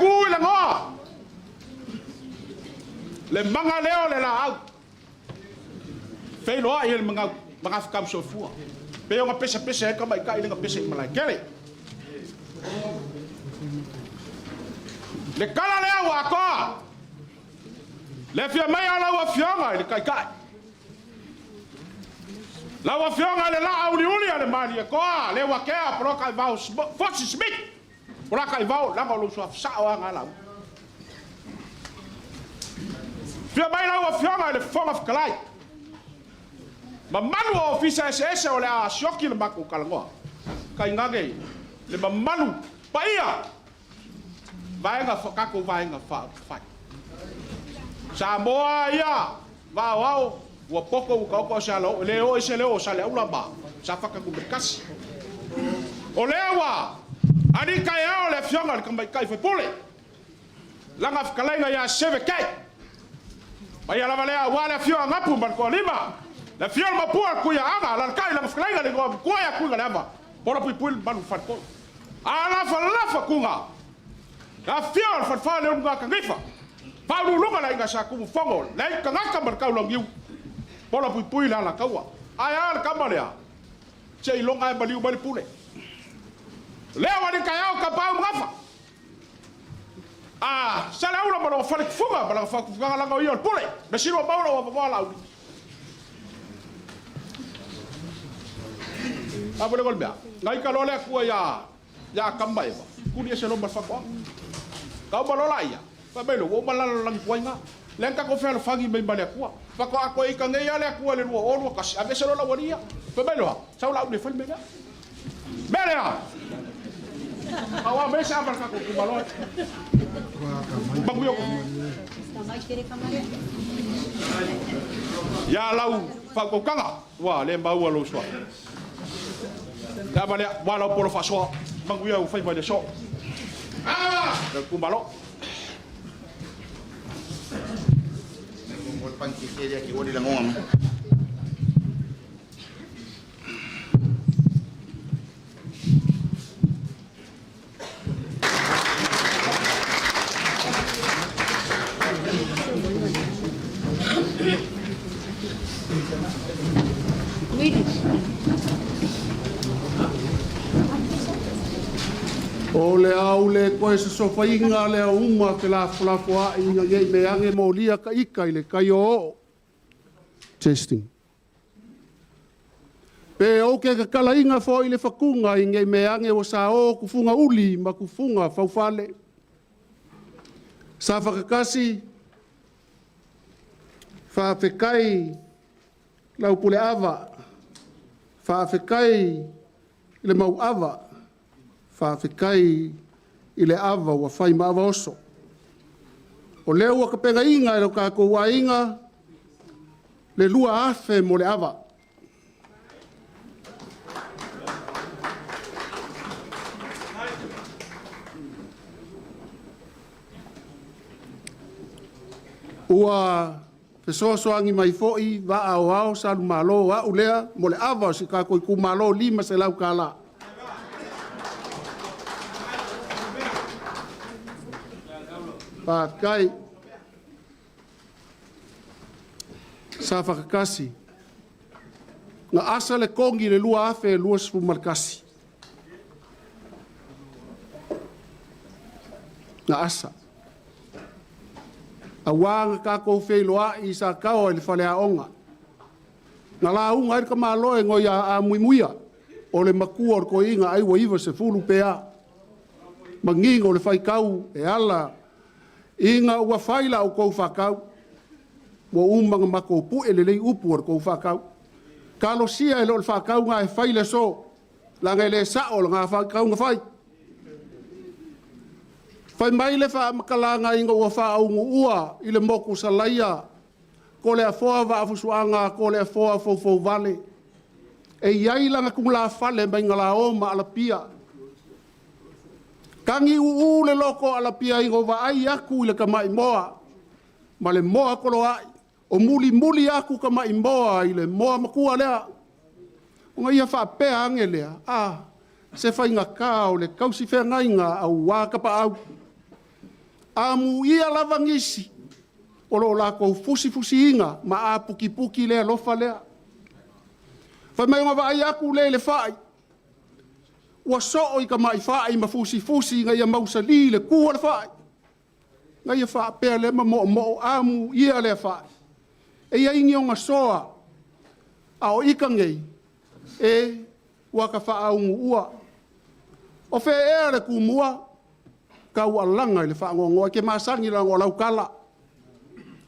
ku i le goa. Le maga lea o le laau. Feiloai e le magafetau soifua. Pe ona pesapesa ai tamaitai le na pese i Malaetele. Le tala lea ua atoa. Le afio mai o lau Afioga i le Taitai. Lau Afioga i le laa uliuli a le Malietoa, le Uatea, Polataivao Fosi Smith. Polataivao, leaga o lou suafa sao lava na lau. Afio mai lau Afioga i le Fofoga Fetalai. Mamalu o ofisa eseese o le a sioki le matou talanoa. Tainane le mamalu paia vaega tatou vaega faaupufai. Samoa ia vaoao ua poto ua taoto se ala o le o se leo o Saleaula ma Safata Nu.1. O lea ua ali taeao le afioga i le tamaitai faipule. Lana fetalaiga ia Sevekei. Paia lava lea aua le afio a Gapu ma le Toalima. Le afio o le Mapua le Tuiaaga, alalatai lana fetalaiga le igoa matua ia Tuigaleava. Pola puipui le mamalu faletolu. Alafalafa tuga. Le afio o le falefa le uluga kanifa. Faauluuluga le aiga sa Tumufono, le ai tagata ma le taulauniu. Pola puipui le alataua. Ae a le tama lea? Se iloga e maliu mai le pule. Lea ua taeao tapaau ma gafa. A Saleaula ma lona falekufuga ma lana faatufugaga lana o ia o le pule. Me sili ua maua lou avanoa Laauli. A mo le mea, na ika loa le Atua ia Atamu ma Eva, tuli ese loa ma le faatoaga. Ka uma loa laia, fai mai loa, ua uma le lalolagi tuai na. Lea na tatou fealofani mai ma le Atua. Faatoa toe ika nei lava le Atua i le 2021, aveese loa lau alii ia. Fai mai loa, sau Laauli e fai le mea lea. Mea lea! Aua mai se ava le tatou itumalo ai. Manuia outou. Ia lau faautautaga, ua le maua lou suafa. Le ava lea, ua lau polo faasoa. Manuia ua faiva i le aso. Le itumalo. O le au le toe sosofaina lea uma felafolafoai ina ne i meaane molia ka ika i le tai o oo. Testing. Pe ou te tatalaina foi le fatuga i nei mea ane ua sao tufuga uli ma tufuga faufale. Sa whakakasi, whaafekai lau pule ava, whaafekai i le mau ava, whaafekai i le ava ua whai ma ava oso. O lea ua kapenga inga e lau kākou aiga, le 2,000 mo le ava. Ua fesoasoani mai foi vaa o ao sa lumalo au lea mo le ava o si kākou itumalo $500. Faafetai. Sa whakakasi. Na asa le kongi le 2021. Na asa. A wā nga kākou wheiloa i sa kaoa i le whale aonga. Na la unga ai ka malo e ngoi a muimuia. O le makua o le koiinga ai ua iwa se fulu pea. Manginga o le whaikau e ala. Inga ua whaila o kou whakau. Ua umanga mako pu e lelei upu o le kou whakau. Kalosia e lo le whakau ngā e whaile so. Langa e le sao le ngā whakau ngā whai. Whai mai le wha makalanga inga ua wha aungu ua i le moku salaia. Ko le afoa wa afusuanga, ko le afoa fofo vale. E iai langa kung la fale mai ngā la o ma alapia. Kangi uu le loko alapia ingo wa ai aku i le kamai moa. Ma le moa kolo ai. O muli muli aku kamai moa i le moa makua lea. O nga ia whaapea ange lea. A, se whainga kā o le kausi whea ngainga au wā kapa au. Amuia lava nisi o lo o latou fusifusiina ma apukipuki le alofa lea. Fai mai ona vaai atu lea i le fai, ua soo i tamai fai ma fusifusi ina ia mausali le tu a le fai. Na ia faapea lea ma moomoo, amuia lea fai. E i ai ni ona soa, a o ita nei, e ua ta faaunuua. O fea ea le tumua? Taualaga i le faanoanoa, e te masani leaga o lau tala.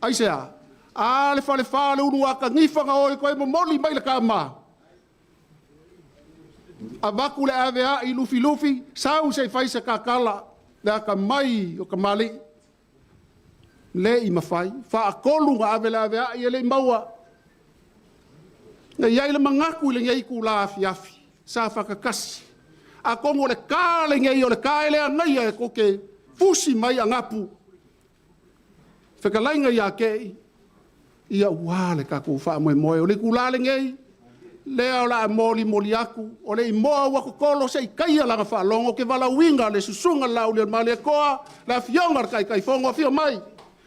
Aisea? A le falefa o le ulugatanifa na o ai toe momoli mai le tama, avatu le aveai lufilufi, sau se i fai se ta tala, le atamai o tamalii, le i mafai. Faatolu ona ave le aveai e le i maua. Na i ai le manatu i lenei itula afiafi, Safata 1, atonu o le ta lenei o le ta e le agaia e tou te fusi mai anapu, fetalaiga ia Kei, aua le tatou faamoemoe. O le itula lenei, lea o le a molimoli atu, o le imoa ua totolo se i taia lana faalogo, ou te valaauina le Susuga i le Laaulialemalietoa, le Afioga i le Taitaifono, afio mai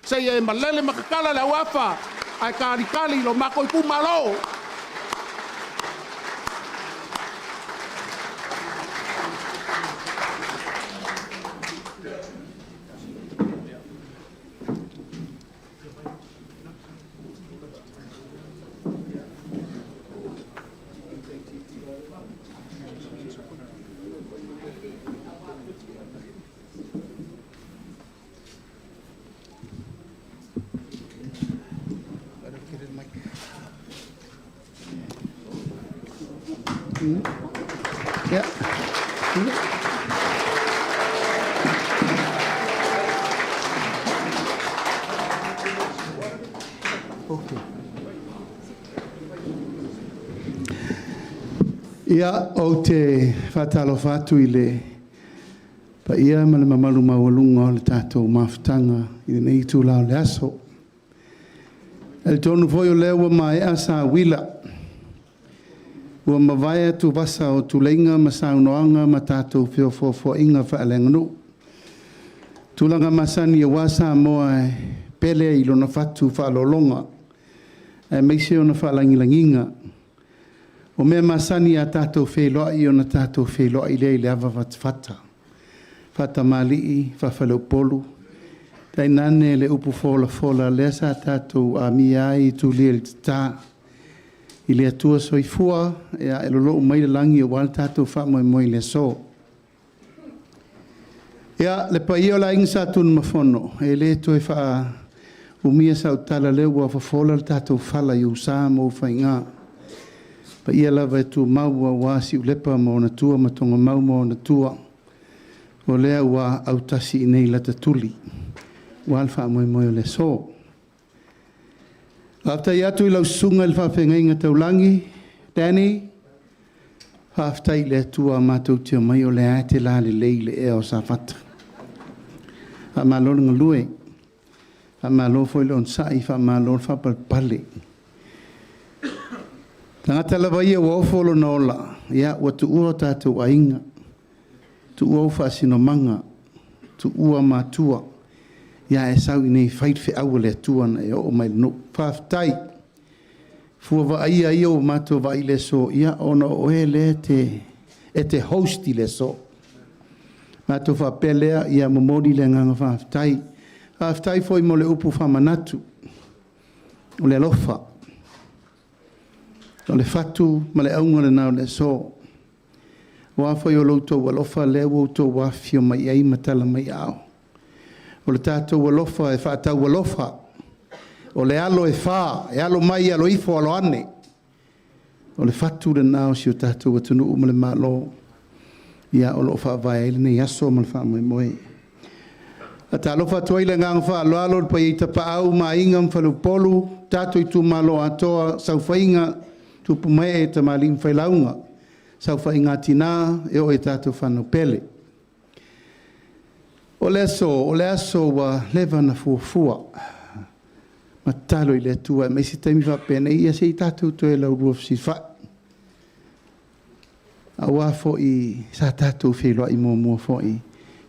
se i e malele ma tatala le auafa ae talitali lo matou itumalo. Ia, ou te faatalofa atu i le paia ma le mamalu maualuga o le tatou mafutaga i lenei itula o le aso. E talitonu foi o lea ua maea sauila, ua mavae atuvasa o tuleiga ma saunoaga ma tatou feofoofoaiga faaleaganuu. Tulaga masani aua Samoa e pele i lona fatu faalologa aemaise ona faalagilagiga. O mea masani a tatou feiloai ona tatou feiloai lea i le ava fatafata, faatamalii, faafaleupolu, tainane le upu folafola lea sa tatou amia ai i tulia i le tata i le Atua Soifua e lolou mai le lagi aua le tatou faamoemoe i le aso. Ia, le paia o le Aiga Sa Tunumafono, e le toe faaumia sau tala o lea ua fofola le tatou fala i ou sa ma ou faiga. O paia lava e tumau aua Siulepa ma ona tua ma Togamau ma ona tua, o lea ua autasi i inei i lata tuli aua le faamoemoe o le aso. Faafetai atu i lau susuga i le faafeagaiga taulagi, Danny, faafetai i le Atua matou te omai o lea lava e te lalelei i le ea o Safata. Faamalo le galue, faamalo foi le onosai, faamalo le faapalepale. O le tagata lava ia ua ofo lona ola, ia ua tuua o tatou aiga, tuua ou faasinomaga, tuua matua, ae sau iinei e fai le feau a le Atua na e oo mai i le nuu. Faafetai. Fua vaaia ia ua matou vaai i le aso, ia ona o oe lea e te host i le aso. Matou faapea lea, ia momoli le agaga faafetai. Faafetai foi mo le upu faamanatu, o le alofa, o le fatu ma le auga lena o le aso. Aua foi o lo outou alofa lea ua outou afifio mai ai ma tala mai aao. O le tatou alofa e faataualofa, o le alo e fa, e alo mai alo ifo alo ane. O le fatu lena o si o tatou atunuu ma le Malo, ia o lo o faavae ai lenei aso ma le faamoemoe. Faatalofa atu ai le agaga faaaloalo i le paia i Tapaau ma Aiga ma Faleupolu, tatou itumalo atoa, saofaiga, tupu ma ee, tamalii ma failauga, saofaiga a tina e oo i tatou fanau pele. O le aso, o le aso ua leva ona fuafua ma tatalo i le Atua e aumai se taimi faapenei ia se i tatou toe laulua fesilafai, aua foi sa tatou feiloai muamua foi i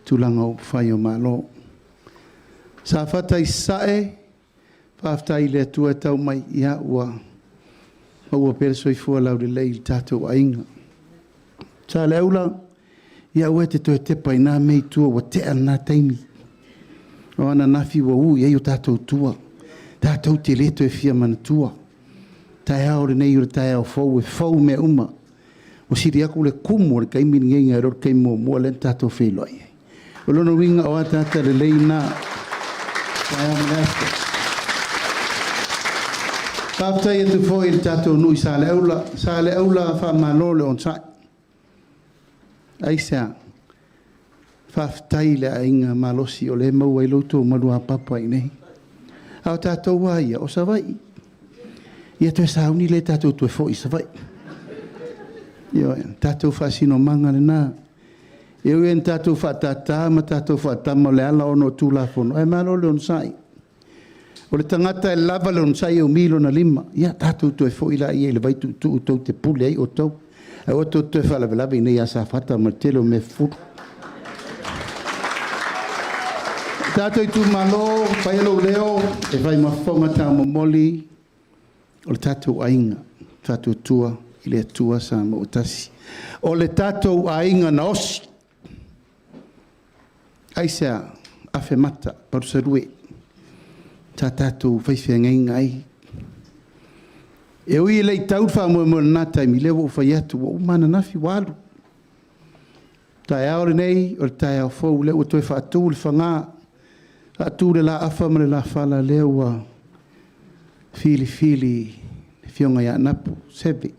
tulaga o upufai o Malo. Safata i Sasae, faafetai i le Atua e tau mai, ia ua maua pea le soifua laulelei i le tatou aiga. Saleaula, ia aua e te toe tepa i na mea i tua ua tea lena taimi. O ananafi ua u i ai o tatou tua. Tatou te le toe fia manatua. Taeao lenei o le taeao fou e fou mea uma. Ua sili atu le tumu o le taimi lenei nai lo le taimi muamua lea na tatou feiloai ai. O lona uiga o ataata lelei na. Taeao ma le aso. Faafetai atu foi i le tatou nuu i Saleaula. Saleaula, faamalo le onosai. Aisea? Faafetai i le aiga malosi o lea e maua ai lo outou maluapapa i inei. A o tatou lava ia, o Savaii. Ia toe sauni lea tatou toe foi i Savaii. Ioe, tatou faasinomaga lena. E ui ina tatou faatata ma tatou faatama o le ala ona o Tulafono, ae malo le onosai. O le tagata e lava le onosai e umi lona lima. Ia tatou toe foi laia i le vaituutuu tou te pule ai outou. Aua tou te toe faalavelave i inei ia Safata ma le tele o mea fufulu. Tatou itumalo, fai lou leo e fai ma fofoga taumomoli o le tatou aiga Faatuatua i le Atua Samoa ua tasi. O le tatou aiga na osi. Aisea? Afemata, palusalue, sa tatou faifeagaiga ai. E ui e le i tau le faamoemoe i lena taimi, lea ua ou fai atu, ua uma ananafi ua alu. Taeao lenei, o le taeao fou, lea ua toe faatu le faga, faatu le laafa ma le lafala, lea ua filifili le afioga ia Anapu Seve.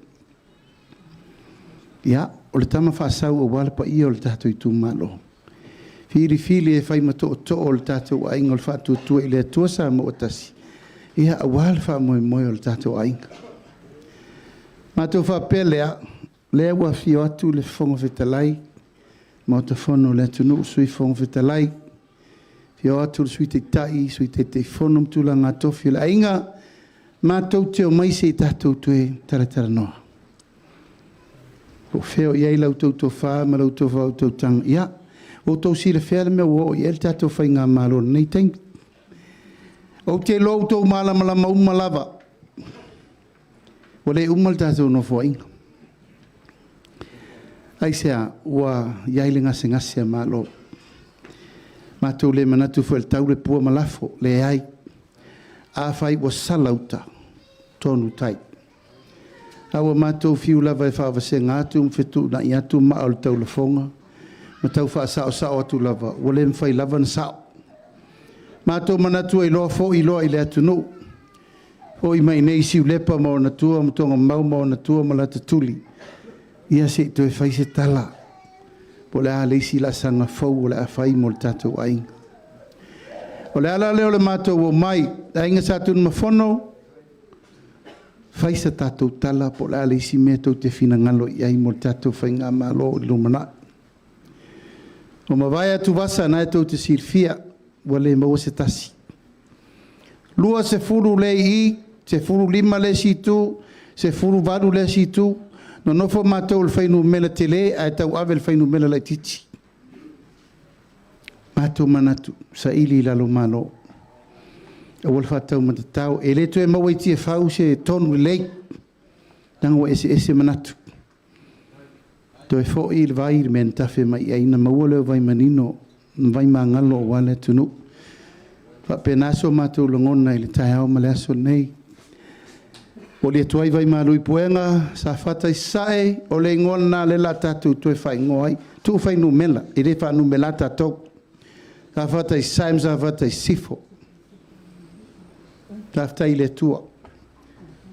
Ia, o le tama faasau aua le paia o le tatou itumalo. Filifili e fai ma tootoo o le tatou aiga o le Faatuatua i le Atua Samoa ua tasi, ia aua le faamoemoe o le tatou aiga. Matou faapea lea, lea ua afio atu le Fofoga Fetalai, Maota Fono o le atunuu, Sui Fofoga Fetalai, afio atu le Sui Taitai, Sui Taitaifono ma tulaga tofi o le aiga, matou te omai se i tatou toe talatalanoa. Po o fea o i ai la outou tofa ma la outou faautautaga, ia, ua outou silafia le mea ua oo i ai le tatou faigamalo i lenei taimi. Ou te iloa ua outou malamalama uma lava, ua le uma le tatou Nofoaiga. Aisea? Ua i ai le gasegase a Malo. Matou le manatu foi e tau le pua ma lafo, leai. Afai ua sala uta, tonu tai. A ua matou fiu lava e faavasega atu ma fetuunai atu maa o le taulafoga ma tau faasaosao atu lava, ua le mafai lava ona sao. Matou manatu ai loa foi loa i le atunuu, foi mai i inei Siulepa ma ona tua ma Togamau ma ona tua ma lata tuli, ia se i toe fai se tala po o le a le isi laasaga fou o le a fai mo le tatou aiga. O le ala lea o le matou omai, le aiga Sa Tunumafono, fai sa tatou tala po o le a le isi mea tou te finagalo i ai mo le tatou faigamalo i le lumanai. Ua mavae atuvasa na e tou te silafia, ua le maua se tasi. 20 le i i, 15 le isi itu, 18 le isi itu, nonofo matou i le fuainumera tele ae tauave i le fuainumera laitiiti. Matou manatu, saili i lalo Malo, aua le faataumatatao, e le toe maua i Tiafau se tonu lelei, leaga ua eseese manatu. Toe foi le vai i le mea na tafe mai i ai ona maua lea o vai manino ma vai magalo aua le atunuu. E faapena so matou lagona i le taeao ma le aso lenei. Momoli atu ai vai malu i Puega, Safata i Sasae, o le igoa lena o lea o le a tatou toe faaigoa ai. Tuu fuainumera, e le faanumera tatou. Safata i Sasae ma Safata i Sisifo. Faafetai i le Atua,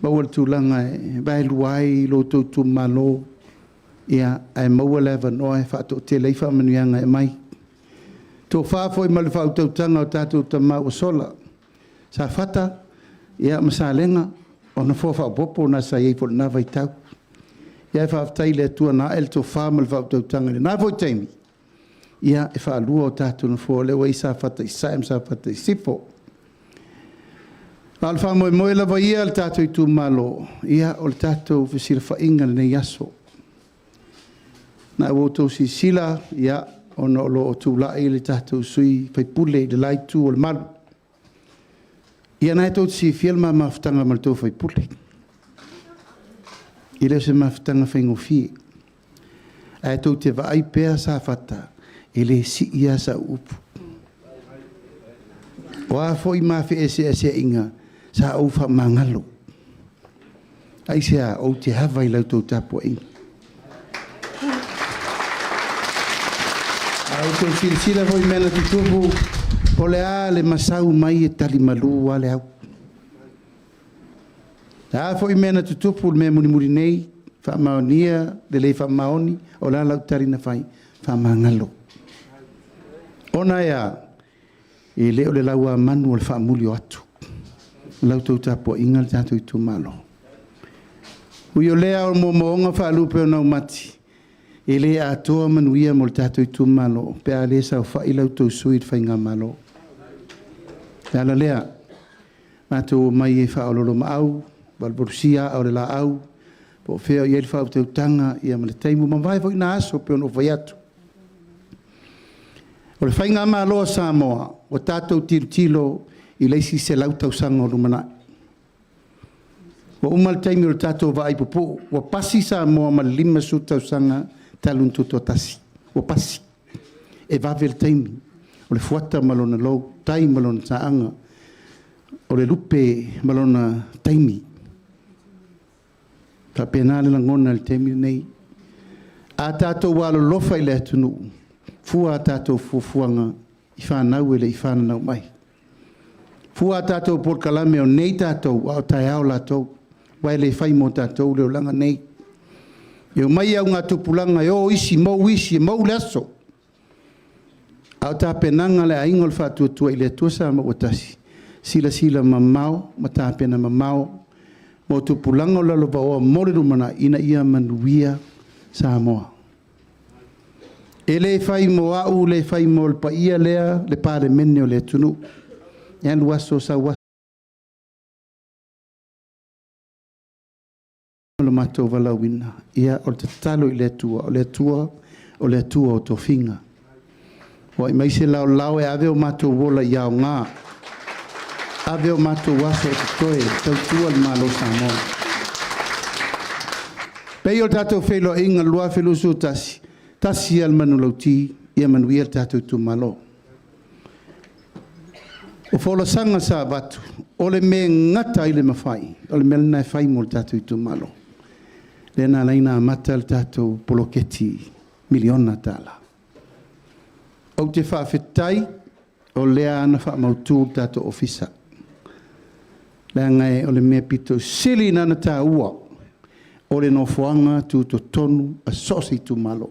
maua le tulaga e vaelua ai lo outou itumalo, ia, ae maua le avanoa e faatoatele ai faamanuiaga e aumai. Tofa foi ma le faautautaga o tatou tama ua sola, Safata ia ma Salega, o nofoa faaopoopo na sa i ai foi i lena vaitau. Ae faafetai i le Atua na ae le tofa ma le faautautaga i lena foi taimi, ia e faalua o tatou nofoa, o lea ua i ai Safata i Sasae ma Safata i Sisifo. A o le faamoemoe lava ia o le tatou itumalo, ia o le tatou fesilafaiga i lenei aso. Na ua outou silasila, ia, ona o lo o tulai le tatou sui usufono i le la itu o le malu. Ia na e tou te silafia le ma mafutaga ma le tou sui usufono. E le o se mafutaga faigofie. Ae tou te vaai pea Safata, e le sii lava sau upu. O a foi ma feeseeseaiga, sa ou faamagalo. Aisea? Ou te ava i la outou tapuaiga. A outou silasila foi i mea na tutupu, o le a le masau mai e talimalu lava le au. O a foi mea na tutupu i le mea mulimuli nei, faamaonia le le faamaoni, o le a lau tali na fai? Faamagalo. Ona e a? E le o le lauamanu o le faamuli o atu. O la outou tapuaiga le tatou itumalo. Ui o lea o moomooga faalupe o naumati, e le atoa manuia mo le tatou itumalo pe a le saofai la outou sui i le faigamalo. O le ala lea, matou omai e faaoloolomaau, valuvalusia aa o le laau, po o fea o i ai le faautautaga ma le taimi. Ua mavae foi na aso pei ona ou fai atu. O le faigamalo a Samoa, ua tatou tilotilo i le isi 100 tausaga o lumanai. Ua uma le taimi o le tatou vaai pupuu, ua pasi Samoa ma le 50 tausaga talu ona tutoatasi, ua pasi. E vave le taimi, o le fuata ma lona lou, tai ma lona taaga, o le lupe ma lona taimi. E faapena le lagona i le taimi lenei. A tatou alolofa i le atunuu, fua a tatou fuafuaga i fanau e le i fananau mai. Fua a tatou polokalame o nei tatou, a o taeao latou, aua e le fai mo tatou le olaga nei. E omai augatupulaga e o isi, mou isi, e mou le aso. A o tapenaga a le Aiga o le Faatuatua i le Atua Samoa ua Tasi, silasila mamao ma tapena mamao mo tupulaga o lalovaoa mo le lumanai ina ia manuia Samoa. E le fai mo au, le fai mo le paia lea, le Palemene o le atunuu. E alu aso sau aso lo matou valaauina. Ia, o le tatalo i le Atua, o le Atua o le Atua o tofiga. Foai mai se laolao e ave o matou ola ia aoga, ave o matou aso o totoe e tautua le Malo o Samoa. E pei o le tatou feiloaiga i le 2021, tasi lava le manulauti, ia manuia le tatou itumalo. O folasaga sa avatu, o le mea e gata ai le mafai, o le mea lena e fai mo le tatou itumalo. Lea na ala ai ona amata le tatou poloketi miliona tala. Ou te faafetai o lea na faamautu le tatou ofisa, leaga o le mea pito sili lena ona taua o le nofoaga tutotonu a so o se itumalo.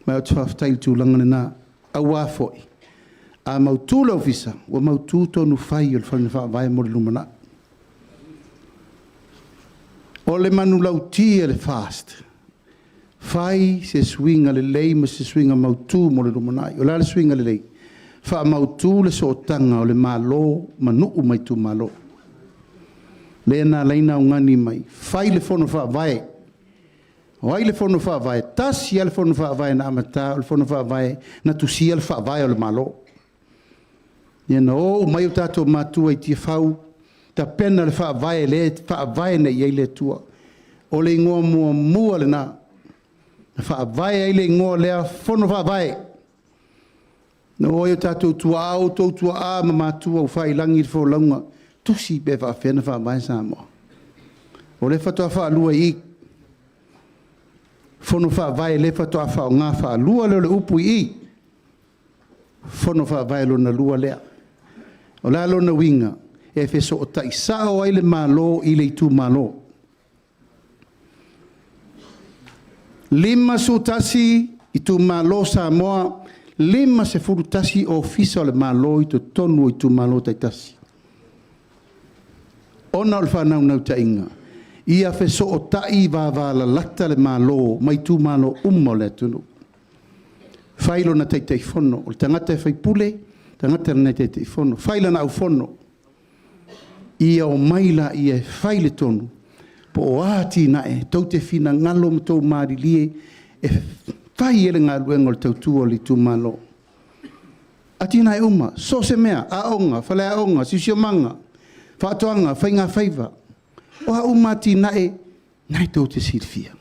Ma ou te faafetai i le tulaga lena, aua foi a mautu le ofisa, ua mautu tonu fai o le faiga faavae mo le lumanai. O le manulauti a le FAST, fai se suiga lelei ma se suiga mautu mo le lumanai. O le a le suiga lelei? Faamautu le sootaga o le Malo ma nuu ma itumalo. Lea na ala ai ona augani mai, fai le fono faavae. O ai le fono faavae? Tasi lava le fono faavae na amata, o le fono faavae na tusia le faavae o le Malo. Ia na o uma ai o tatou matua i Tiafau, tapena le faavae lea e faavae nei i ai le Atua. O le igoa muamua lena, na faavae ai le igoa lea, Fono Faavae. Na o ai o tatou tuaa, outou tuaa ma matua ua faiilagi le folauga, tusi pe faapefea ona faavae Samoa. O lea faatoa faalua i i, Fono Faavae lea faatoa faaaoga faalua lea o le upu i i, Fono Faavae lona lua lea. O le a lona uiga? E fesootai sao ai le Malo i le itumalo. 51 itumalo o Samoa, 51 ofisa o le Malo i totonu o itumalo taitasi. Ona o le faanaunautaiga, ia fesootai vavalalata le Malo ma itumalo uma o le atunuu. Fai lona Taitaifono, o le tagata e faipule, o le tagata lena e Taitaifono, fai lana aufono, ia omai laia e fai le tonu, po o a atinae tou te finagalo ma tou malilie e fai ai le galuega o le tautua o le itumalo. Atinae uma, so o se mea, aoga, faleaoga, siosiomaga, faatoaga, faigafaiva, o a uma atinae, na e tou te silafia.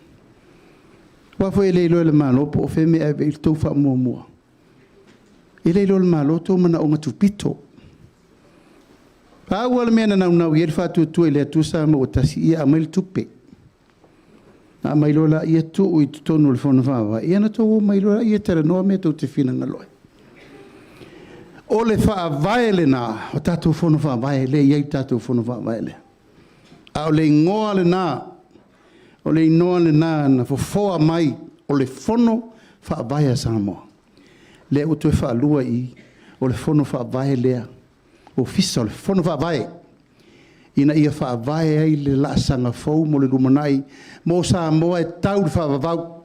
Aua foi e le iloa e le Malo po o fea le mea e ave i ai le tou faamuamua. E le iloa e le Malo outou manaoga tupito. Pau lava le mea na naunau i ai le Faatuatua i le Atua Samoa ua Tasi, ia aumai le tupe. Ona aumai loa lea tuu i totonu o le Fono Faavae, ia ona outou omai loa lea e talanoa mea tou te finagalo ai. O le faavae lena o tatou Fono Faavae lea e i ai le tatou Fono Faavae lea. A o le igoa lena, o le igoa lena na fofoa mai o le Fono Faavae a Samoa. Lea ua toe faalua i i, o le Fono Faavae lea, Ofisa o le Fono Faavae, ina ia faavae ai le laasaga fou mo le lumanai mo Samoa e tau i le faavavau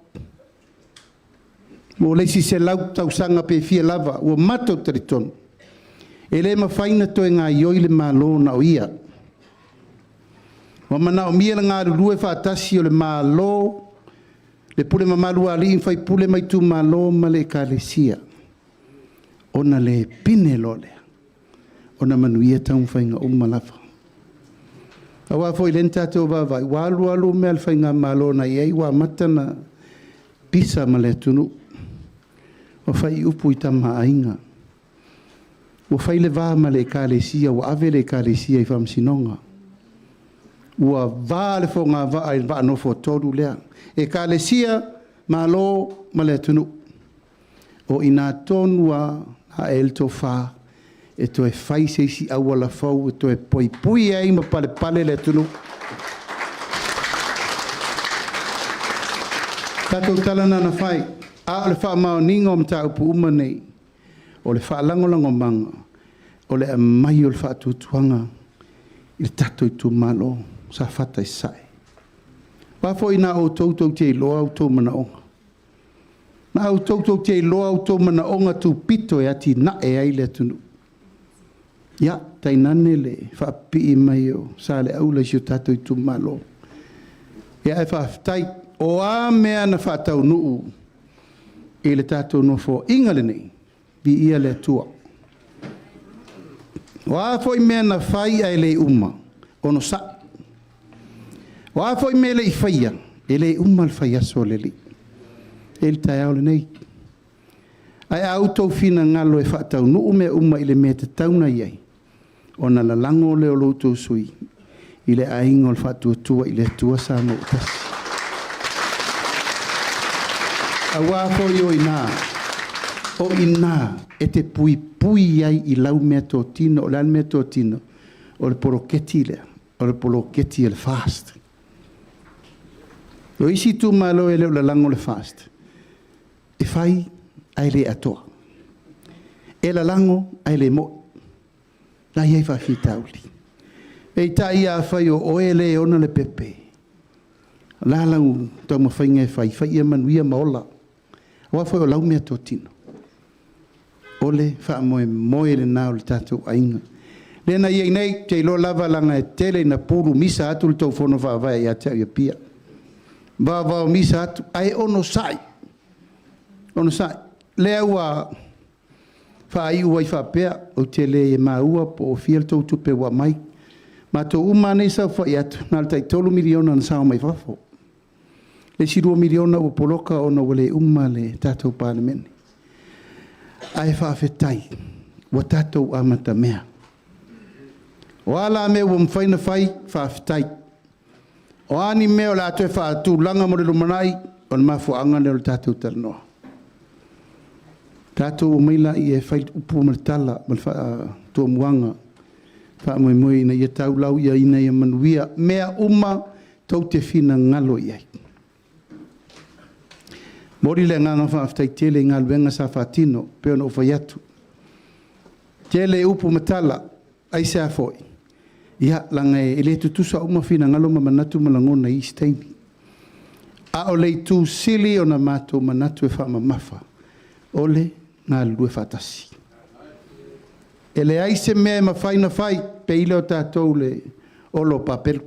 mo le isi 100 tausaga pe fia lava. Ua matou talitonu, e le mafai ona toe gaoioi le Malo na o ia. Ua manaomia le galulue faatasi o le Malo, le pule mamalu a alii ma faipule ma itumalo ma le Ekalesia, ona le pine loa lea ona manuia taumafaiga uma lava. Aua foi o lea na tatou vaavaai, ua alu alu mea a le faigamalo na i ai ua amata ona pisa ma le atunuu, ua fai upu i Tama a Aiga, ua fai le va ma le Ekalesia, ua ave le Ekalesia i le Faamasinoga, ua va le fogavaa i le vaa nofoatolu lea, Ekalesia, Malo ma le atunuu. O i ina tonu lava na ae ai le tofa e toe fai se isi auala fou e toe puipui ai ma palepale le atunuu. O le tatou tala lena na fai, a o le faamaoniga o mataupu uma nei, o le faalagolagomaga, o le aumai o le faatuatuaga i le tatou itumalo o Safata i Sasae. Aua foi na outou tou te iloa outou manaoga, na outou tou te iloa outou manaoga tupito e atiae ai le atunuu. Ia, tainane le faapipii mai o Saleaula i si o tatou itumalo. Ae faafetai. O a mea na faataunuu i le tatou Nofoaiga lenei, viia le Atua. O a foi mea na fai ae le uma, onosai. O a foi mea e le i faia, e le uma le faiaso o le Alii. E i ai le taeao lenei. Ae a outou finagalo e faataunuu mea uma i le mea e tatau ona i ai, ona lalago lea o lo outou sui usufono i le Aiga o le Faatuatua i le Atua Samoa ua Tasi. Aua foi o i ina e te puipui ai i lau meatotino. O le a le meatotino? O le poloketi lea, o le poloketi a le FAST. O isi itumalo e le o lalago le FAST, e fai ae le atoa. E lalago ae le moni. O la e i ai faafitauli. Peitai afai o oe le e ona le pepe, o le a lau taumafaiga e fai, fai ia manuia ma ola. Aua foi o lau meatotino. O le faamoemoe lena o le tatou aiga. Lea na i ai nei, ou te iloa lava leaga e tele ina pulumisa atu le tou Fono Faavae ia te au i Apia, vaovaomisa atu, ae onosai, onosai. Lea ua faaiu ai faapea, ou te le maua po o fia le tou tupe ua aumai. Matou uma lava nei saofai atu, na o le tai $3 miliona na sao mai fafo. Le isi $2 miliona ua poloka ona ua le uma le tatou Palemene. Ae faafetai ua tatou amatamea. O a la mea ua mafai ona fai, faafetai. O a ni mea o le a toe faatulaga mo le lumanai, o le mafuaaga lea o le tatou talanoa. Tatou omai laia e fai le upu ma le tala ma le faatomuaga, faamoemoe ina ia tau ina ia manuia mea uma tou te finagalo i ai. Momoli le agaga faafetai tele i galuega sa faatino pei ona ou fai atu. Tele upu ma tala, aisea foi? Ia, leaga e le tutusa uma finagalo ma manatu ma lagona i isi taimi. A o le itu sili ona matou manatu e faamamafa, o le galulue faatasi. E leai se mea e mafai ona fai, pei lea o tatou le olo o papelu.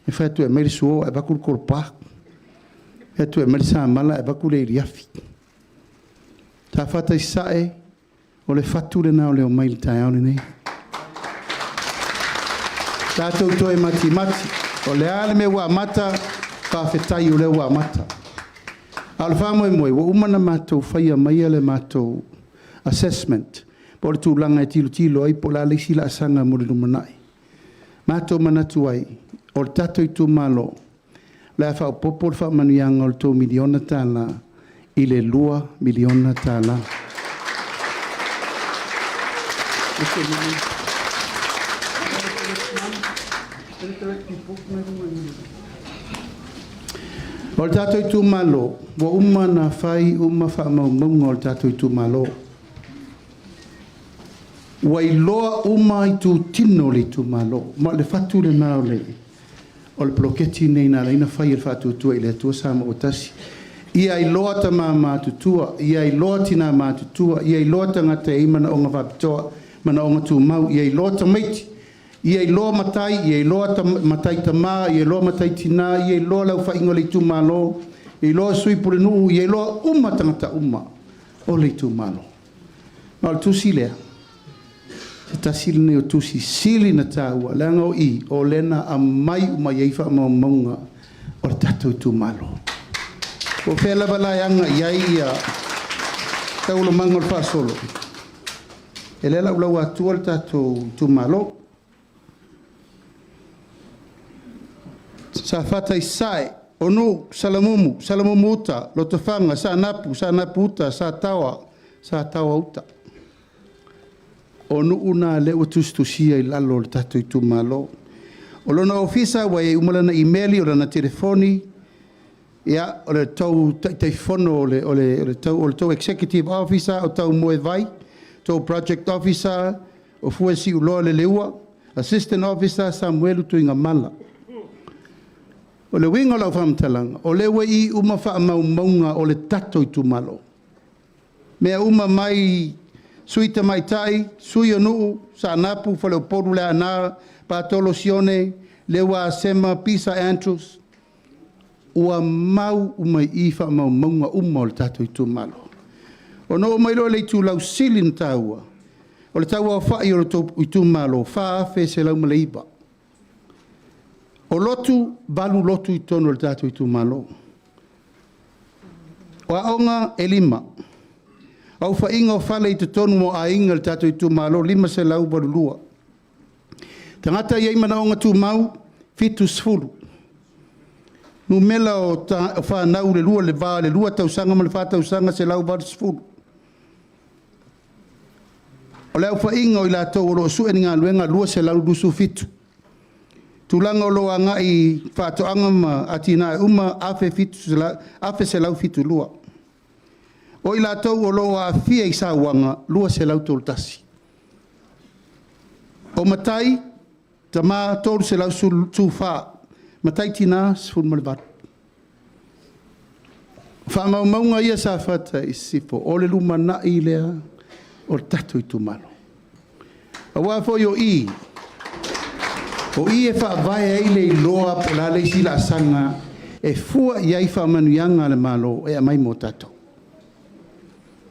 E fai atu e aumai le suo ae avatu le tolopa, fai atu e aumai le samala ae avatu le iliafi. Safata i Sasae, O le fatu lena o le omai i le taeao lenei. Tatou toe matimati. O le a le mea ua amata, faafetai o lea ua amata. A o le faamoemoe, ua uma ona matou faia maia le matou assessment po o le tulaga e tilotilo ai po o le a le isi laasaga mo le lumanai. Matou manatu ai, o le tatou itumalo, o le a faaopoopo le faamanuiaga o le $3 miliona i le $2 miliona. O le tatou itumalo, ua uma ona fai uma faamaumauga o le tatou itumalo. Ua iloa uma itutino o le itumalo, ma o le fatu lena o le poloketi lenei na ala ai ona fai e le Faatuatua i le Atua Samoa ua Tasi. Ia iloa tama matutua, ia iloa tina matutua, ia iloa tagata e i ai manaoga faapitoa, manaoga tumau, ia iloa tamaiti, ia iloa matai, ia iloa matai tama, ia iloa matai tina, ia iloa le aufaiga o le itumalo, ia iloa sui pulenuu, ia iloa uma tagata uma o le itumalo. Ma o le tusi lea, se tasi lenei o tusi sili na taua, leaga o i, o lea na aumai uma i ai faamaumauga o le tatou itumalo. Po o fea lava la e aga i ai ia taualumaga o le faasolo, e le laulau atua le tatou itumalo. Safata i Sasae, o Nuu, Salamumu, Salamumu Uta, Lotofaga, Saanapu, Saanapu Uta, Sataoa, Sataoa Uta. O nuu na lea ua tusitusia i lalo o le tatou itumalo. O lona ofisa ua i ai uma lana imeli, o lana telefoni, ia, o le tou taitaifono o le tou executive officer, o tau Moevai, tou project officer, o Fue Siuloa Leleua, assistant officer Samuelu Tuigamala. O le uiga o lau faamatalaga, o lea ua i uma faamaumauga o le tatou itumalo. Mea uma mai sui tamaitai, sui o nuu, Saanapu, Faleupolu, Leaana, Patolo Sione, Leua Asema, Pisa Andrews, ua mau uma i i faamaumauga uma o le tatou itumalo. Ona oo mai loa i le itulau sili ona taua, o le tauaofai o le tou itumalo, 4,109. O lotu, 8 lotu i totonu o le tatou itumalo. O aoga e 5. Aofaiga o fale i totonu o aiga i le tatou itumalo, 582. Tagata e i ai manaoga tumau, 70. Numera o fanau i le va o le 2 tausaga ma le 4 tausaga, 180. O le aofaiga o i latou o lo o sue ni galuega, 227. Tulaga o lo o agai i faatoaga ma atinae uma, 1,172. O i latou o lo o aafia i sauaga, 231. O matai, tama 314, matai tina, 18. O faamaumauga ia Safata i Sisifo, o le lumanai lea o le tatou itumalo. Aua foi o i e faavae ai le iloa po o le a le isi laasaga e fua i ai faamanuiaga a le Malo e aumai mo tatou. O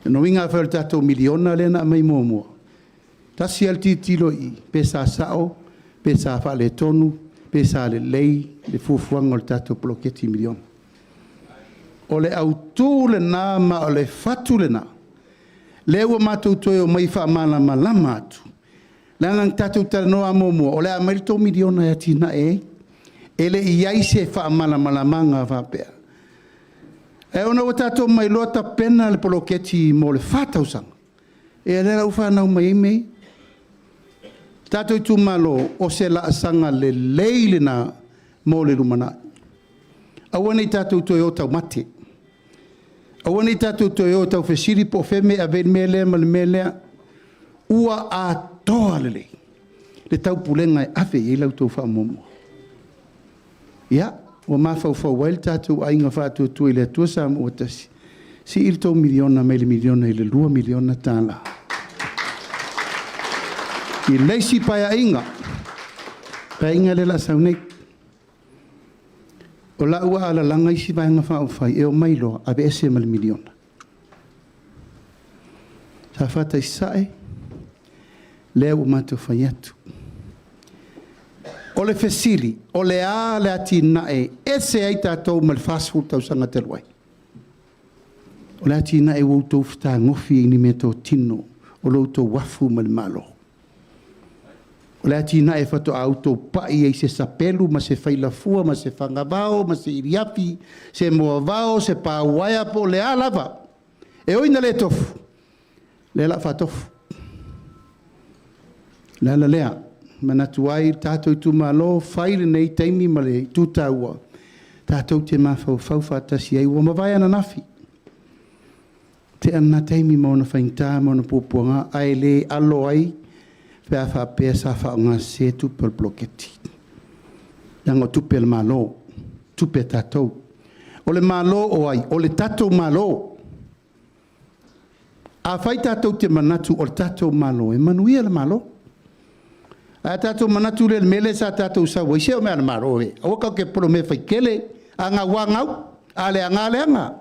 lona uiga afai o le tatou miliona lea na aumai muamua, tasi lava le tilotilo i i, pe sa sao, pe sa faaletonu, pe sa lelei le fuafuaga o le tatou poloketi miliona. O le autu lena ma o le fatu lena, lea ua matou toe omai e faamalamalama atu, leaga na tatou talanoa lava muamua, o le a aumai le $3 miliona e atinae ai. E le i i ai se faamalamalamaga faapea. Ae ona ua tatou omai loa tapena le poloketi mo le 4 tausaga, ia lea la ua fanau mai ai mea ia. Le tatou itumalo, o se laasaga lelei lena mo le lumanai. Aua ne i tatou toe o taumate. Aua ne i tatou toe o e taufesili po o fea le mea e ave i ai le mea lea ma le mea lea. Ua atoa lelei le taupulega e ave i ai la outou faamuamua. Ia, ua mafaufau ai le tatou Aiga Faatuatua i le Atua Samoa ua Tasi, sii le tou miliona mai le miliona i le $2 miliona tala. I le isi paeaiga, paeaiga lea o le a sau nei, o lau ua alalaga isi Vaega Faaupufai e omai loa aveese ma le miliona. Safata i Sasae, lea ua matou fai atu. O le fesili, o le a le atinae e ese ai tatou ma le 40 tausaga talu ai? O le atinae ua outou fetagofi i ni meatotino o lo outou afu ma le Malo. O le atinae faatoa outou pai ai i se sapelu ma se failafua ma se fagavao ma se iliafi, se moavao, se pauaea po o le a lava. E ui ina le tofu, o lea o le a faatofu. O le ala lea, e manatu ai le tatou itumalo, fai lenei taimi ma le itu taua tatou te mafaufau faatasi ai. Ua mavae ananafi, tea lena taimi ma ona faigata ma ona puapuaga, ae le alo ai pe a faapea sa faaaogasese tupe o le poloketi. Leaga o tupe a le Malo, o tupe a tatou. O le Malo o ai? O le tatou Malo. Afai tatou te manatu o le tatou Malo, e manuia le Malo. Ae a tatou manatu lea i le mea lea sa tatou sau ai, se o mea a le Malo e, aua tatou te popole o mea e fai tele. A gau lava gau, a leaga lava leaga.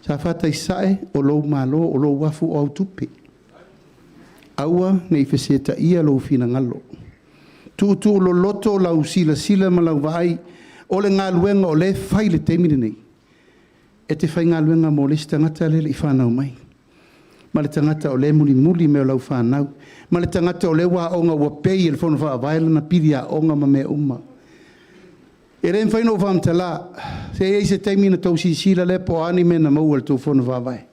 Safata i Sasae, o lou Malo, o lou uafu, o au tupe. Aua ne i fesetaia lou finagalo. Tuutuuloloto lau silasila ma lau vaai, o le galuega o lea e fai i le taimi lenei, e te faigaluega mo le isi tagata lea e le i fanau mai, ma le tagata o lea e mulimuli mai o lau fanau, ma le tagata o lea ua aoga ua pay e le Fono Faavae lana pili aoga ma mea uma. E le mafai ona ou faamatala, se i i ai se taimi ona outou silasila lea po o a ni mea na maua e le tou Fono Faavae.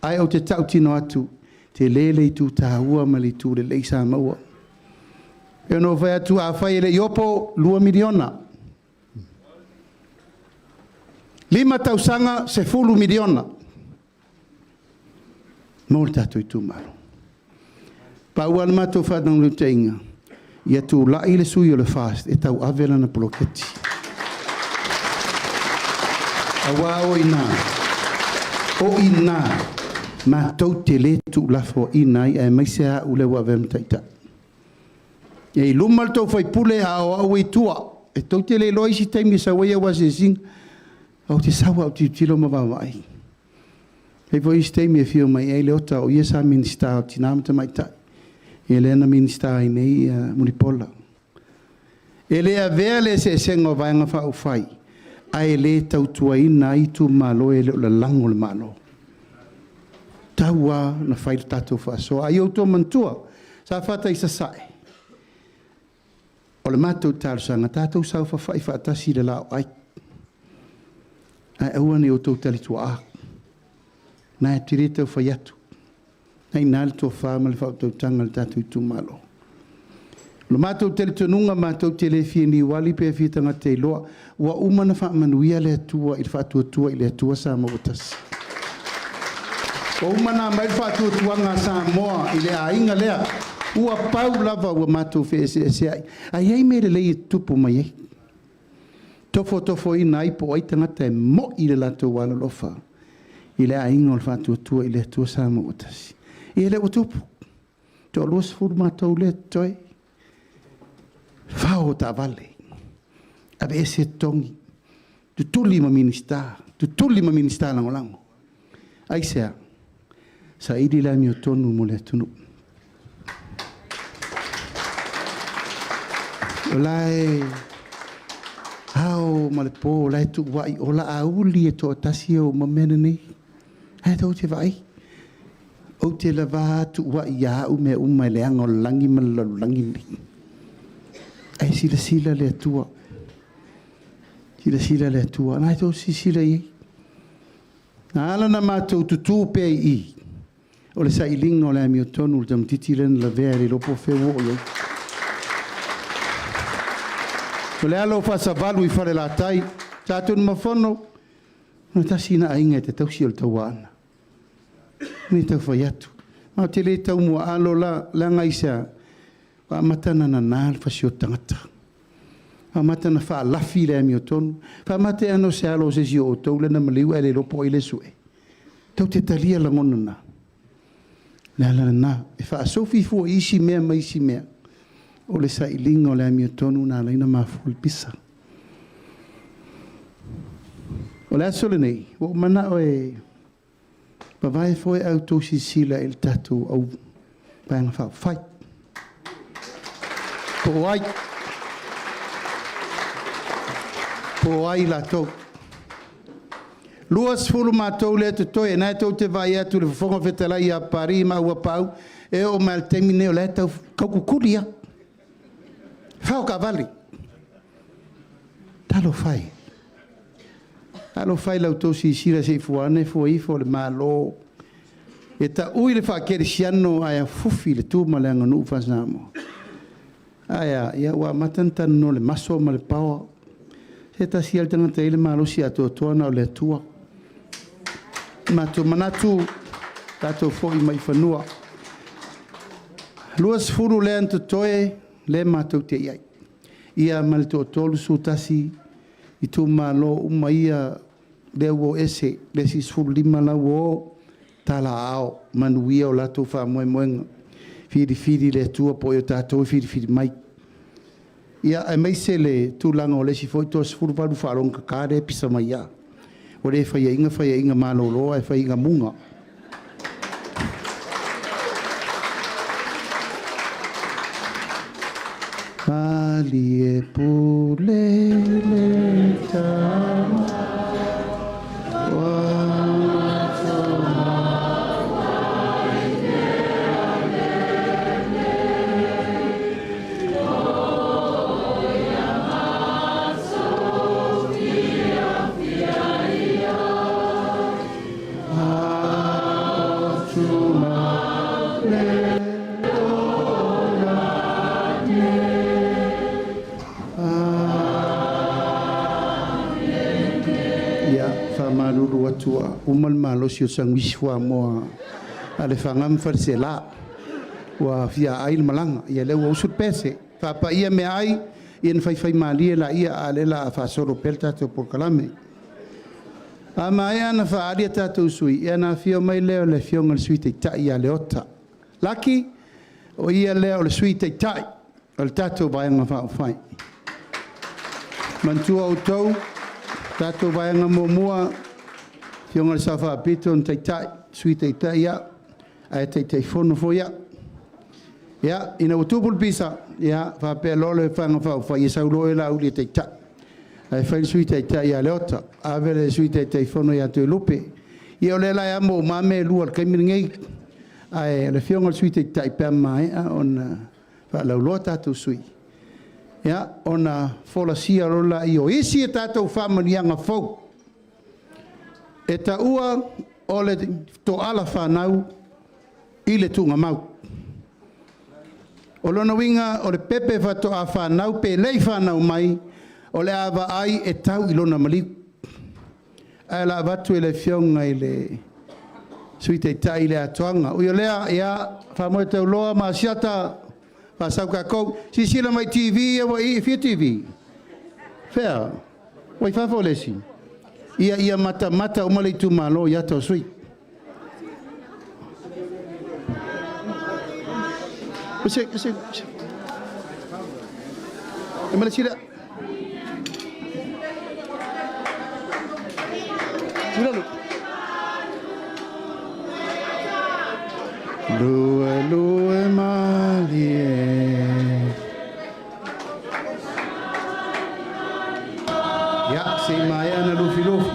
Ae ou te tautino atu, tele le itu taua ma le itu lelei sa maua. E pei ona ou fai atu, afai e le i opo, $2 miliona. 5 tausaga, $10 miliona mo le tatou itumalo. Pau lava le matou faanaunautaiga, ia tulai le sui o le FAST e tauave lana poloketi. Aua o i ina matou te le tuulafoaiina ai, aemaise lava au lea ua avea ma taitai. Ia i luma le tou sui usufono, a o au e i tua. E tou te le iloa isi taimi e sau ai au asiasiga. Ou te sau lava ou tilotilo ma vaavaai. E i ai foi isi taimi e afio mai ai Leota, o ia sa Minisita o Tina ma Tamaitai, ia lea na Minisita ai nei Mulipola. E le avea le eseesega o Vaega Faaupufai ae le tautuaina ai itumalo e le o lalago le Malo. E tatau lava ona fai le tatou faasoa. Ae ia outou manatua, Safata i Sasae, o le matou talosaga, tatou saofafai faatasi i le laoai, ae aua ne i outou talituaa. O lena ou te le tau fai atu, o lena e i ina le tofa ma le faautautaga a le tatou itumalo. O le matou talitonuga matou te le fia niuali pe fia tagata iloa, ua uma ona faamanuia le Atua i le Faatuatua i le Atua Samoa ua tasi. Ua uma ona aumai le faatuatuaga a Samoa i le aiga lea, ua pau lava ua matou feeseeseai. Ae i ai mea lelei e tutupu mai ai, tofotofoina ai po o ai tagata e moi le latou alolofa i le aiga o le Faatuatua i le Atua Samoa ua tasi. Ia lea ua tupu, toa 20 matou lea e totoe, fao taavale, aveese totogi, tutuli ma Minisita, tutuli ma Minisita Lagolago. Aisea? Saili le amiotonu mo le atunuu. O la e ao ma le po, o la e tuuai, o Laauli e toatasi e o uma mea nei. Ae tou te vaai, ou te lava tuuai ia au mea uma e leaga o le lagi ma le lalolagi lenei. Ae silasila le Atua, silasila le Atua, na e tou silasila i ai. Na ala ona matou tutu pea i i, o le sailiga o le amiotonu i le tamaitiiti lea na lavea e le iloa po o fea ua oo i ai. O le ala o Faasavalu i Falelatai, Satunumafono, o tasi lena aiga e te tausi o le tauaana. E le tau fai atu. Ma ou te le tau muaalo la, leaga aisea? Ua amata ona nana le fasioti tagata. Ua amata ona faalafi le amiotonu. Faamate ana o se alo o se isi o outou lea na maliu ae le iloa po o ai lea e sue. Tou te talia lagona na. O le ala lena, e faasofi fua i isi mea ma isi mea, o le sailiga o le amiotonu na ala ai ona mafua le pisa. O le aso lenei, ua ou manao e Vavae foi a outou silasila i le tatou au Vaega Faaupufai. Po o ai? Po o ai latou? 20 matou lea e totoe, na e tou te vaai atu i le Fofoga Fetalai ia Papalii ma Auapaau, e oo mai lava i le taimi lenei o la e taukukuli lava, fao taavale. Talofa e, talofa e i la outou silasila se i fua ane fua ifo le Malo e taui le faakerisiano ae afufi i le tu ma le aganuu faa-Samoa. Ae a? Ia ua amata ona talanoa i le maso ma le power. Se tasi lava le tagata e i ai le malosi atoatoa na o le Atua. Matou manatu, tatou foi mai i fanua. 20 lea na totoe, lea matou te i ai. Ia ma le toatolu, 11 itumalo uma ia lea ua o ese, le isi 15 la ua o, tala aao, manuia o latou faamoemoega. Filifili le Atua po o ai o tatou e filifili mai. Ia, aemaise le tulaga o le isi foi toa-18 faalogotata lea e pisa mai lava. Ua le faiaina faiaina malolo ae faiaina muga. Malie pule le tama Ia, faamalulu atu ua uma le malosi o le saguisi fuamoa a Lefaga ma Faleaseela. Ua fia aai le malaga, ia lea ua usu le pese. Faapaia meaai, ia ona faifaimalie lea, a o lea o le a faasolo pea le tatou polokalame. A maea ona faaali a tatou sui, ia ona afio mai lea o le Afioga i le Sui Taitai ia Leota. Laki, o ia lea o le Sui Taitai o le tatou Vaega Faaupufai. Manatua outou, tatou Vaega Muamua, Afioga i le Sao Faapito na Taitai, Sui Taitai au, ae Taitaifono foi au. Ia, ina ua tupu le pisa, ia faapea loa le Vaega Faaupufai, ia sau loa oe Laauli e taitai. Ae fai le Sui Taitai ia Leota, ave le Sui Taitaifono ia Toelupe. Ia o lea la e amo uma lava mea e lua i le taimi lenei. Ae o le Afioga i le Sui Taitai pe a maea ona faalauiloa tatou sui, ia, ona folasia loa lea o isi a tatou faamanuiaga fou e taua o le toala fanau i le tuugamau. O lona uiga o le pepe faatoa fanau pe le i fanau mai, o le a vaai e tau i lona maliu. Ae o le a avatu i le Afioga i le Sui Taitai le atoaga. Ui o lea, ia, faamoe tauloa ma Asiata, faasau tatou. Silasila mai i TV ia ua i i, e fia TV? Fea? Ua i fafo le isi? Ia ia matamata uma le itumalo i ata o sui. Ese, ese, ese. E ma le sila. Sila Lue lue malie. Ia, se i maea na lufilufi.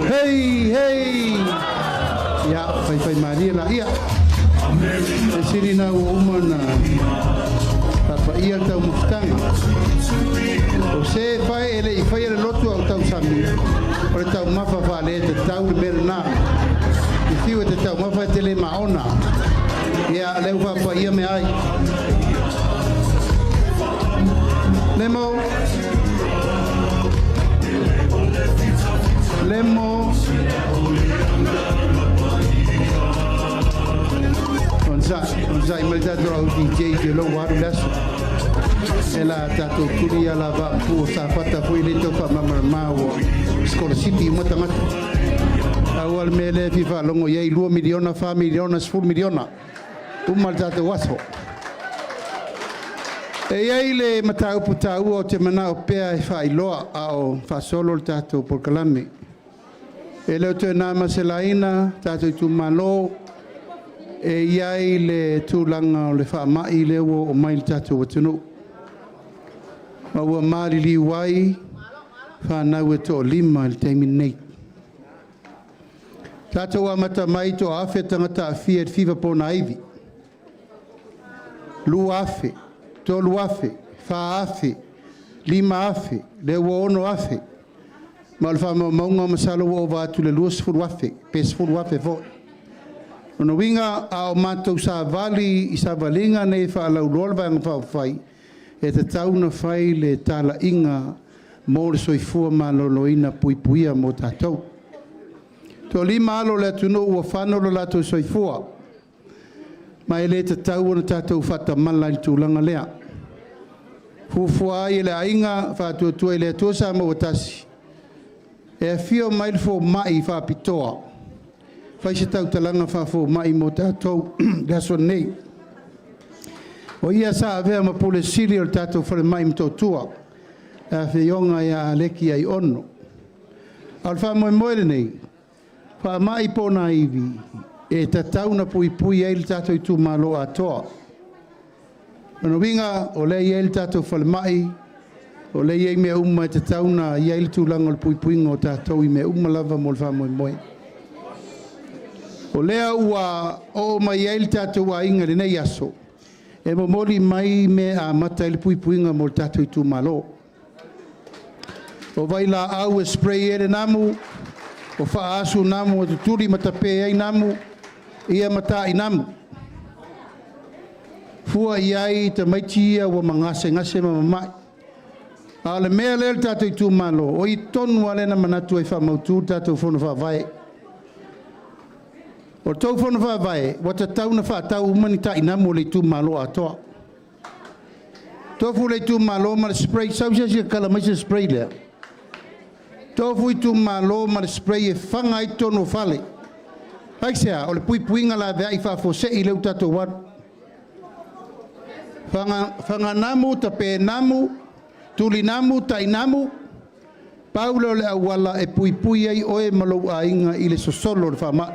Hei, hei! Ia, faifaimalie laia. E sili na ua uma na faapaia le taumafataga. O se fai e le'i faia le lotu a o tausami, o le taumafa faaletatau le mea lenā. E fiu e te taumafa e te lē maona. Ia, lea ua faapaia meaai. Lemo. Lemo. Onosai, onosai mai le tatou au DJ te lou alu le aso. E la tatou tuli ia la vaapu o Safata foi le tau faamalamalama ua sikolasipi uma tagata. Aua le mea lea e fia faalogo i ai 2 miliona, 4 miliona, 10 miliona. Uma le tatou aso. E i ai le mataupu taua o te manao pea e faailoa a o faasolo le tatou polokalame. E le o toe na ma se laina tatou itumalo e i ai le tulaga o le faamai lea ua oo mai i le tatou atunuu. Ma ua maliliu ai fanau e toalima i le taimi lenei. Tatou amata mai 1,000 tagata aafia i le fiva ponaivi. 2,000, 3,000, 4,000, 5,000, lea ua 6,000. Ma o le faamaumauga masalo ua ova atu i le 20,000 pe 10,000 foi. Lona uiga a o matou savali i savaliga nei e faalauiloa le Vaega Faaupufai, e tatau ona fai le talaiga mo le soifua maloloina puipuia mo tatou. Toalima alo o le atunuu ua fano lo latou soifua, ma e le tatau ona tatou faatamala i le tulaga lea. Fuafua ai e le aiga Faatuatua i le Atua Samoa ua Tasi, e afio mai le fomai faapitoa, fai se tautalaga faafomai mo tatou le aso nei. O ia sa avea ma pule sili o le tatou falemai i Motootua, le afioga ia Aleki Aiono. A o le faamoemoe lenei, faamai ponaivi e tatau ona puipui ai le tatou itumalo atoa. Lona uiga, o lea e i ai le tatou falemai, o lea e i ai mea uma e tatau ona i ai le tulaga o le puipuiga o tatou i mea uma lava mo le faamoemoe. O lea ua oo mai ai le tatou aiga i lenei aso, e momoli mai mea e amata ai le puipuiga mo le tatou itumalo. O vailaau e spray ai le namu, o faaasu namu e tutuli ma tape ai namu, ia ma ta'i namu. Fua i ai tamaiti ia ua magasegase ma mama'i. A o le mea lea le tatou itumalo, o i tonu lava lea na manatu ai e faamautu le tatou fono faavae. O le tou fono faavae, ua tatau ona faatau uma ni tainamu o le itumalo atoa. Tofu le itumalo ma le spray, sau se isi e tatala mai se spray lea. Tofu itumalo ma le spray e faga ai totonu o fale. Aisea? O le puipuiga laveai faafuasei lea ua tatou alu. Faganamu, tapenamu, tulinamu, tainamu, pau lea o le auala e puipui ai oe ma lou aiga i le sosolo o le faamai.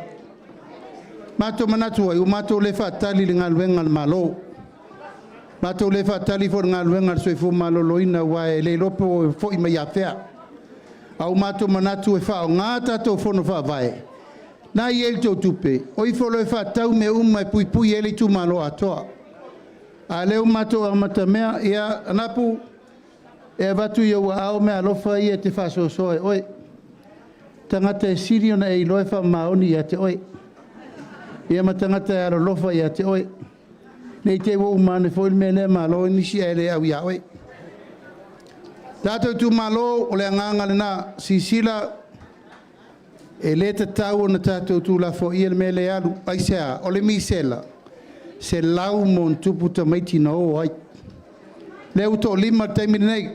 Matou manatu ai, ua matou le faatali i le galuega a le Malo. Matou le faatali foi i le galuega a le Soifua Maloloina, aua e le iloa po o foi mai afea. A ua matou manatu e faaaoga tatou fono faavae, na i ai le tou tupe, o ifo loa e faatau mea uma e puipui ai le itumalo atoa. A o lea ua matou amatamea, ia Anapu, e avatu i ou aao meaalofa ia e te faasoasoa e oe. Tagata e sili ona e iloa e faamaoni ia te oe. Ia ma tagata e alolofa ia te oe. Ne i te i ua uma ane foi le mea lea malo nisi ae le au ia oe. Tatou itumalo, o le agaga lena, silasila e le tatau ona tatou tuulafoaia le mea lea e alu. Aisea? O le misela, 100+ tamaiti na o ai. Lea ua toalima i le taimi lenei.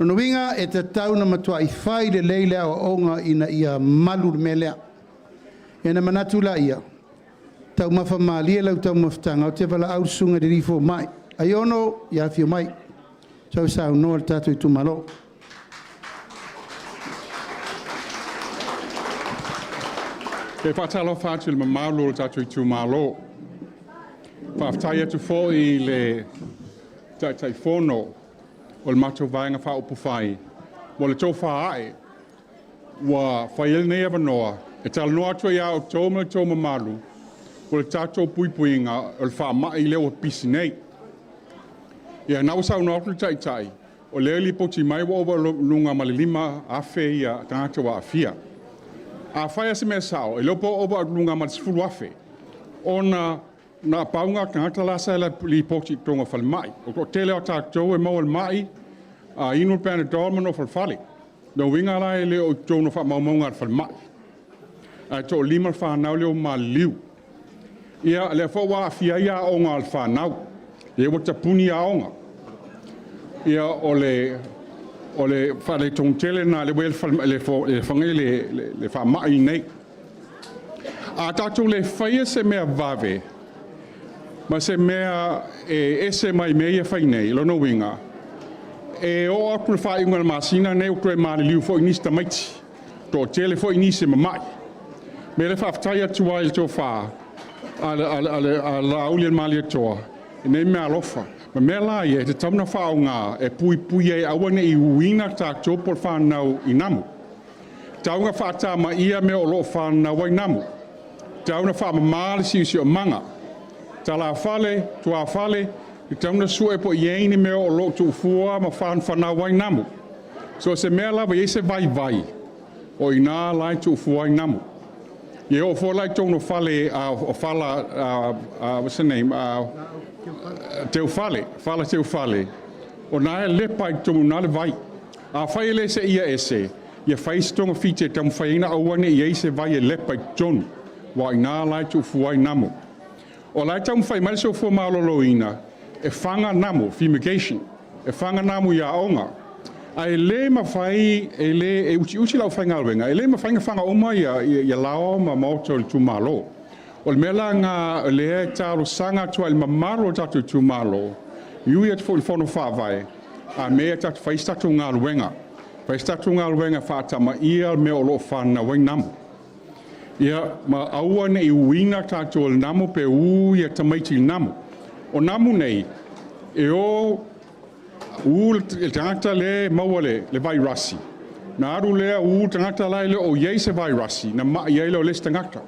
Lona uiga e tatau ona matuai fai lelei le aoaoga ina ia malu le mea lea. Ia ona manatu laia, taumafa malie lau taumafataga, ou te valaau le susuga i le alii fomai. Aiono, ia afio mai, sau saunoa i le tatou itumalo. E faatalofa atu i le mamalu o le tatou itumalo. Faafetai atu foi i le Taitaifono o le matou Vaega Faaupufai mo le tofa ae ua fai ai lenei avanoa e talanoa atu ai ia outou ma le tou mamalu o le tatou puipuiga o le faamai lea ua pisi nei. Ia na ua saunoa atu le Taitai, o lea e lipoti mai ua ova i luga ma le 5,000 tagata ua aafia. Afai lava o se mea sao, e le iloa po o ova atu i luga ma le 10,000, ona na pau lena o tagata la sa lipoti i totonu o falemai. O le toatele lava o tatou e maua i le mai, a inu le Panadol ma nofo i le fale. O lona uiga la e le o i totonu o faamaumauga a le falemai. Ae toalima le fanau lea ua maliliu. Ia, lea foi ua aafia ai aoga a le fanau, lea ua tapuni aoga. Ia, o le faaletonu tele lena lea ua i ai le faamai lenei. A tatou le faia se mea vave ma se mea e ese mai mea ia e fai nei, lona uiga, e oo atu i le faaiuga o le masina lenei ua toe maliliu foi nisi tamaiti, toatele foi nisi e mamai. O le mea lea e faafetai atu ai i le tofa a Laauli ma le Malietoa i nei meaalofa. Ma mea la ia e tatau ona faaaoga e puipui ai e aua ne i uina tatou po o le fanau i namu. E tatau ona faatamaia mea o lo o fananau ai namu, e tatau ona faamama le siosiomaga, talafale, tuafale, e tatau ona sue po o i ai ni mea o lo o tuufua ma fanafanau ai namu. So o se mea lava e i ai se vaivai, o i ina la e tuufua ai namu. E oo foi la i totonu o fale, o fala, what's the name, teufale, fala teufale, o na e lepa i totonu i ina le vai. Afai e le seia ese, ia fai se togafiti e taumafai ai ina aua ne i i ai se vai e lepa i totonu, aua o i ina la e tuufua ai namu. O la e taumafai mai le Soifua Maloloina e faga namu, fumigation, e faga namu i aoga. Ae le mafai, e le, e utiuti le aufaigaluega, e le mafai ona faga uma ia laoa ma maota o le itumalo. O le mea la lena o lea e talosaga atu ai i le mamalu o le tatou itumalo, e ui atu foi i le Fono Faavae, a mea e tatou fai se tatou galuega, fai se tatou galuega e faatamaia mea o lo o fananau ai namu. Ia ma aua ne i uina tatou e le namu pe u ia tamaiti i le namu. O namu nei, e o u le tagata lea e maua le vairasi, na alu lea u le tagata la e le o i ai se vairasi, na mai ai lea o le isi tagata.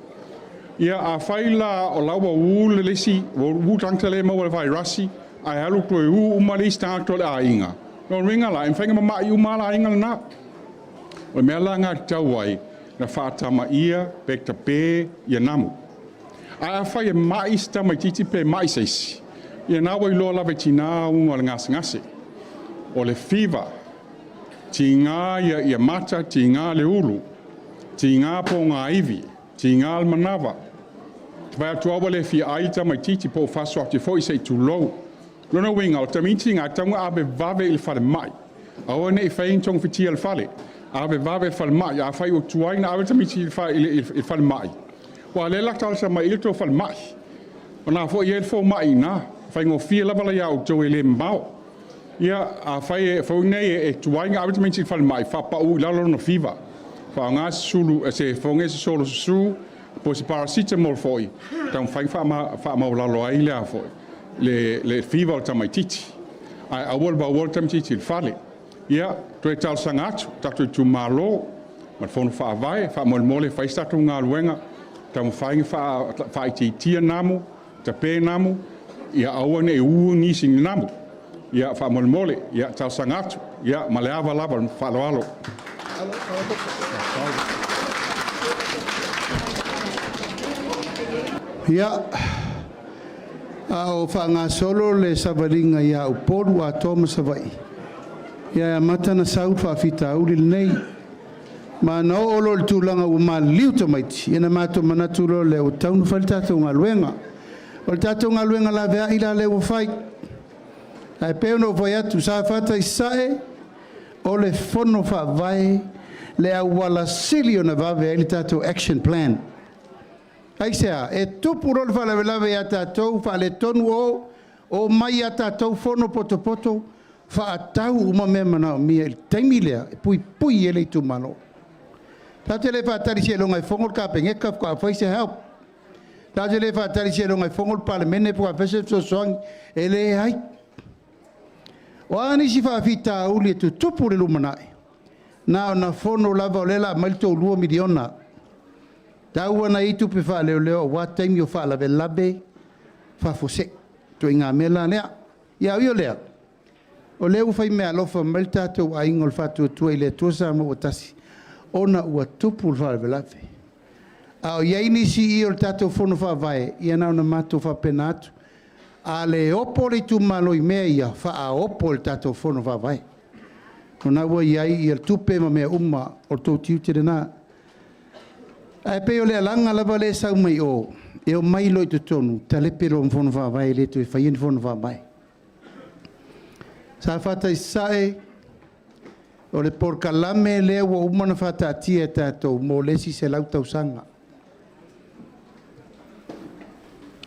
Ia afai la o la ua u le isi, ua u le tagata lea e maua le vairasi, ae alu toe u uma le isi tagata o le aiga, lona uiga la, e mafai ona mamai uma lava le aiga lena. O le mea la lena e tatau ai ona faatamaia pe tape ia namu. Ae afai e mai se tamaitiiti pe mai se isi, ia na ua iloa lava e tina uga o le gasegase. O le fiva, tiga ia mata, tiga le ulu, tiga pogaivi, tiga le manava. Te vaai atu lava ua le fia ai le tamaitiiti po o faso atu foi se i tulou. Lona uiga, o le tamaiti lena e tatau ona ave vave i le falemai. Aua ne i fai ni togafitia i le fale. Ave vave i le falemai. Afai ua tuai ona ave le tamaiti i le falemai, aua o lea o le a talosaga mai i le tou falemai. O lena foi e i ai le fomai i ina. E faigofie lava la ia outou e le mamao. Ia, afai e foi nei e tuai ona ave le tamaiti i le falemai, faapau i lalo lona fiva. Faaaoga se sulu, se foge se solo susu, po o se paracetamol foi, e taumafai ona faamaualalo ai le, foi, le fiva o le tamaitiiti. Ae aua le vaua le tamaitiiti i le fale. Ia, toe talosaga atu, tatou itumalo ma le Fono Faavae, faamolemole fai se tatou galuega, taumafai ona faaitiitia namu, tape namu, ia aua ne i u nisi i ni namu. Ia, faamolemole, ia, talosaga atu, ia, ma le ava lava, faaaloalo. Ia, a o faagasolo le savaliga ia Upolu atoa ma Savaii, ia e amata ona sau le faafitauli lenei. Ma na oo loa i le tulaga ua maliliu tamaiti, ia na matou manatu loa lea ua tatau ona fai le tatou galuega. O le tatou galuega laveai la lea ua fai. Ae pei ona ou fai atu, Safata i Sasae, o le Fono Faavae le auala sili ona vave ai le tatou action plan. Aisea? E tupu loa le faalavelave ia tatou, faaletonu o, o mai ia tatou fono potopoto, faatau uma mea manaomia i le taimi lea e puipui ai le itumalo. Tatou te le faatali seiloga e fono le Kapeneta faatoa fai se help. Tatou te le faatali seiloga e fono le Palemene faatoa fai se fesoasoani. E leai. O a nisi faafitauli e tutupu i le lumanai, na ona fono lava o lea o le a aumai le tou $2 miliona. Tau lava ina i ai tupe faaleoleo aua taimi o faalavelave faafuasei. Ituaiga mea la lea. Ia ae ui o lea, o lea ua fai meaalofa mai le tatou aiga o le Faatuatua i le Atua Samoa ua Tasi, ona ua tupu le faalavelave. A o i ai nisi i i o le tatou Fono Faavae, ia na ona matou faapena atu. A le opo le itumalo i mea ia, faaopo i le tatou Fono Faavae. O lena ua i ai le tupe ma mea uma, o le tou tiute lena. Ae pei o le alaga lava lea e sau mai o, e omai loa i totonu, talepe loa ma Fono Faavae, e le toe faia ni Fono Faavae. Safata i Sasae, o le polokalame lea ua uma ona faataatia e tatou mo le isi 100 tausaga.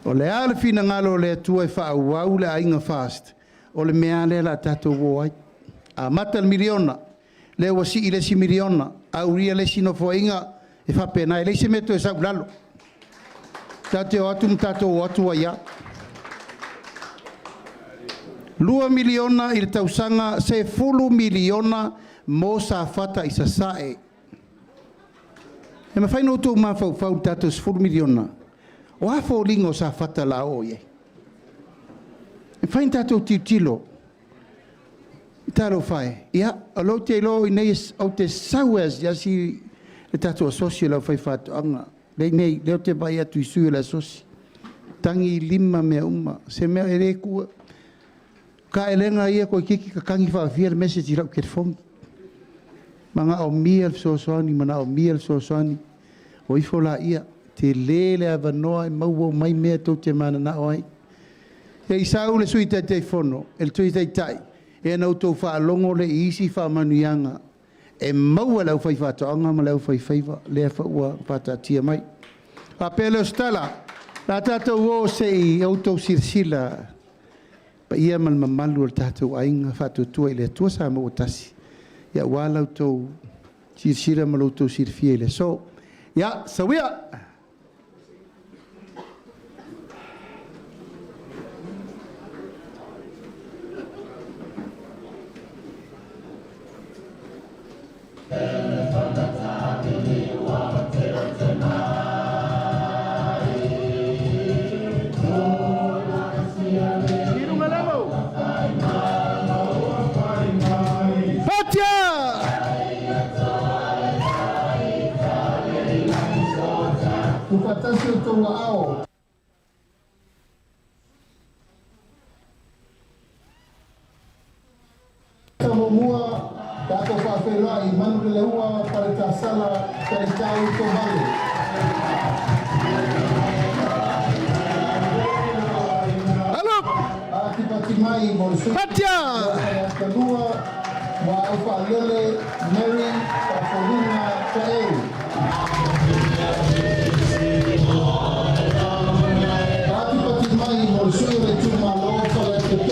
O le a le finagalo o le Atua e faaauau le Aiga FAST, o le mea lava lea o le a tatou o ai. Amata le miliona, lea ua sii le isi miliona, aulia le isi nofoaiga, e faapena, e leai se mea e toe sau i lalo. Tatou te o atu ma tatou o atu ai lava. $2 miliona i le tausaga, $10 miliona mo Safata i Sasae. E mafai ona outou mafaufau i le tatou $10 miliona, o a foliga o Safata o le a oo i ai? E mafai ona tatou tilotilo, talofa e, ia o lea ou te iloa o i inei ou te sau e asiasi le tatou asosi o le Aufaifaatoaga, lea e i inei, lea ou te vaai atu i sui o le asosi, tagi lima mea uma, se mea e le tuua. O taelega ia toeitiiti tatagi faafia le message i lau telefoni, manaomia le fesoasoani, manaomia le fesoasoani. O ifo laia, tele le avanoa e maua uma ai mea tou te mananao ai. Se i sau le Sui Taitaifono, le Sui Taitai, ia ona outou faalogo lea i isi faamanuiaga e maua e le aufaifaatoaga ma le aufaifaiva lea foi ua faataatia mai. Faapea lea o se tala, o le a tatou o se i outou silasila paia ma le mamalu o le tatou Aiga Faatuatua i le Atua Samoa ua Tasi, aua la outou silasila ma lo outou silafia i le aso. Ia, soia! Patia! Tuufaatasi o outou aao. Muamua, tatou faafeiloai Manuleleua Faletasala Talitau Tovale. Alo! Atipati mai mo le sui. Patia! Talua, Muaau Faalele Mary Faafouina Taeu. Patipati mai mo le sui o le itumalo Faleata 3,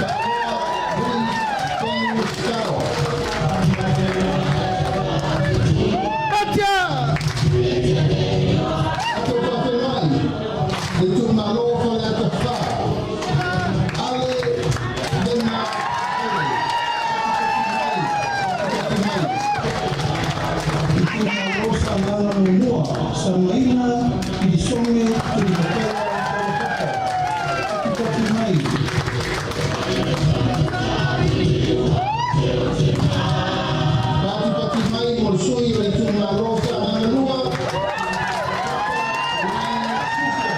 Taaroa Willie Ken Scarrow. Patia! Tatou faafeiloai le itumalo Faleata 4, Ale Lena Ale. Patipati mai, patipati mai. Itumalo Sagaga 1, Sagaina Pilisome Tulimatela Tolopapa. Patipati mai. Patipati mai mo le sui o le itumalo Sagaga 2, Ryan Susa.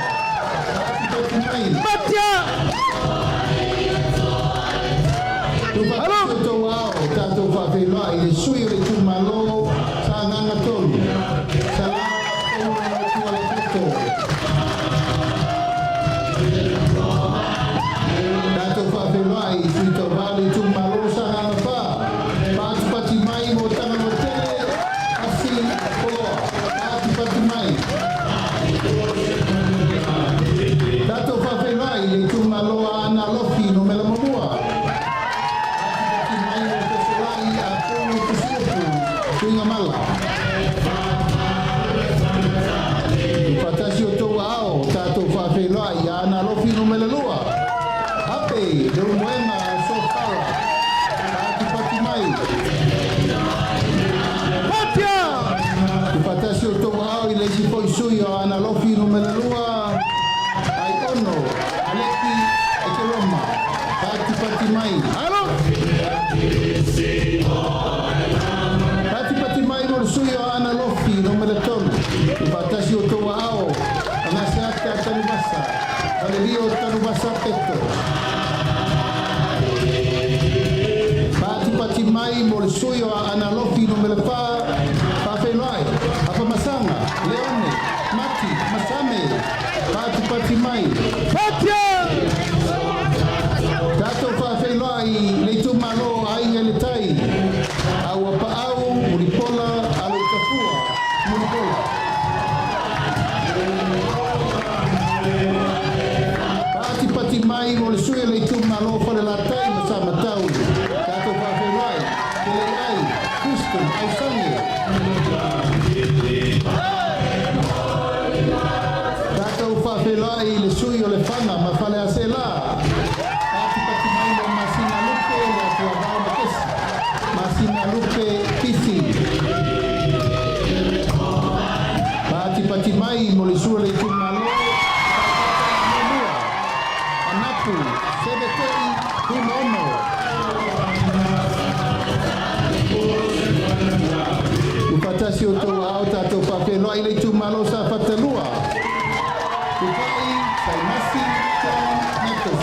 faafeiloai ia Aana Alofi Nu.2, Ape Leulumoega Sofara, patipati mai. Tuufaatasi o outou aao i le isi foi sui o Aana Alofi Nu.2, Aiono Aleki Ekeroma, patipati mai. Patipati mai mo le sui o Aana Alofi Nu.3, tuufaatasi o outou aao, Agaseata Tanuvasa, Falelio Tanuvasa Peto. Patipati mai mo le sui o Aana Alofi Nu.4, faafeiloai Afamasaga Leone Mati Masame, patipati mai. Tatou faafeiloai le itumalo Aiga i le Tai, Auapaau Mulipola Aloitafua Mulipola. Patipati mai mo le sui o le itumalo Falelatai ma Samatau, tatou faafeiloai Keleiai Kristen Ausage. Tatou faafeiloai le sui o Lefaga ma Faleaseela, patipati mai mo Masina Lupe le Atuavao Makesi, Masina Lupe Pisi. Patipati mai mo le sui o le itumalo Safata 1, Anapu Sevetei Tuimaono. Tuufaatasi o outou aao, tatou faafeiloai le itumalo Safata 2, Tupai Saimasi John Matos.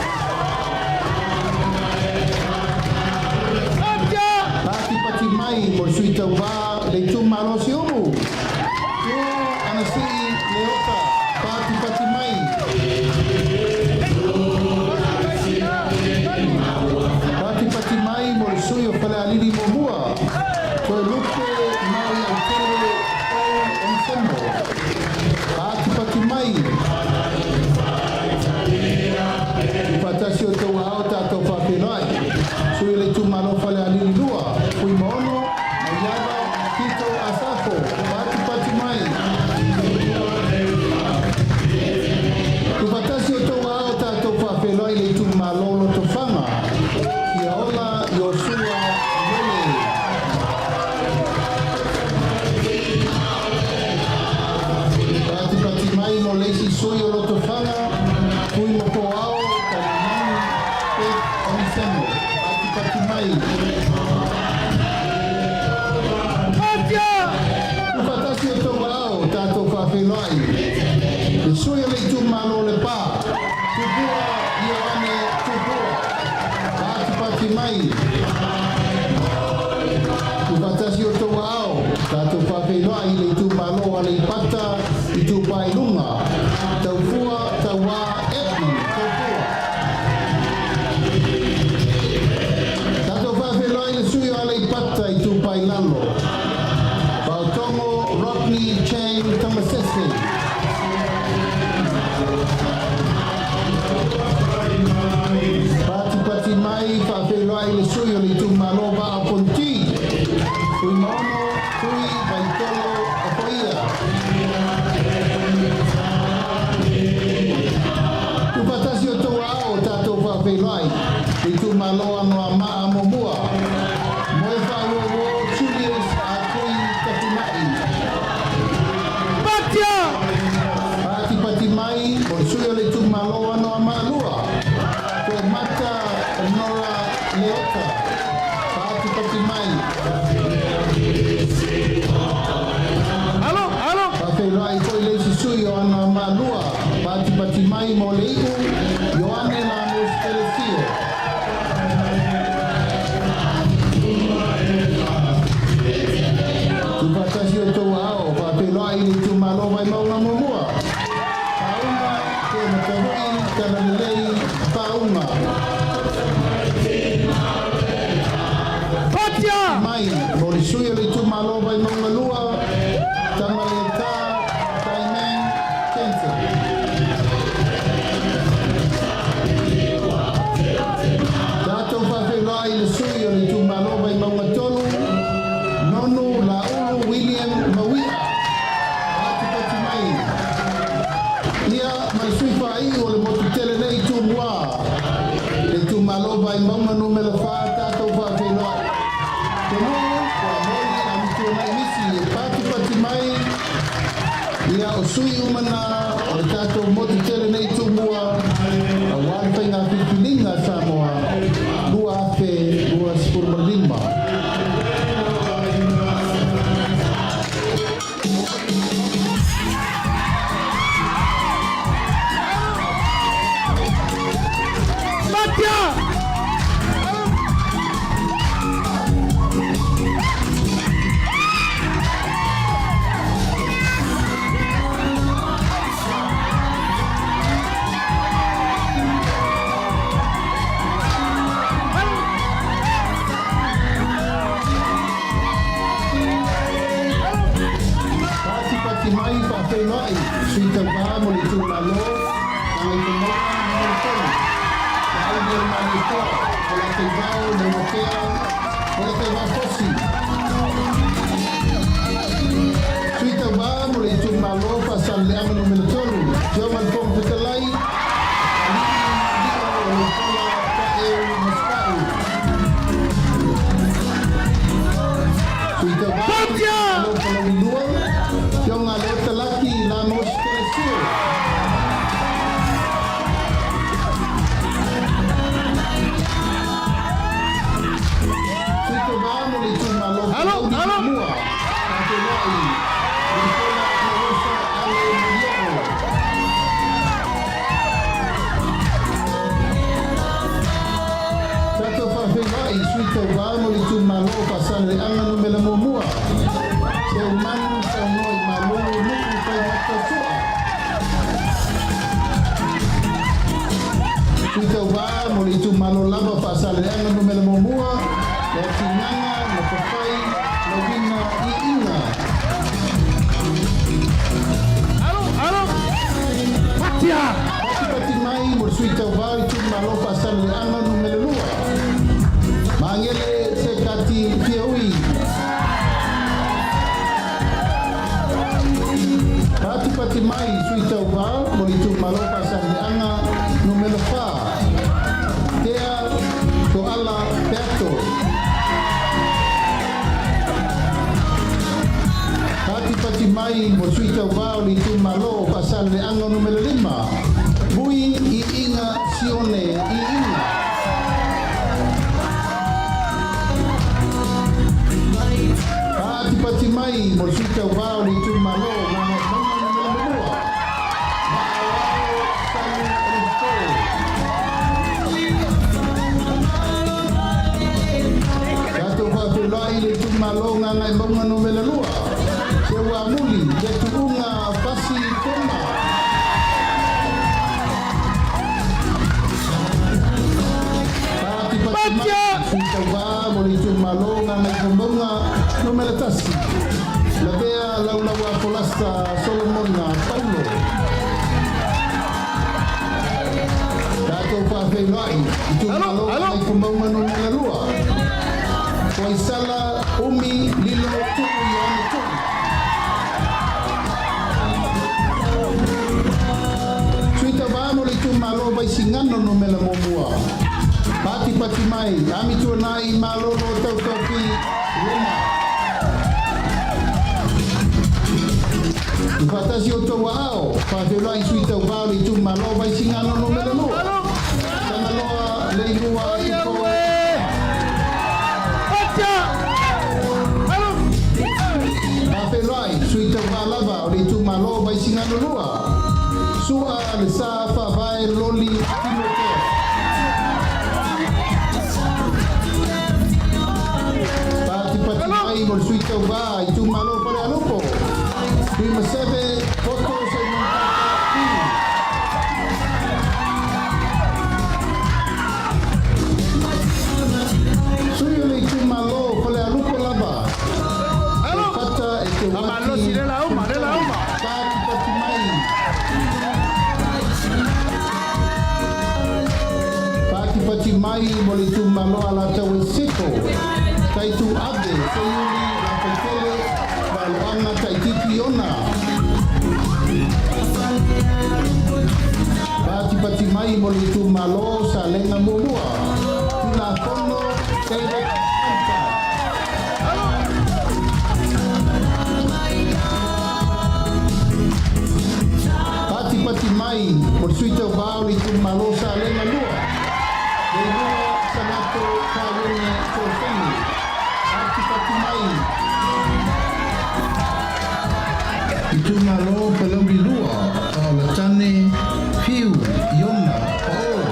Patipati mai mo le sui tauvā le itumalo Siumu, Tu Anasii Leota, patipati mai. Patipati mai mo le sui o Falealili 1, Toelupe Maui Autele O Onisemo, patipati mai. Tuufaatasi o outou aao, tatou faafeiloai sui o le itumalo Falealili 2, Fuimaono Maiava Tito Asafo, patipati mai. Tuufaatasi o outou aao, tatou faafeiloai le itumalo Lotofaga, Fiaola Iosua Lele. Patipati mai mo le isi sui o Lotofaga, Fuimofoao Talimani Pet Onisemo, patipati mai. Tuufaatasi o outou aao, tatou faafeiloai le sui o le itumalo Lepa, Tupua Ioane Tupua, patipati mai. Tuufaatasi o outou aao, tatou faafeiloai le itumalo Aleipata Itupa i Luga, Taufua Tauā Edmund Taufua. Tatou faafeiloai le sui o Aleipata Itupa i Lalo, Faotogo Rodney Chang Tamasese. Patipati mai, faafeiloai le sui o le itumalo Vaa Fonoti, Fuimaono Tui Vaitolo Ofoia. Tuufaatasi o outou aao, tatou faafeiloai le itumalo Anoamaa 1, Moefaauouo Julius Atui Tafuna'i. Patipati mai mo le sui o le itumalo Anoamaa 2, Toemata Nora Leota, patipati mai. Faafeiloai foi le isi sui o Anoamaa 2, patipati mai mo le iu Ioane Lamos Telesio. Tuufaatasi o outou aao, faafeiloai le itumalo Vaimauga 1, Faauga Tematavui Talalelei Faauga. Mai mo le sui o le itumalo Vaimauga 2, Tamaleta Taiman Kense. Tatou faafeiloai le sui o le itumalo Vaimauga 3, Nonu Laulu William Mauia, patipati mai. Ia ma le sui faaii Faaiu o le motu tele nei Tumua. Le itumalo Vaimauga Nu.4 tatou faafeiloai. Tonu'u Fuamoli Amituanai Misi e patipati mai ia o sui uma na o le tatou motu tele nei Tumua auā le faiga filifiliga a Samoa 2025. Patipati mai faafeiloai sui tauvā mo le itumalo Gagaifomauga Nu.3, Laauli o le Malietoa, Polataivao Maunakea, Polataivao Fosi. Sui tauvā mo le itumalo Faasaleleaga Nu.3, Afioga i le Fofoga Fetalai, Alii Lio o Lepola Taeu Masepau. Sui tauvā mo le itumalo Palauli 2, Afioga Leota Laki Lamos Telesio. Sui tauvā mo le itumalo Palauli 1, Faafeiloai Mulipola Anarosa Ale Mali'o. Tatou faafeiloai sui tauvā mo le itumalo o Faasaleleaga Numera 1, Seumanu Saunoa i Malo Nu'u Faigata Su'a. Sui tauvā mo le itumalo lava Faasaleleaga Numera 1, Leatigaga Matafai Lauina Iiga. Patipati mai mo le sui tauvā o le itumalo Faasaleleaga Numera 2, Magele Sekati Fiaui. Patipati mai sui tauvā mo le itumalo Faasaleleaga Numera 4, Tea Toala Peato. Patipati mai mo sui tauvā o le itumalo o Faasaleleaga Numera 5, Vui Iiga Sione Iiga. Patipati mai mo le sui tauvā o le itumalo o Gagaemauga Numera 1, Ma'auao Salu Olefo. Tatou faafeiloai i le itumalo Gagaemauga Numera 2, Seuamuli Letu'uga Pasi Toma. Patipati mai sui tauvā mo le itumalo Gagaifomauga Numera 1, Lavea Laulaua Folasa Solomona Paulo. Tatou faafeiloai itumalo Gagaifomauga Numera 2, Foaisala Umi Lilo Tu'u Ioane Tu'u. Sui tauvā mo le itumalo Vaisigano Numera 1, Patipati mai Amituanai Malolo Tautofi Roma. I faatasi o outou aao, faafeiloai sui tauvā o le itumalo Vaisigano Numera 2, Tagaloa Leilua Ifo. Faafeiloai sui tauvā lava o le itumalo Vaisigano 2, Su'a Le Sa Faavae Loli Timotea. Patipati mai mo le sui tauvā itumalo Falealupo, Tuimaseve Poto Saimon Tata. Sui o le itumalo Falealupo lava, Fata e te wati patipati mai. Patipati mai mo le itumalo Alataua i Sisifo, Taitu Ave Seiuli Lafaitele Valoaga Taititi Iona. Patipati mai mo le itumalo o Salega Muamua, Tulafono David Hunter. Patipati mai mo le Sui Tauvā o le itumalo o Salega 2, Leilua Salato Taione Fesoasoani. Patipati mai. Itumalo Palauli 2, Faaolatane Fiu Iona Paolo.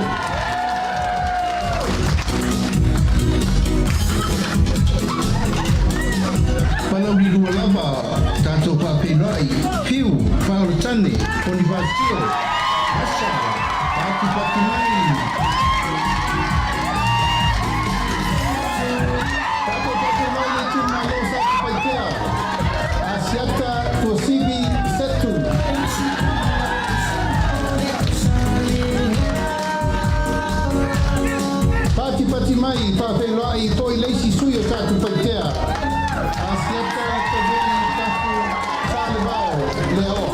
Palauli 2 lava, tatou faafeiloai, Fiu Faaolatane Ponifasio Asa. Patipati mai. Tatou faafeiloai le itumalo o Satupaitea, Asiata Tuasivi Setu. Patipati mai, faafeiloai foi le isi sui o Satupaitea, Asiata Toveli Tafu Salevao Leaoa.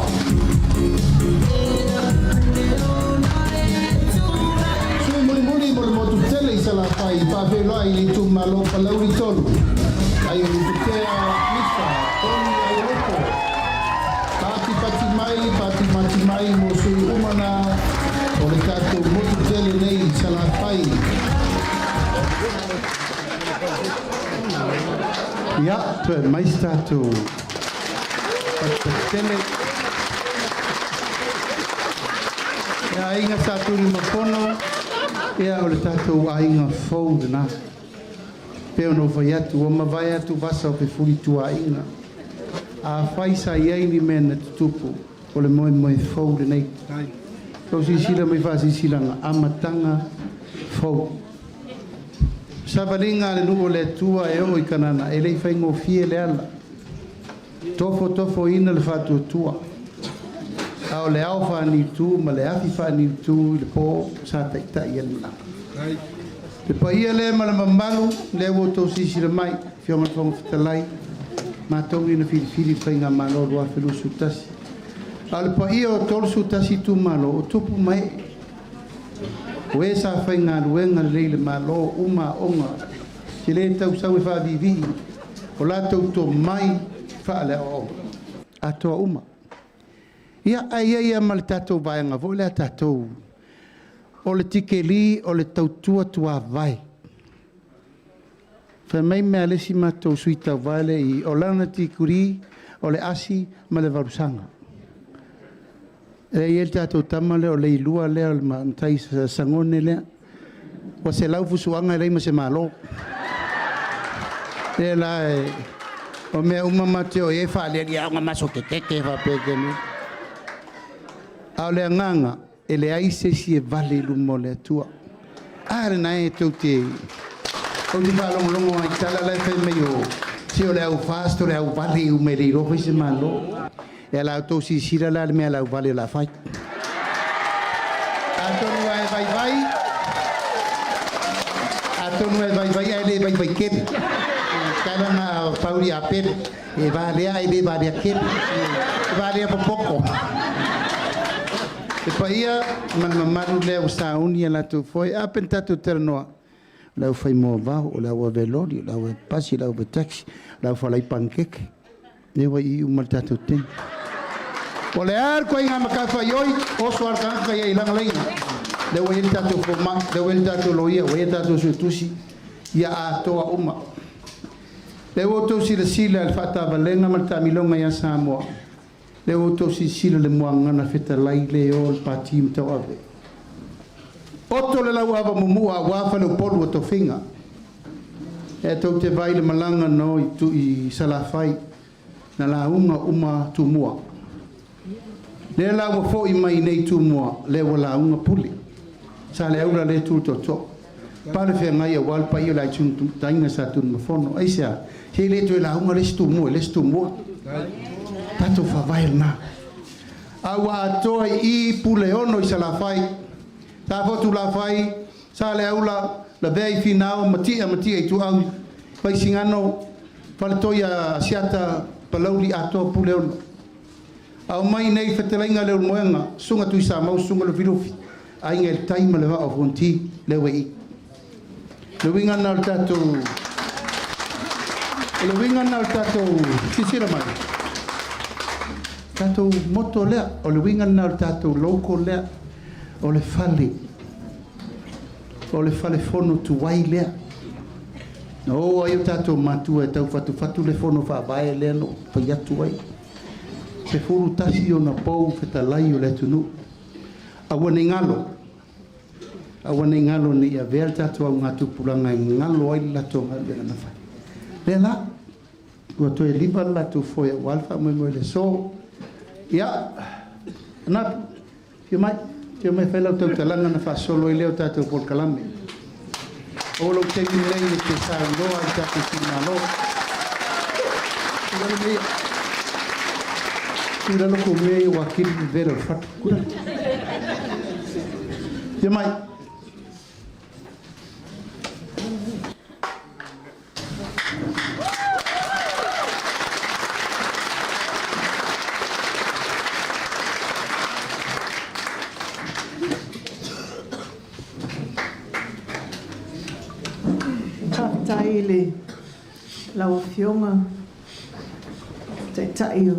Sui mulimuli mo le motu tele i Salafai, faafeiloai le itumalo Palauli 3, Aiolupetea Misa Tony Aiolopo. Patipati mai, patipati mai mo sui uma na o le tatou motu tele nei i Salafai. Ia, toe mai se tatou patipati tele. Ia, aiga Sa Tunumafono, ia o le tatou aiga fou lena. Pe ona ou fai atu, ua mavae atu vasa o fefulituaaiga. Afai sa i ai ni mea na tutupu, o le moemoe fou lenei. Tou silasila mai faasilasilaga, amataga fou. Savaliga a le nuu o le Atua e oo i Kanana, e le i faigofie le ala. Tofotofoina le faatuatua. A o le ao faaniutu ma le afi faaniutu i le po sa taitai ai le malaga. Le paia lea ma le mamalu lea ua outou silasila mai, Afioga i le Fofoga Fetalai, matou ia na filifili i le Faigamalo 2021. A o le paia o 31 itumalo o tupu ma ee, o e sa faigaluega lelei i le Malo, uma aoga, se le tausau e faaviivii o latou tomai faaleaoaoga. Atoa uma. Ia, ae i ai lava ma le tatou vaega foi lea tatou o le tikeli o le tautua tuavae. Fai mai mea a le isi matou sui tauva lea i o lana tikuli o le asi ma le valusaga. E i ai le tatou tama lea o Leilua lea o le matai Sagone lea. Ua 100 fusuaga e leai ma se malo. Lea la e o mea uma matou te o i ai faaliali aoga maso tetete faapea ke nei. A o le agaga e leai se isi e vale i luma o le Atua. A lena e tou te ou te faalogologo ai i tala la e fai mai o se o le au fast o le au vale i uma e le iloa fai se malo. E ala outou silasila la le mea lau vale o le a fai. Atonu e vaivai, atonu e vaivai ae le vaivai tele. Tala na pauli a pele, e valea ae le valea tele. E valea popoto. Le paia ma le mamalu lea ua sauni a latou foe, a pe na tatou talanoa, o le au fai moavao, o le au ave loli, o le au ave pasi, o le au ave taxi, o le au falai panukeke. Lea ua i uma le tatou taimi. Po o le a le ituaiga matafaioi, oso lava le tagata ia i lana laina. Lea ua i ai le tatou fomai, lea ua i ai le tatou loia, ua i ai le tatou suetusi, ia atoa uma. Lea ua outou silasila i le faatavalega ma le taamiloga ia Samoa. Lea ua outou silasila i le muagana fetalai le o le Pati Matauave. Oto le lauava mumua aua Faleupolu o tofiga. E tou te vaai i le malaga na o i Salafai, na lauga uma Tumua. Lea la ua foi mai nei Tumua, lea ua lauga Pule. Sa le aula lea tu tootoo. Pale feagai aua le paia o le aiga Sa Tunumafono. Aisea? Se le toe lauga le isi Tumua i le isi Tumua. Tatou faavae lena. A ua atoa i i Puleono i Salafai. Sa fotu Lafai, sa le aula, lavea i Finao, matia matia i Tuau, Vaisigano, Faletoi a Asiata, Palauli atoa Puleono. Aumai nei fetalaiga Leulumoega, Susuga Tuisamau, Susuga Lufilufi, Aiga i le Tai ma le Vaa o Fonoti, lea ua i i. Le uiga lena o le tatou O le uiga lena o le tatou silasila mai, tatou moto lea, o le uiga lena o le tatou logo lea, o le fale, o le fale fono tuai lea. Na o ai o tatou matua e taufatufatu le fono faavae lea na ou fai atu ai. 11 ona pou fetalai o le atunuu. Aua ne i galo, aua ne i galo ne i avea le tatou augatupulaga e galo ai le latou galuega na fai. Lea la, ua toe 5 le latou foe aua le faamoemoe i le aso. Ia, Anapu, afio mai, afio mai e fai lau tautalaga ona faasolo ai lea o tatou polokalame. O lou taimi lenei e te saunoa i le tatou itumalo. Tuu i lalo kou mea ia ua atili vevela o le fatu. Afio mai. Faafetai i le lau Afioga Taitai o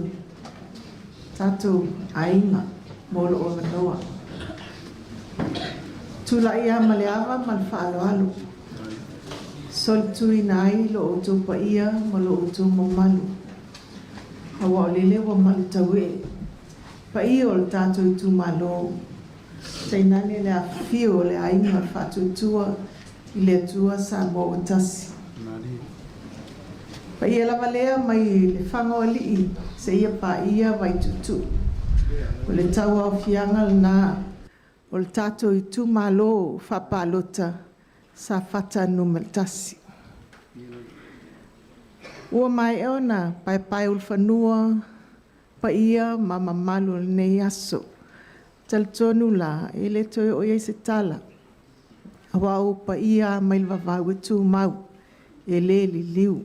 tatou aiga mo lou avanoa. Tulai lava ma le ava ma le faaaloalo, solituina ai lo outou paia ma lo outou mamalu, aua o lele ua malutauee paia o le tatou itumalo, tainane le afifio o le Aiga Faatuatua i le Atua Samoa ua Tasi. Paia lava lea mai le Fagaoalii seia paia Vaituutuu. O le tauaofiaga lena o le tatou itumalo faapalota Safata 1. Ua maea ona paepaeulufanua paia ma mamalu o lenei aso. E talitonu la, e le toe oo i ai se tala, aua o paia lava mai le vavau e tumau, e le liliu,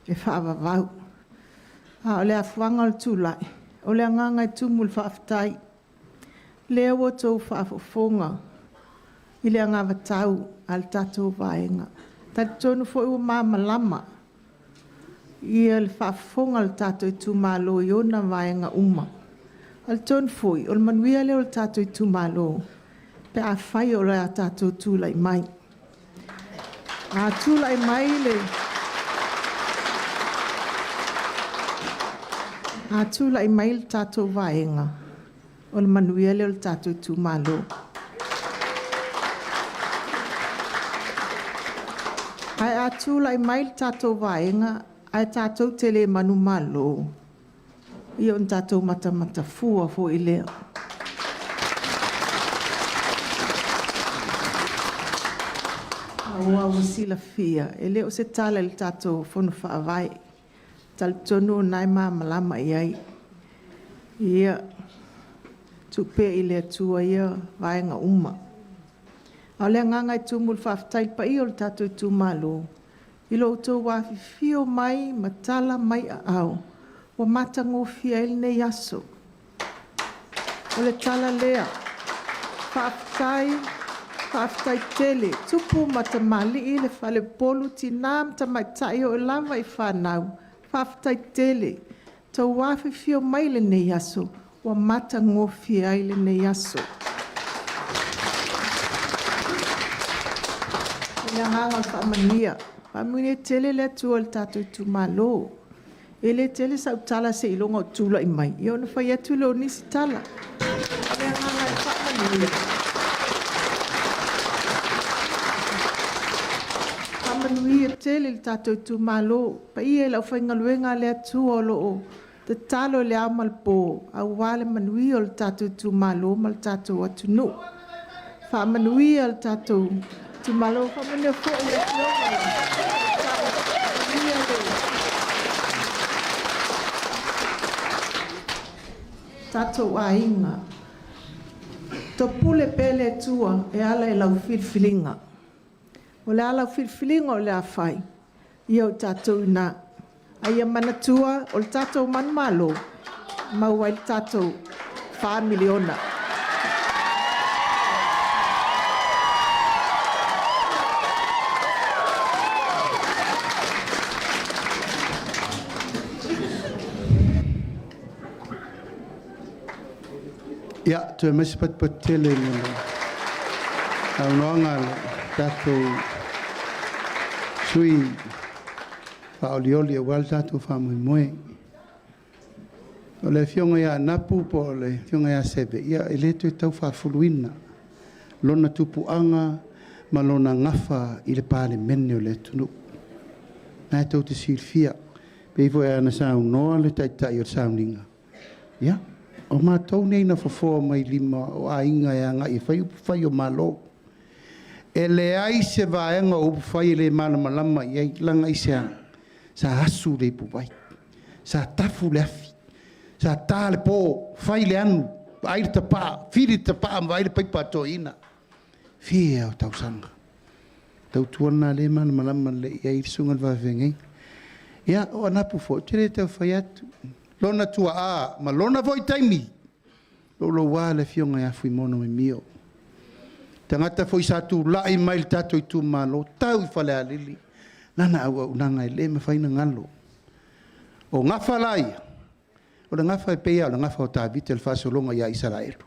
e faavavau. A o le afuaga o le tulai, o le agaga e tumu i le faafetai. O lea ua outou faafofoga i le anavatau a le tatou Vaega. E talitonu foi ua malamalama le faafofoga a le tatou itumalo i ona vaega uma. E talitonu foi, o le manuia lea o le tatou itumalo pe afai o le a tatou tulai mai. A tulai mai le tatou Vaega, o le manuia lea o le tatou itumalo. Ae a tulai mai le tatou Vaega ae tatou te le manumalo, ia ona tatou matamatafua foi lea. Aua ua silafia, e le o se tala i le tatou Fono Faavae, e talitonu o lena e malamalama i ai. Ia, tuu pea i le Atua ia vaega uma. A o le agaga e tumu i le faafetai i le paia o le tatou itumalo, i lo outou afifio mai ma tala mai aao, ua matagofie ai lenei aso. O le tala lea, faafetai, faafetai tele. Tupu ma tamalii, le faleupolu, tina ma tamaitai e oo lava i fanau, faafetai tele. Ua outou afifio mai i lenei aso, ua matagofie ai lenei aso. O le agaga o le faamanuia, faamanuia tele le Atua i le tatou itumalo. E le tele sau tala seiloga ou te tulai mai ona fai atu lea o nisi tala. O le agaga e faamanuia, faamanuia tele i le tatou itumalo. Le paia i le aufaigaluega a le Atua o lo o tatalo i le ao ma le po aua le manuia o le tatou itumalo ma le tatou atunuu. Faamanuia le tatou itumalo, faamanuia foi i le Afioga i le Tamaitai, faamanuia le tatou aiga. Topule pea le Atua e ala i lau filifiliga. O le a lau filifiliga o le a fai, ia o tatou i ina. A ia manatua, o le tatou manumalo, e maua ai le tatou $4 miliona. Ia, toe aumai se patupatu tele mo le saunoaga a le tatou sui usufono faaolioli aua le tatou faamoemoe. O le Afioga ia Anapu po o le Afioga ia Seve, ia e le toe tau faafuluina lona tupuaga ma lona gafa i le Palemene o le atunuu. O lena tou te silafia, pei foi ona saunoa le Taitai o le sauniga, ia, o matou nei na fofoa mai lima o aiga e agai e fai upufai o Malo. E leai se vaega o upufai e le malamalama i ai, leaga aisea? Sa asu le ipuvai, sa tafu le afi, sa ta le po, fai le anu, vaai le tapaa, fili le tapaa ma vaai le paipa a toeaiina. Fia o tausaga. Tautua lena o lea e malamalama lelei i ai le susuga i le faafeagaiga. Ia, o Anapu foi, ou te le tau fai atu, lona tuaa ma lona foi taimi, louloua le Afioga ia Fuimaono Mimio, tagata foi sa tulai mai le tatou itumalo, tau i Falealili lana auaunaga e le mafai ona galo. O gafa la ia, o le gafa e pei lava o le gafa o Tavita i le faasologa ia Isaraelu.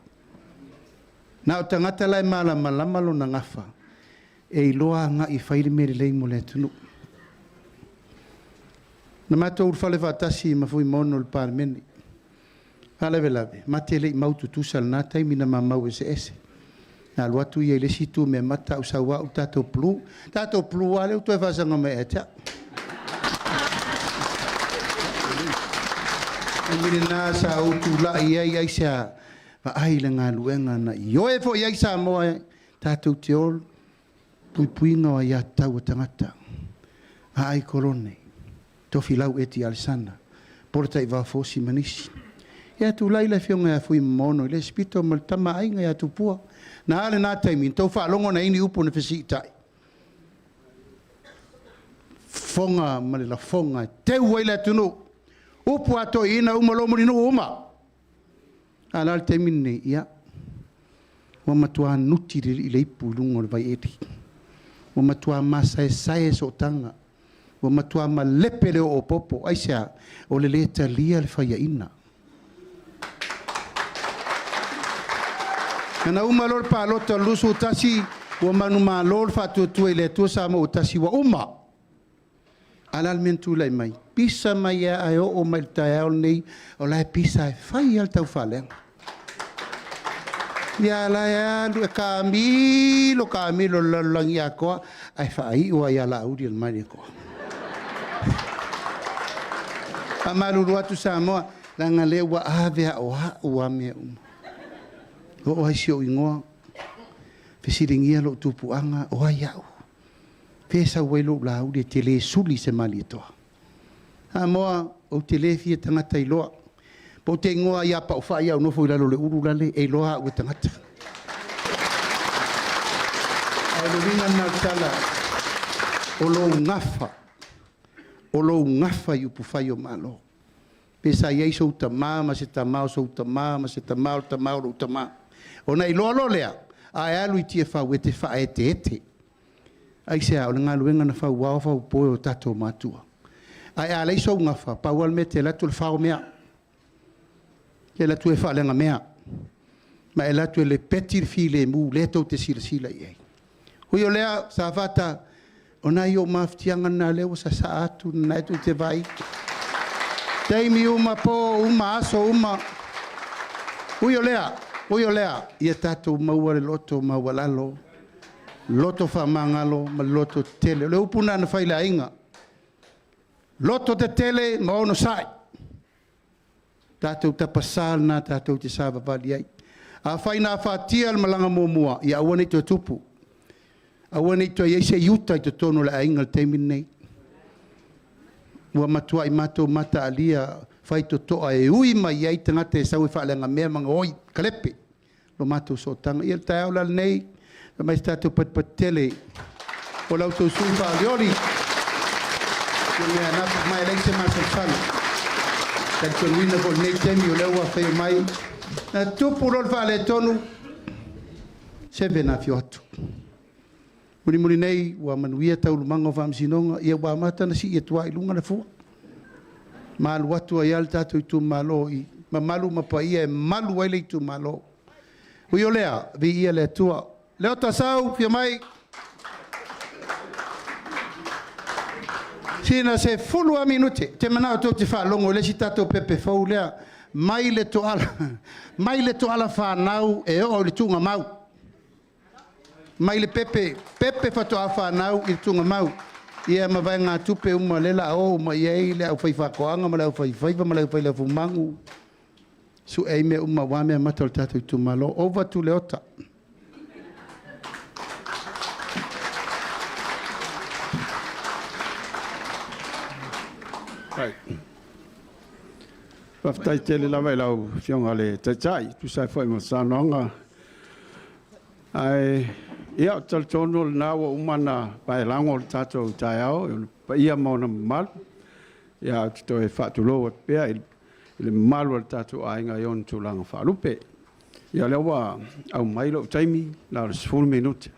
Na o tagata la e malamalama lona gafa, e iloa agai e fai le mea lelei mo le atunuu. Na matou ulufale faatasi ma Fuimaono i le Palemene. Faalavelave, ma te le i mau tutusa i lena taimi na ma mau eseese. Na alu atu ia i le isi itu meamata ae sau au i le tatou blue. Tatou blue lava lea ua toe faasaga mai ia te au. O le taimi lena sa ou tulai ai, aisea? Vaai i le galuega na ioe foi i ai Samoa tatou te o i le puipuiga o aia tatau a tagata. Aai Kolone, Tofilau Eti Alesana, Polataivao Fosi ma nisi. Ia tulai le Afioga ia Fuimaono i le isi pito ma le Tama a Aiga ia Tupua. Na a lena taimi, na outou faalogo na i ai ni upu na fesiitai? Fofoga ma le lafoga e teu ai le atunuu. Upu a toeaiina uma loa Mulinuu uma. A o le a le taimi lenei? Ia, ua matua nuti le alii le ipu i luga o le vaieli. Ua matua masaesae sootaga. Ua matua malepe le oopopo. Aisea? O le lē talia le faiaina. Na uma loa le palota o le 21, ua manumalo le Faatuatua i le Atua Samoa ua Tasi, ua uma. A o le a le mea na tulai mai? Pisa mai lava e oo mai i le taeao lenei, o la e pisa e fai lava le taufaaleaga. Ia la e alu e taamilo taamilo i le lalolagi atoa, ae faaiu lava ia Laauli i le Malietoa. Faamalulu atu Samoa, leaga o lea ua ave lava o au lava mea uma. Oo lava i si ou igoa, fesiligia lou tupuaga, o ai au? Fea e sau ai lou Laauli e te le suli i se Malietoa? Samoa, ou te le fia tagata iloa. Pe ou te igoa ia Paufai ae ou nofo i lalo o le ulu lale, e iloa au e tagata. Ae o le uiga lena o le tala, o lou gafa, o lou gafa i upufai o Malo. Pe sa i ai sou tama ma se tama o sou tama ma se tama o le tama o lou tama. Ona e iloa loa lea, a e alu i Tiafau, e te faaeteete. Aisea? O le galuega na fauao faupo e o tatou matua. Ae a leai sou gafa, pau lava le mea e te alu atu o le fao mea. E te alu atu e faaleaga mea, ma e alu atu e lepeti le filemu lea tou te silasila i ai. Ui o lea, Safata, o nai ou mafatiaga na o lea ua sasaa atu, o lena tou te vaai, taimi uma, po uma, aso uma. Ui o lea, ui o lea, ia tatou maua le loto maualalo, loto faamagalo ma le loto tetele. O le upu lena na fai i le aiga, loto tetele ma onosai. Tatou tapasa lena tatou te savavali ai. Afai na afatia le malaga muamua, ia aua ne i toe tupu. Aua ne i toe i ai se Iuta i totonu o le aiga i le taimi lenei. Ua matuai matou mataalia faitotoa e ui mai ai tagata e sau e faaleagamea ma gaoi, kalepe lo matou sootaga. Ia o le taeao la lenei, aumai se tatou patupatu tele o la outou sui usufono faaolioli. Ma e leai se masalosalo, talitonuina foi i lenei taimi o lea ua afio mai, na tupu loa le faaletonu, seve na afio atu. Mulimuli nei ua manuia taualumaga o faamasinoga, ia ua amata ona sii atu lava i luga le fua. Ma alu atu ai lava le tatou itumalo i mamalu ma paia e malu ai le itumalo. Ui o lea, viia le Atua. Leota Sau, fia mai. Sina 10 a minute. Te manao tou te faalogo i le isi tatou pepe fou lea. Mai le toala, mai le toala whanau e oo i le tuugamau. Mai le pepe, pepe faatoa fanau i le tuugamau. Ia ma vaegatupe uma lea o le a o uma i ai le aufaifaatoaga ma le aufaifaiva ma le aufailafumagu. Sue ai mea uma aua meamata o le tatou itumalo. Over to Leota. Faafetai tele lava i lau Afioga i le Taitai e tusa ai foi ma le saunoaga. Ae ia, ou te talitonu o lena ua uma ona paelago le tatou taeao i ona paia ma ona mamalu. Ia, ou te toe faatulou atu pea i le mamalu o le tatou aiga i ona tulaga faalupe. Ia, o lea ua aumai lou taimi, na o le 10 minute.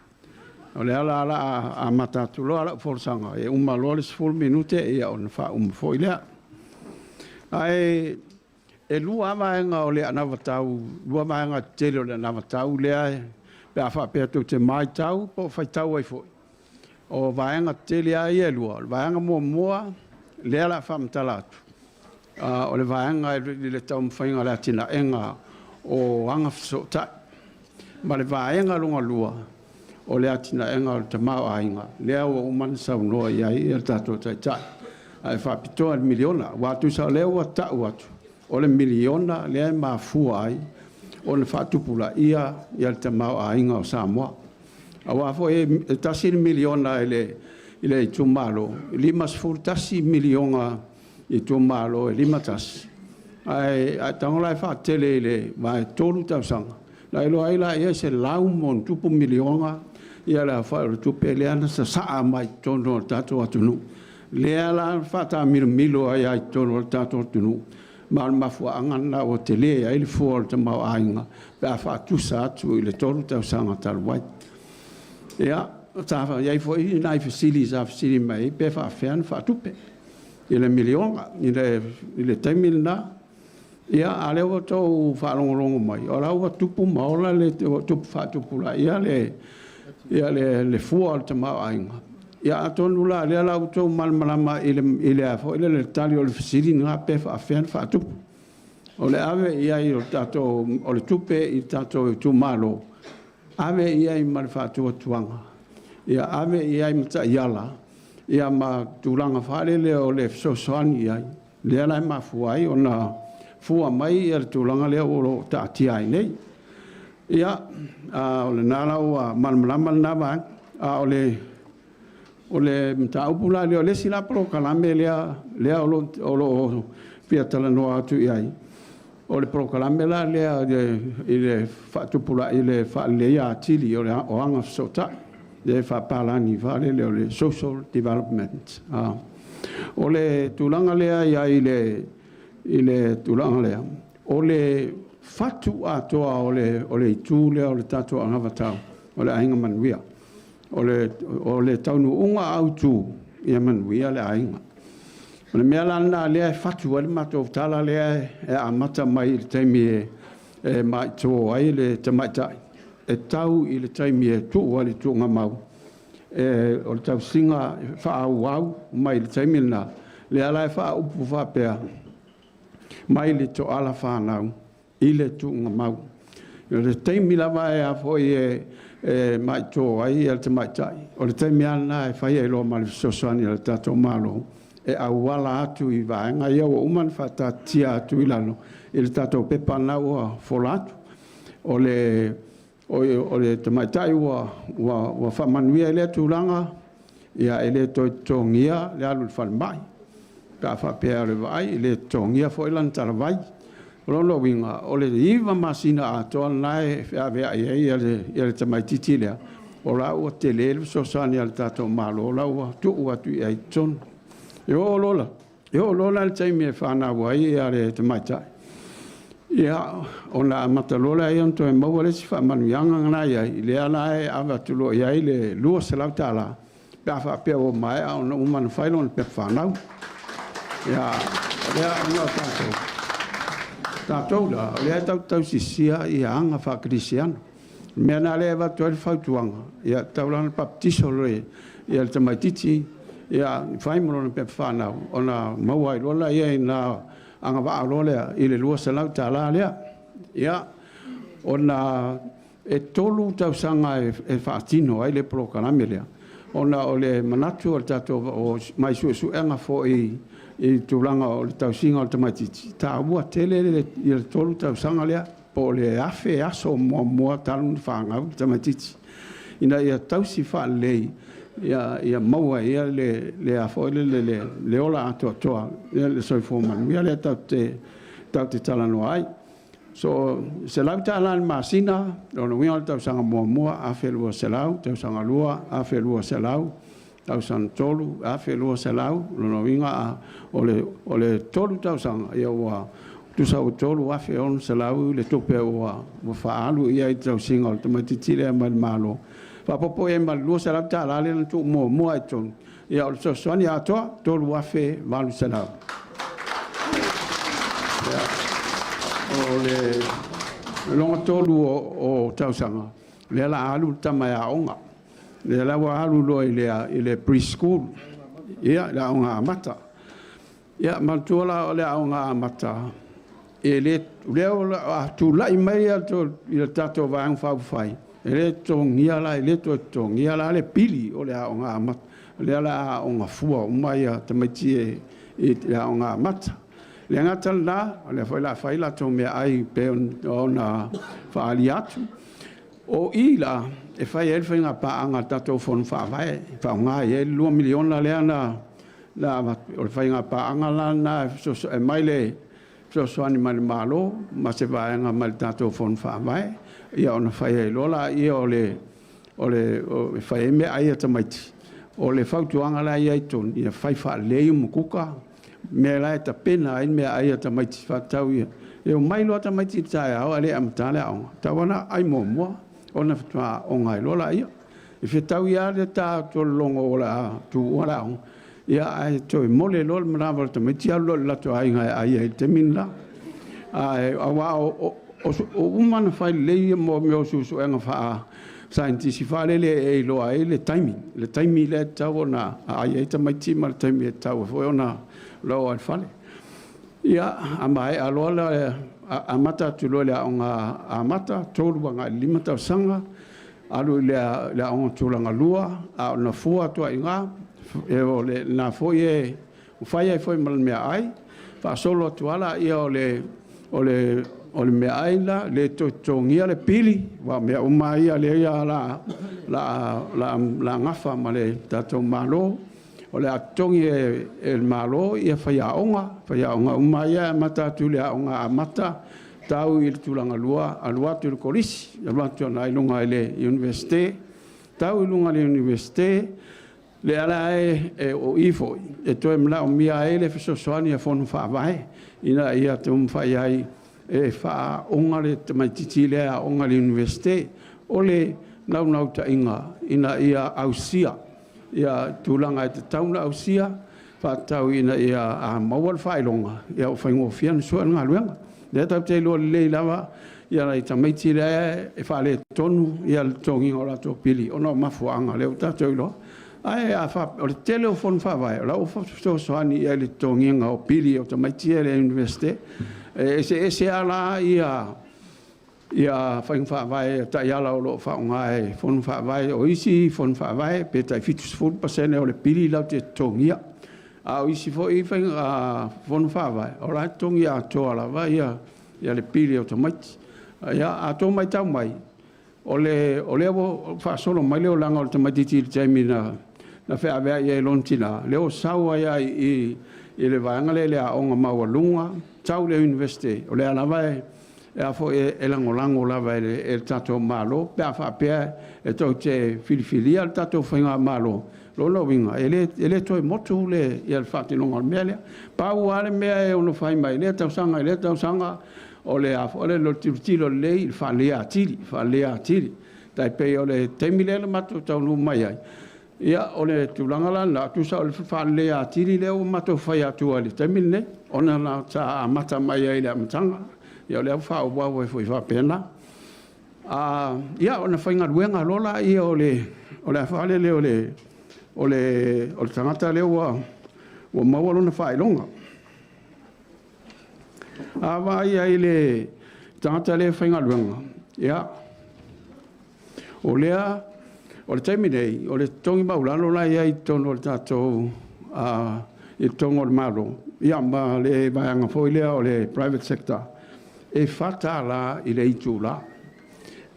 O lea la o le a amata atu loa lau folasaga, e uma loa le 10 minute ona faauma foi lea. Ae e lua lava vaega o le anavatau, lua vaega tetele o le anavatau lea pe a faapea tou te matau po o faitau ai foi. O vaega tetele lava ia e lua. O le vaega muamua lea o le a faamatala atu, o le vaega i le taumafaiga o le atinaega o agafesootai. Ma le vaega lona lua, o le atinaega o le tamaoaiga, lea ua uma ona saunoa i ai le tatou Taitai. Ae faapitoa i le miliona, aua tusa o lea ua tau atu, o le miliona lea e mafua ai ona faatupulaia le tamaoaiga o Samoa. Aua foi e tasi le miliona i le itumalo, e 51 miliona i itumalo e 51, ae tago la e faatele i le vae 3 tausaga, ona e iloa ai lea e 100+ miliona le aofai o le tupe lea na sasaa mai i totonu o le tatou atunuu. Lea la na faataamilomilo ai lava i totonu o le tatou atunuu, ma o le mafuaaga lena ua tele ai le fua o le tamaoaiga pe a faatusa atu i le 3 tausaga talu ai. Ia, sa i ai foi nai fesili sa fesili mai ai pe faapefea ona faatupe i le miliona i le taimi lena. Ia, a o lea ua outou faalogologo mai, o la ua tupu ma ola le faatupulaia le fua o le tamaoaiga. Ia atonu la o lea la ua outou malamalama i le foi lele le tali o le fesili lena pe faapefea ona faatupe. O le ave i ai o le tatou o le tupe i tatou itumalo, ave i ai ma le faatuatuaga, ia ave i ai ma taiala, ia ma tulaga faalele o le fesoasoani i ai, lea la e mafua ai ona fua mai le tulaga lea o lo o taatia ai nei. Ia, o lena la ua malamalama lena vaega. A o le mataupu la lea, o le isi la polokalame lea o lo o fia talanoa atu i ai, o le polokalame la lea i le faatupulaia, i le faaleleia atili o agafesootai, lea e faapalagi faalele o le social development. O le tulaga lea i ai i le tulaga lea, o le fatu atoa o le itu lea o le tatou anavatau, o le Aiga Manuia. O le taunuuga autu, ia manuia le aiga. O le mea la lena lea e fatu ai le matou tala lea e amata mai i le taimi e maito ai le tamaitai, e tau i le taimi e tuu ai le tuugamau, o le tausiga faaauau mai le taimi lena, lea la e faaupu faapea, mai le toala fanau i le tuugamau. O le taimi lava e a foi e maito ai le tamaitai, o le taimi lava lena e fai ai loa ma le fesoasoani a le tatou Malo, e auala atu i vaega ia ua uma ona faataatitia atu i lalo i le tatou pepa lena ua fola atu. O le tamaitai ua faamanuia i lea tulaga, ia e le toe totogia le alu i le falemai, pe a faapea o le vaai, e le totogia foi lana talavai. O lona uiga, o le 9 masina atoa lena e feaveai ai le tamaitiiti lea, o la ua tele le fesoasoani a le tatou Malo, o la ua tuu atu i ai i totonu. E oo loa la i le taimi e fanau ai le tamaitai, ia, ona amata loa lea ona toe maua le isi faamanuiaga lena e i ai, lea la e avatu loa i ai le $200 pe a faapea ua maea ona uma ona fai lona pepa fanau. Ia, o lea ona o tatou la, o lea e tatou te tausisia aga faakerisiano. Le mea lena lea e avatu ai le fautuaga, ia tatau la ona papatiso le ia le tamaitiiti, ia fai ma lona pepa fanau ona maua ai loa lea i na agavaa loa lea i le $200 lea. Ia, ona e 3 tausaga e faatino ai le polokalame lea, ona o le manatu o le tatou mai suesuega foi i tulaga o le tausiga o le tamaitiiti, e taua tele le 3 tausaga lea, po o le 1,000 aso muamua talu ona fanau le tamaitiiti, ina ia tausi faalelei ia maua ai le ola atoatoa, le soifua manuia lea tatou te talanoa ai. So, $100 i le masina, lona uiga o le tausaga muamua $1,200, tausaga lua $1,200, tausaga tolu $1,200, lona uiga o le 3 tausaga, ia ua tusa ua $3,600 le tupe ua faaalu i ai i le tausiga o le tamaitiiti lea mai le Malo. Faaopoopo i ai ma le $200 lea na tuu muamua i totonu, ia o le fesoasoani atoa $3,800. O le lona tolu o tausaga, lea la a alu le tama e aoga. Lea la ua alu loa i le preschool, ia le aoga amata. Ia manatua la o le aoga amata, e le, lea ua tulai mai le tatou Vaega Faaupufai, e le totogia la, e le toe totogia la le pili o le aoga amata. O lea la aoga fua uma ia tamaiti i le aoga amata. Le gata lena, o lea foi la fai latou meaai pei ona faaalia atu. O i la, e fai ai le faiga paaga a le tatou Fono Faavae, e faaaoga i ai le $2 miliona lea na avatu. O le faiga paaga la lena e mai le fesoasoani mai le Malo ma se vaega mai le tatou Fono Faavae, ia ona fai ai loa lea o le fai ai meaai a tamaiti. O le fautuaga la e i ai i totonu, ia fai faalelei umukuka, mea la e tapena ai meaai a tamaiti faatatau ia. E omai loa tamaiti i le taeao ae le amata le aoga, tatau ona aai muamua ona faatoa aoga ai loa laia. E fetaui lava le ta tolologo o le a tuua le aoga, ia ae toe mole loa le manava o le tamaiti alu loa i le latou aiga e ai ai i le taimi lena. Ae aua o uma ona fai lelei mo mea o suesuega faasaienitisi faalele e iloa ai le taimi, le taimi lea e tatau ona aai ai tamaiti ma le taimi e tatau foi ona oo ai i le fale. Ia, a maea loa le amata atu loa i le aoga amata, 3 agai i le 5 tausaga, alu i le aoga tulaga lua, a o nafua atu ai i ina, o lena foi e fai ai foi ma le meaai, faasolo atu lava lea o le meaai la, le toe totogia le pili, aua o mea uma ia lea o le a gafa ma le tatou Malo. O le a totogi e le Malo ia faiaoga, faiaoga uma ia e amata atu i le aoga amata, tau i le tulaga lua, alu atu i le kolisi, alu atu agai i luga i le Iunivesite, tau i luga i le Iunivesite, lea la e o i foi, e toe manaomia ai le fesoasoani a Fono Faavae, ina ia taumafai ai e faaaoga le tamaitiiti lea e aoga i le Iunivesite. O le naunautaiga ina ia ausia ia tulaga e tatau ona ausia, faatatau ina ia a maua le faailoga, ia ua faigofie ona sue le galuega. Lea tatou te iloa lelei lava ia nai tamaiti lea e faaletonu ia le totogiina o latou pili ona o mafuaaga lea ua tatou iloa. Ae o le tele o Fono Faavae, o la ua fesoasoani i ai i le totogiina o pili o tamaiti ia i le Iunivesite. E eseese lava la ia faiga faavae taiala o lo o faaaoga e Fono Faavae. O isi Fono Faavae pe tai 70% o le pili latou te totogia. A o isi foi faiga Fono Faavae, o la e totogi atoa lava ia le pili o tamaiti. Ia, a outou matau mai, o lea ua faasolo mai le olaga o le tamaitiiti i le taimi na feaveai ai e lona tina, lea ua sau ai lava i le vaega lea i le aoga maualuga, sau i le Iunivesite, o lea lava e lagolago lava e le tatou Malo pe a faapea e tou te filifilia le tatou faigamalo. Lona uiga, e le toe motu le faatinoga o le mea lea. Pau lava le mea e ono fai mai i lea tausaga i lea tausaga, o le tilotilo lelei i le faaleleia atili, faaleleia atili. Tai pei o le taimi lea na matou taunuu mai ai, ia o le tulaga la lena, tusa o le faaleleia atili lea ua matou fai atu ai i le taimi lenei, ona na sa amata mai ai i le amataga, ia o lea ua faaauau ai foi faapena. Ia, ona faigaluega loa laia o le o le a faalele o le o le o le tagata lea ua maua lona faailoga. A vaai ai le tagata lea e faigaluega, ia, o lea o le taimi nei, o le totogi maualalo la e i ai i totonu o le tatou i totonu o le Malo, ia ma le vaega foi lea o le private sector, e $4 i le itula.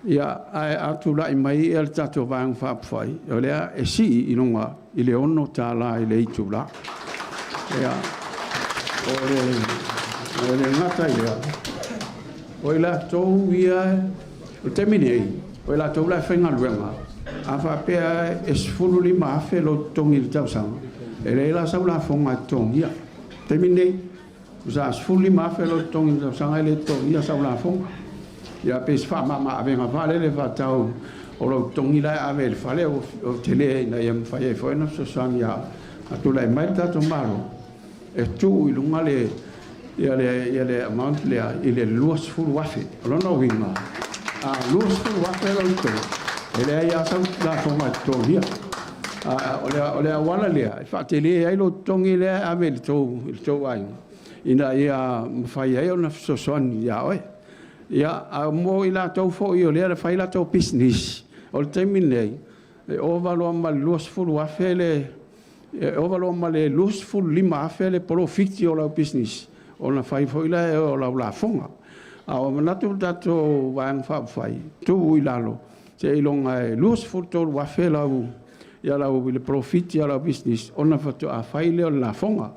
Ia, ae a tulai mai le tatou Vaega Faaupufai, o lea e sii i luga i le $6 i le itula. Ia, o le gata i lea, o i latou ia, o le taimi nei, o i latou la e faigaluega, a faapea e $15,000 lou totogi i le tausaga, e leai la sau lafoga e totogia. O le taimi nei, tusa a $15,000 lou totogi i le tausaga e le totogia sau lafoga. Ia pe se faamama-avega foi lele faatatau o lou totogi la e ave i le fale ua tele ina ia mafai ai foi ona fesoasoani a tulai mai le tatou Malo e tuu i luga le ia le ia le amount lea i le $20,000. O lona uiga, a $20,000 lou totogi, e leai lava sau lafoga e totogia. O le auala lea e faatele ai lou totogi lea e ave i le tou aiga ina ia mafai ai ona fesoasoani ia oe. Ia, a mo i latou foi o lea e fai latou pisinisi, o le taimi lenei, e ova loa ma le $20,000 le e ova loa ma le $25,000 le polofiti o lau pisinisi, ona fai foi lea o lau lafoga. A o manatu le tatou Vaega Faaupufai, tuu i lalo seiloga e $23,000 lau ia lau le polofiti o lau pisinisi ona faatoa fai lea o le lafoga.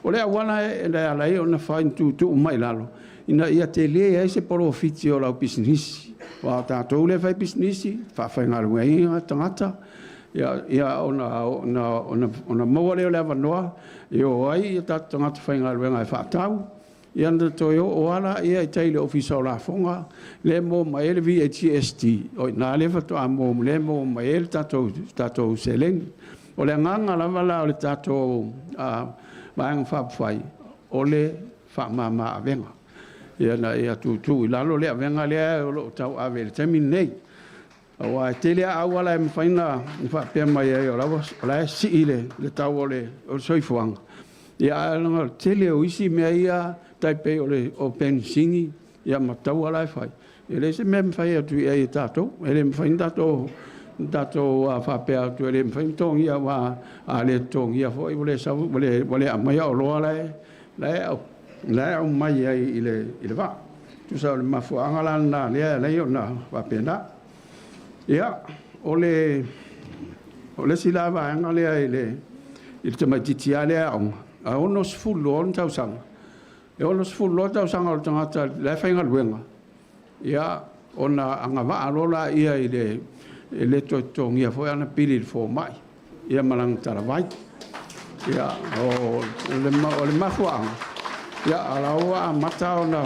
O le auala e ala ai ona fai tuutuu mai i lalo, ina ia tele ai se polofiti o lau pisinisi. Aua o tatou lea e fai pisinisi, faafaigaluegaina tagata, ia ona maua lea o le avanoa e o ai o tatou tagata faigaluega e faatau, ia ona toe oo lava lea i tai i le Ofisa o Lafoga lea e maua mai ai le VAGST, o i ina lea faatoa maua mai ai le tatou seleni. O le agaga lava la o le tatou Vaega Faaupufai, o le faamama avega, ina ia tuutuu i lalo le avega lea o lo o tauave i le taimi lenei. Aua e tele lava auala e mafai ona faapea mai ai o la e sii le tau o le soifuaga, ae ona o le tele o isi mea ia tai pei o le penisini ma taua la e fai, e leai se mea e mafai atu i ai e tatou. E le mafai ona tatou faapea atu e le mafai ona totogia, aua a le totogia foi ua le aumaia oloa la e aumai ai i le vaa. Tusa o le mafuaaga la lena lea e ala ai ona faapena. Ia, o le isi la vaega lea i le tamaitiiti lava lea e aoga, a 60 loa ona tausaga, e 60 loa tausaga o le tagata la e faigaluega, ia, ona agavaa loa lea i le e le toe totogia foi ana pili i le fomai, ia ma lana talavai. Ia, o le mafuaaga, ia, o la ua amata ona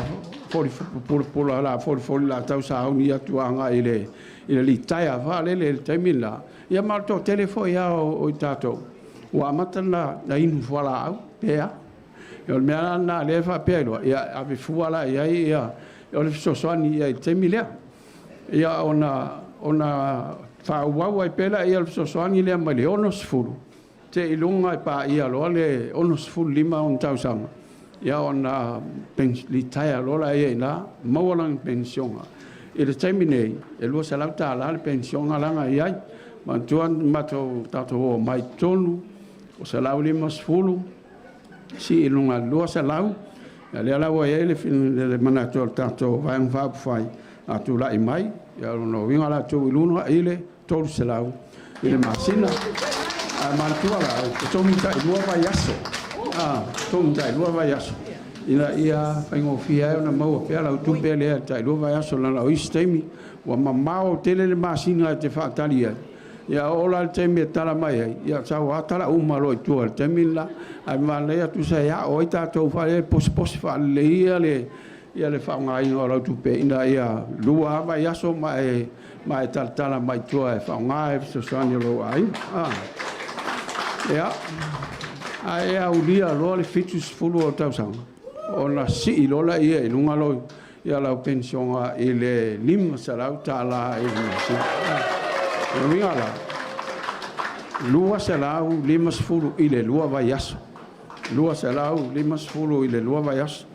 pulapula o le a folifoli o le a tausauni atu agai i le litaea foi lele i le taimi lena, ia ma o le toatele foi lava o i tatou ua amata ona inu fualaau pe a. O le mea la lena o lea e faapea ai loa, ia ave fua la i ai o le fesoasoani i ai i le taimi lea. Ia ona faaauau ai pea lea o le fesoasoani lea mai le 60 seiloga e paia loa le 65 ona tausaga, ia ona litaea loa lea i ina, maua lana penisione. I le taimi nei, e $200 le penisione la na i ai. Manatua na tatou omai i totonu, o $150, sii i luga i le $200, ia lea la ua i ai le manatu o le tatou Vaega Faaupufai, a tulai mai, ia o lona uiga o le a tuu i luga i le $300 i le masina. Ae manatua la, e totogi tailua vaiaso, totogi tailua vaiaso, ina ia faigofie ai ona maua pea lau tupe lea tailua vaiaso, leaga o isi taimi ua mamao tele le masina e te faatali ai, ia oo la i le taimi e tala mai ai, ia sau lava tala uma loa i tua i le taimi le la. Ae manaia tusa e ao ai tatou e posiposi faalelei ia le faaaogaina o lau tupe ina ia lua lava vaiaso ma e talatala mai tua e faaaoga e fesoasoani o lou aiga. Ia, ae aulia loa le 70 o tausaga, ona sii loa lea i luga ia lau penisiona i le $500 i le masina. O le uiga la, 250 i le 2 vaiaso. 250 i le 2 vaiaso.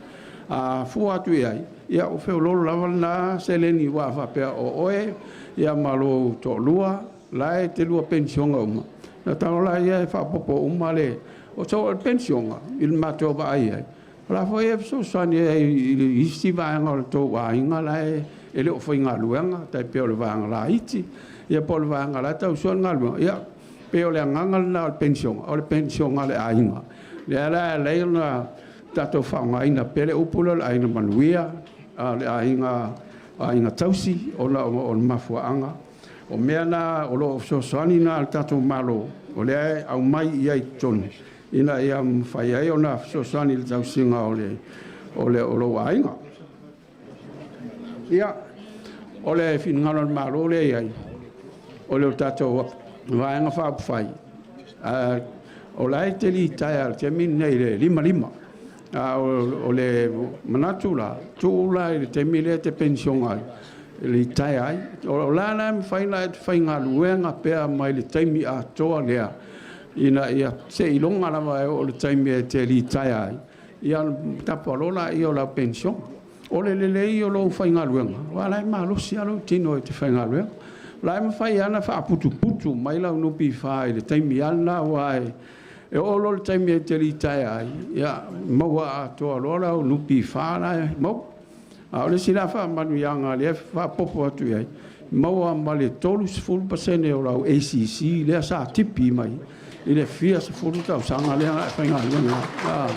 A fua atu i ai, ia ua feoloolo lava lena seleni aua a faapea o oe ia ma lou toalua la e te lua penisione uma, na tago la ia e faaopoopo uma le... So o le penisione i le matou vaai i ai, o la foi e fesoasoani ai i le isi vaega o le tou aiga la e le o faigaluega, tai pei o le vaega laiti, ia po o le vaega la e tausoa le galuega. Ia pei o le agaga lena o le penisione, o le penisione a le aiga. Lea la e ala ai ona tatou faaaogaina pea le upu lea o le aiga manuia, le aiga tausi, ona o le mafuaaga. O mea na o lo o fesoasoani na a le tatou Malo, o lea e aumai i ai i totonu, ina ia mafai ai ona fesoasoani i le tausiga o lou aiga. Ia, o le finagalo o le Malo lea e i ai, o le tatou Vaega Faaupufai, o la e te litaea i le taimi lenei i le 55. A o le manatu la, tuu la i le taimi lea e te penisione ai, litaea ai. O la e mafai ona e faigaluega pea mai le taimi atoa lea, ina ia seiloga lava e oo i le taimi e te litaea ai, ia ona tapa loa lea o lau penisione. O le lelei o lou faigaluega, aua o la e malosi lava lou tino e te faigaluega. O la e mafai lava ona faaputuputu mai lau NPF i le taimi lava lena, aua e oo loa i le taimi e te litaea ai, ia maua atoa loa lau NPF la e maua. A o le isi la faamanuiaga lea e faaopoopo atu i ai, maua ma le 30% o lau ACC lea sa tipi mai i le fia sefulu tausaga lea na e faigaluega ai.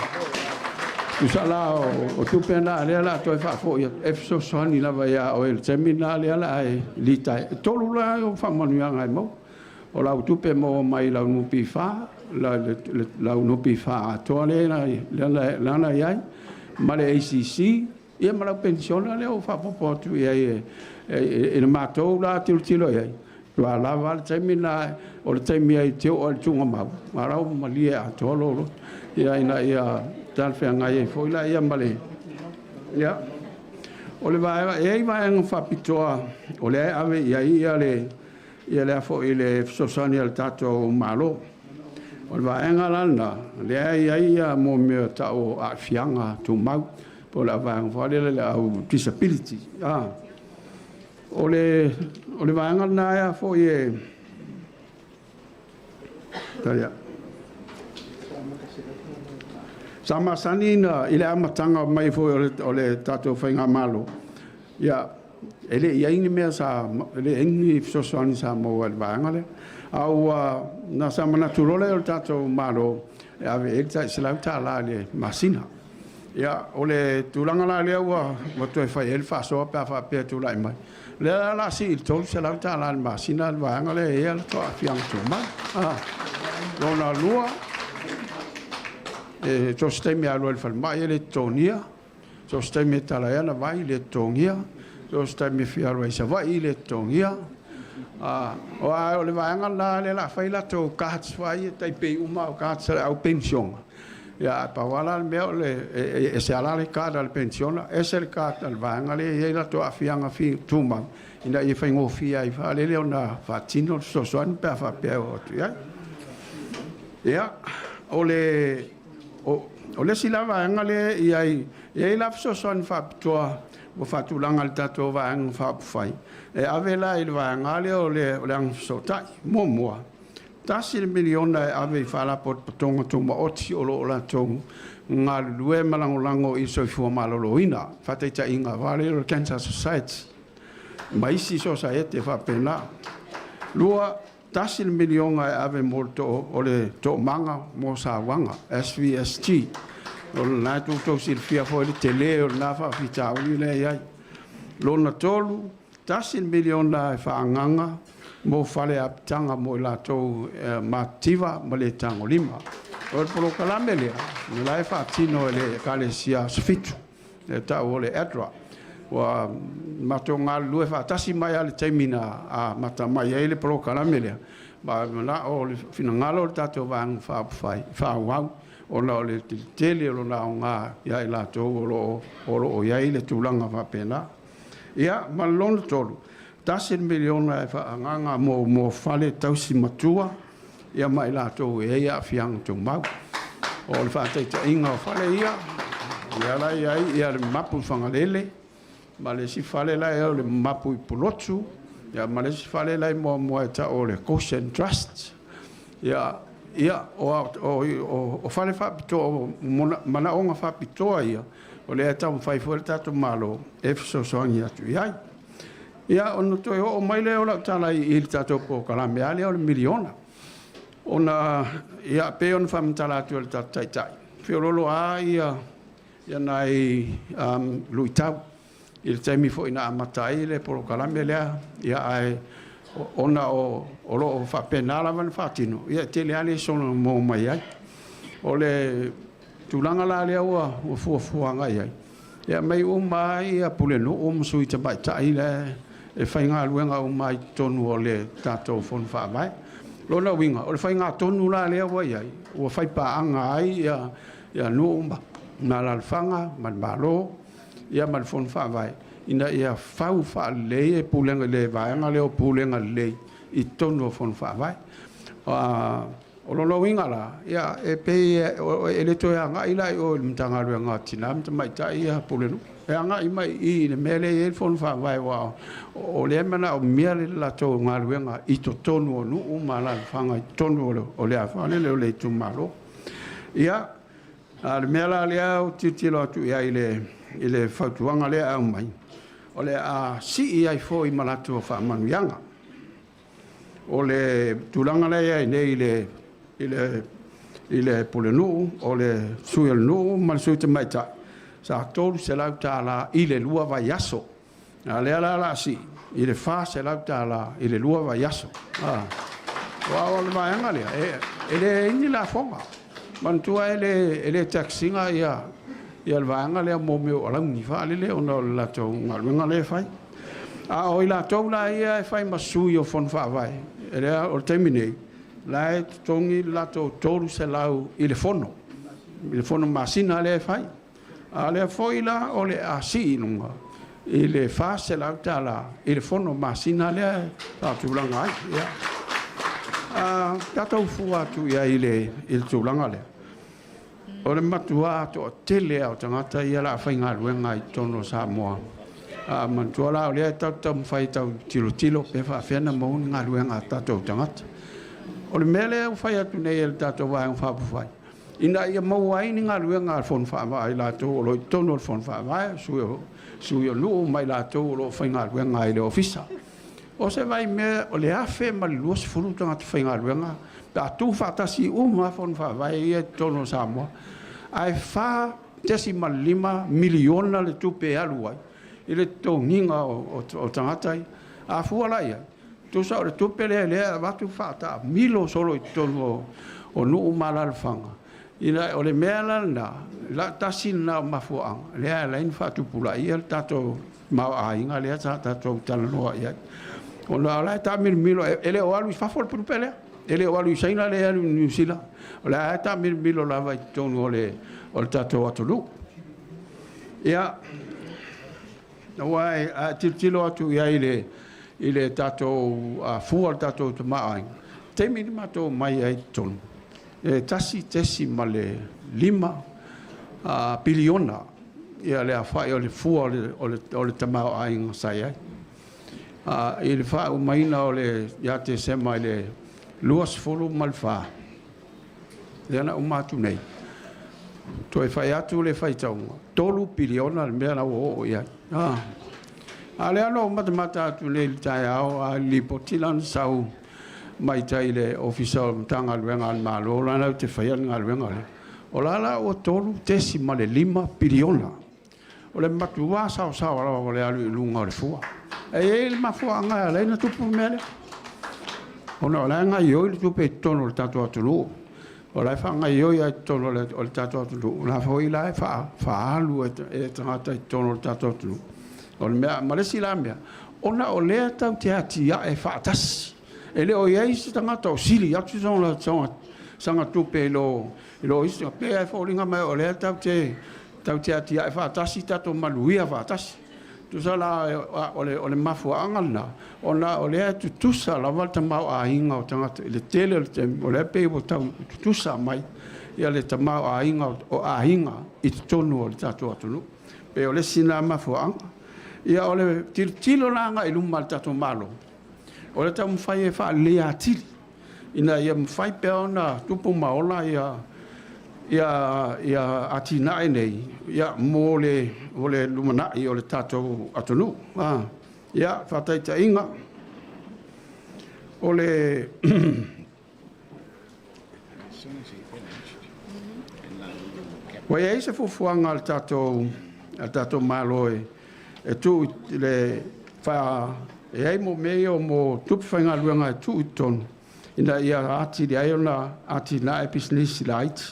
Tusa la o tupe na lea o le a toe faafoi atu, e fesoasoani lava ia oe i le taimi lena lea o le a e litaea. E 3 la au faamanuiaga e maua. O lau tupe maua mai lau NPF, lau NPF atoa lea na i ai, ma le ACC, ia ma lau penisione lea ua faaopoopo atu i ai i le matou la tilotilo i ai, ua lava le taimi lena, o le taimi e te oo ai i le tuugamau, a o la ua malie atoa lou loto, ia ina ia talafeagai ai foi la ia ma le... Ia, o le vaega, e i ai vaega faapitoa o lea e ave i ai ia le ia foi le fesoasoani a le tatou Malo. O le vaega la lena, lea e i ai ia mea tau o aafiaga tumau, po o le vaega foi lea o le au disability. O le vaega lena foi e... Sa masani i le amataga mai foi o le tatou faigamalo, ia, e le i ai ni mea sa, e le i ai ni fesoasoani sa maua i le vaega lea. A ua, na sa manatu loa lea o le tatou Malo e ave i ai le tai $100 i le masina. Ia, o le tulaga la lea ua toe fai ai le faasoa pe a faapea e tulai mai. O lea o le a sii i le $300 i le masina le vaega lea e i ai le aafiaga tumau. Lona lua, e so o se taimi e alu ai i le falemai e le totogia, so o se taimi e tala ai ana vai e le totogia, so o se taimi e fia alu ai i Savaii e le totogia. O le vaega lena lea o le a fai latou cards foi e tai pei uma o cards a le au penisione. Ia, ae pau lava la le mea o le e ese lava la le card a le penisione, ese le card a le vaega lea e i ai latou aafiaga tumau, ina ia faigofie ai faalele ona faatino le fesoasoani pe a faapea e oo atu i ai. Ia, o le isi la vaega lea e i ai, e i ai la fesoasoani faapitoa ua faatulaga e le tatou Vaega Faaupufai, e ave la i le vaega lea o le agafesootai. Muamua, $1 miliona e ave i Faalapotopotoga Tumaoti o lo o latou galulue ma lagolago i le soifua maloloina, faataitaiga o le Cancer Society ma isi sosaiete faapena. Lua, $1 miliona e ave mo le toomaga mo sauaga, SVSG. O lena e tou silafia foi le tele o lena faafitauli lea e i ai. Lona tolu, $1 miliona e faaagaaga mo fale apitaga mo i latou matitiva ma le tagolima. O le polokalame lea, o la e faatino e le Ekalesia Asofitu, e tau o le ADRA. Ua matou galulue faatasi mai lava i le taimi na amata mai ai le polokalame lea, ma o le finagalo o le tatou Vaega Faaupufai, faaauau. ona o le tele o lona aoga ia i latou o lo o i ai le tulaga faapena. Ia, ma le lona tolu, $1 miliona e faaagaaga mo fale tausi matua ia ma i latou e i ai aafiaga tumau. O le faataitaiga o fale ia, ia la e i ai ia le mapu i Fagalele, ma le isi fale la e o le mapu i Pulotu, ia ma le isi fale la e muamua e tau o le Goshen Trust. Ia o fale faapitoa, o manaoga faapitoa ia, o lea e taumafai foi le tatou Malo e fesoasoani atu i ai. Ia, ona toe oo mai lea o lau tala i le tatou polokalame lava lea o le miliona. Ona, ia, pei ona faamatala atu e le tatou Taitai, feoloolo lava ia nai luitau i le taimi foi na amata ai le polokalame lea, ia ae ona o lo o faapena lava ona faatino, ia e tele lava lesona na maua mai ai. O le tulaga la lea ua fuafua agai i ai, e aumai uma lava pulenuu ma sui tamaitai la e faigaluega uma ai i totonu o le tatou Fono Faavae. Lona uiga, o le faigatonu la lea ua i ai, ua faipaaga ai ia nuu ma alaalafaga ma le Malo ia ma le Fono Faavae ina ia fau faalelei e pulega i le vaega lea o pulega lelei i totonu o Fono Faavae. O lona uiga la, ia, e pei e le toe agai la i o i le Matagaluega o Tina ma Tamaitai ia pulenuu. E agai mai i i le mea lea e i ai le Fono Faavae, aua o lea e manaomia le latou galuega i totonu o nuu ma alaalafaga i totonu o le afioaga o le itumalo. Ia, a o le mea la lea ou te tilotilo atu i ai i le fautuaga lea e aumai, o le a sii ai foi ma latou faamanuiaga. O le tulaga la e i ai nei i le pulenuu, o le sui o le nuu ma le sui tamaitai, sa $300 i le 2 vaiaso. A o lea la o le a sii i le $400 i le 2 vaiaso. Aua o le vaega lea, e leai ni lafoga. Manatua e le tax ina ia le vaega lea mo mea o alauni faalele ona o le latou galuega lea e fai. A o i latou la ia e fai ma sui o Fono Faavae, lea o le taimi nei, la e totogi le latou 300 i le fono masina lea e fai. A o lea foi la o le a sii i luga i le $400 i le fono masina lea e faatulaga ai. Ia. Tatou fua atu i ai i le tulaga lea. O le matua toatele lava o tagata ia o le a faigaluega i totonu o Samoa. A manatua la o lea e tatou te taumafai e tau tilotilo pe faapefea ona maua ni galuega a tatou tagata. O le mea lea ua fai atu nei e le tatou Vaega Faaupufai, ina ia maua ai ni galuega a le Fono Faavae, i latou o lo o i totonu o le Fono Faavae, sui o nuu ma i latou o lo o faigaluega ai i le Ofisa. O se vaimea o le 1,020 tagata faigaluega pe a tuufaatasi uma lava Fono Faavae ia i totonu o Samoa, ae $4.5 miliona le tupe e alu ai i le totogiina o tagata ia. A fua la i ai, tusa o le tupe lea e avatu faataamilo solo i totonu o nuu ma alaalafaga. O le mea la lena, la tasi lena o mafuaaga lea e ala ai ona faatupulaia le tatou tamaoaiga lea sa tatou talanoa i ai. Ona o la e taamilomilo, e le o alu i fafo le tupe lea, e le o alu i Saina, le alu i Niu Sila, o la e taamilomilo lava i totonu o le tatou atunuu. Ia, aua a tilotilo atu i ai i le tatou fua o le tatou tamaoaiga, taimi na matou omai ai i totonu, e 1.5 piliona ia le aofai o le fua o le tamaoaiga sa i ai. I le faaumaina o le ia Tesema i le 24, lea na uma atu nei, toe fai atu le faitauga, 3 piliona le mea la ua oo i ai. A lea na ou matamata atu nei i le taeao a lipoti lana sau mai tai i le Ofisa o Matagaluega a le Malo la te faia le galuega lea. O la la ua 3.5 piliona. O le matua saosaoa lava o le alu i luga o le fua. E i ai le mafuaaga e ala ai ona tupu le mea lea. Ona o la e gaoioi le tupe i totonu o le tatou atunuu. O la e faagaoioi lava i totonu o le tatou atunuu. O la foi la e faaalu e tagata i totonu o le tatou atunuu. O le mea, ma le isi la mea, ona o lea tatou te atiae faatasi. E le o i ai se tagata o sili atu sona saga tupe i lo i lo isi pe ai foliga mai o lea tatou te atiae faatasi tatou manuia faatasi. Tusa la o le mafuaaga lena ona o lea e tutusa lava le tamaoaiga o tagata i le tele o le taimi, o lea pei ua tau tutusa mai ia le tamaoaiga o aiga i totonu o le tatou atunuu. Pei o le isi na mafuaaga. Ia o le tilotilo la agai i luma a le tatou Malo, o le taumafai e faaleleia atili ina ia mafai pea ona tupu ma ola ia atinae nei ia mo le lumanai o le tatou atunuu. Ia faataitaiga o le ua i ai se fuafuaga a le tatou Malo e tuu i le fa e ai mo mea ia mo tupe faigaluega e tuu i totonu ina ia atili ai ona atinae pisinisi laiti.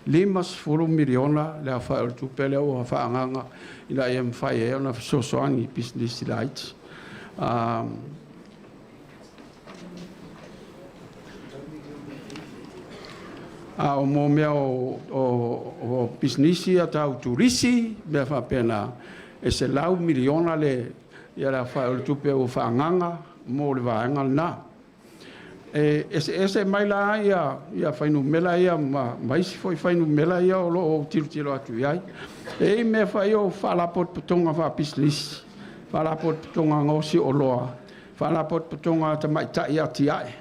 $50 miliona le aofai o le tupe lea ua faaagaaga ina ia mafai ai ona fesoasoani i pisinisi laiti. A o mo mea o pisinisi ia tau turisi, mea faapena, e $100 miliona le ia le aofai o le tupe ua faaagaaga mo le vaega lena. E eseese mai la ia fuainumera ia ma isi foi fuainumera ia o lo o tilotilo atu i ai. E i mea fai o faalapotopotoga faapisinisi, faalapotopotoga gaosi oloa, faalapotopotoga tamaitai atiae,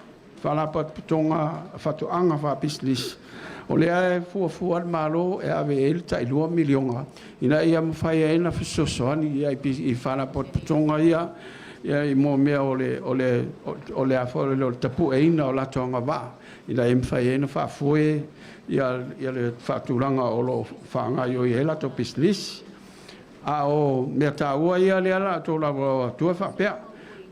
faalapotopotoga faatoaga faapisinisi. O lea e fuafua le Malo e ave i ai le tai $2 miliona ina ia mafai ai ona fesoasoani i faalapotopotoga ia i mo mea o le tapueina o latou agavaa ina ia mafai ai ona faafoe ia le faatulaga o lo o faagaoioi ai latou pisinisi. A o mea taua ia lea o le a outou laolao atua e faapea,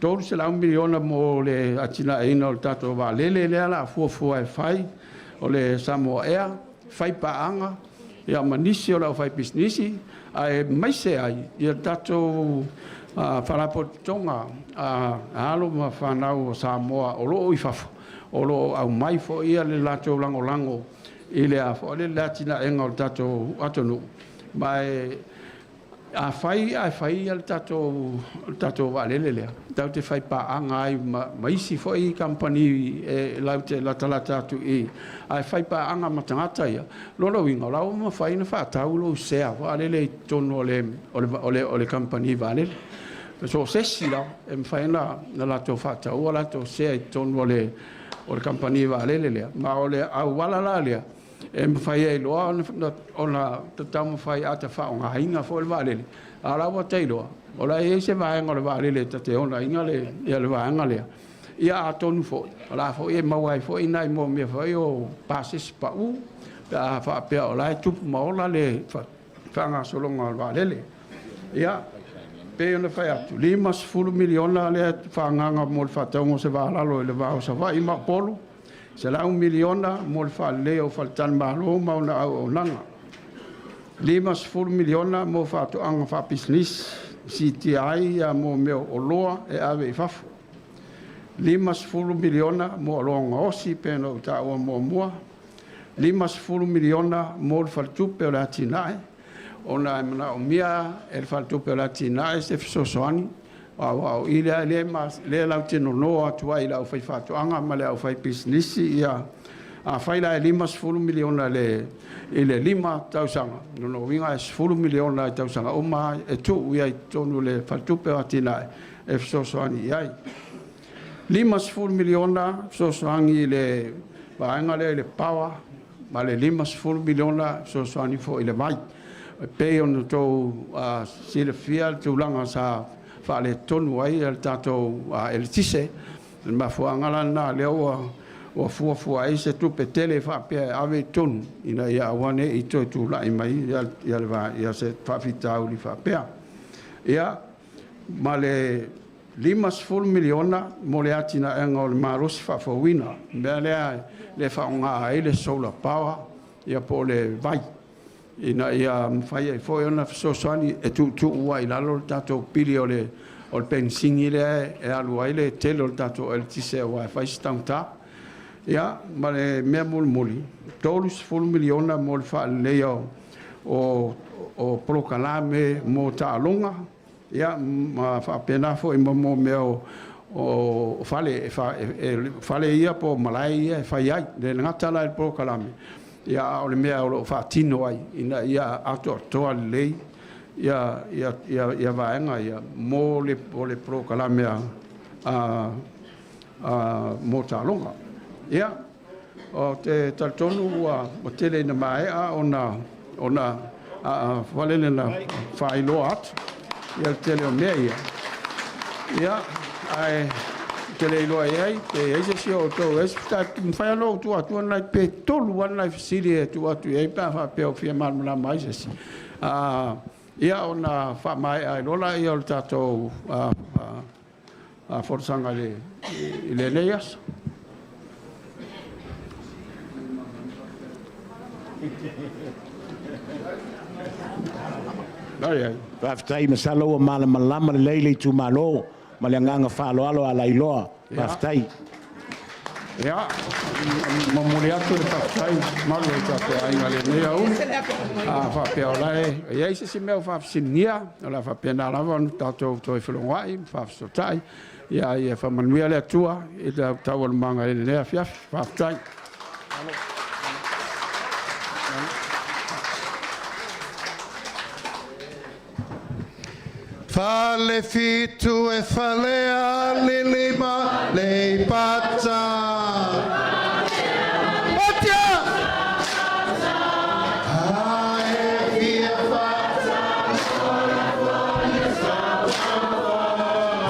$300 miliona mo le atinaeina o le tatou vaalele lea o le a fuafua e fai, o le Samoa Air, fai paaga ia ma nisi o le aufaipisinisi, aemaise ai ia tatou faalapotopotoga a alo ma fanau o Samoa o lo o i fafo, o lo o aumai foi le latou lagolago i le atinaeina o le tatou atunuu. Ma e afai ae fai le tatou vaalele lea, tatou te fai paaga ai ma isi foi kamupani e latou te latalata atu i i, ae fai paaga ma tagata ia. Lona uiga, o la ua mafai ona faatau lou sea vaalele i totonu o le kamupani vaalele. So o se isi lava e mafai ona latou faataua latou sea i totonu o le kamupani vaalele lea, ma o le auala la lea e mafai ai loa ona taumafai ata faaaogaina foi le vaalele. A o la ua tailoa o la e i ai se vaega o le vaalele ta te onaina le vaega lea. Ia atonu foi o la foi e maua ai foi nai mea foi o pasese pau pe a faapea o la e tupu ma ola le faagasologa o le vaalele. Ia, pei ona fai atu, $50 miliona lea faaagaaga mo le faatauga o se vaalalo i le va o Savaii ma Upolu, $100 miliona mo le faaleleia o faletalimalo ma ona auaunaga, $50 miliona mo faatoaga faapisinisi, siitia ai mo mea o oloa e ave i fafo, $50 miliona mo oloa gaosi pei ona ou taua muamua, $50 miliona mo le Faletupe o le Atinae, ona e manaomia e le Faletupe o le Atinae se fesoasoani, aua o i lea lea latou te nono atu ai i le aufaifaatoaga ma le aufaipisinisi. Ia afai la e $50 miliona i le 5 tausaga, lona uiga e $10 miliona i tausaga uma e tuu i ai i totonu o le Faletupe o Atinae e fesoasoani i ai. $50 miliona fesoasoani i le vaega lea i le power ma le $50 miliona fesoasoani foi i le vai. E pei ona outou silafia le tulaga sa faaletonu ai le tatou eletise. O le mafuaaga la lena lea ua fuafua ai se tupe tele faapea e ave i totonu ina ia aua ne i toe tulai mai ia se faafitauli faapea. Ia, ma le $50 miliona mo le atinaeina o le malosi faafouina, mea lea le faaaoga ai le solar power ia po o le vai, ina ia mafai ai foi ona fesoasoani e tuutuu ai i lalo le tatou pili o le penisini lea e alu ai le tele o le tatou eletise aua e fai si taugata. Ia, ma le mea mulimuli, $30 miliona mo le faaleleia o polokalame mo taaloga, ia ma faapena foi ma mea o fale, fale ia po o malae ia e fai ai. E le gata la i le polokalame, ia a o le mea o lo o faatino ai ina ia atoatoa lelei ia vaega ia mo le polokalame a mo taaloga. Ia, ou te talitonu ua tele ina maea ona valele na faailoa atu ia le tele o mea ia. Ia, ae ou te le iloa i ai pe i ai se isi o outou e mafai lava ona ou tuu atu nai pe 3 lava nai fesili e tuu atu i ai pe a faapea o fia malamalama ai se isi. Ia ona faamaea ai loa lea o le tatou folasaga i lenei aso. Ai. Faafetai, masalo ua malamalama lelei le itumalo ma le agaga faaaloalo a lailoa. Faafetai. Ia, momoli atu le faafetai malu o le tatou aiga i lenei aoauli. A faapea o la e i ai se isi mea o faafesiligia, o le a faapena lava ona tatou toe felogoai ma faafesootai. Ia, ia faamanuia le Atua i taualumaga i lenei afiafi. Faafetai. Fale fitu e fale a lilima le pata. Patia! Ae fia fata.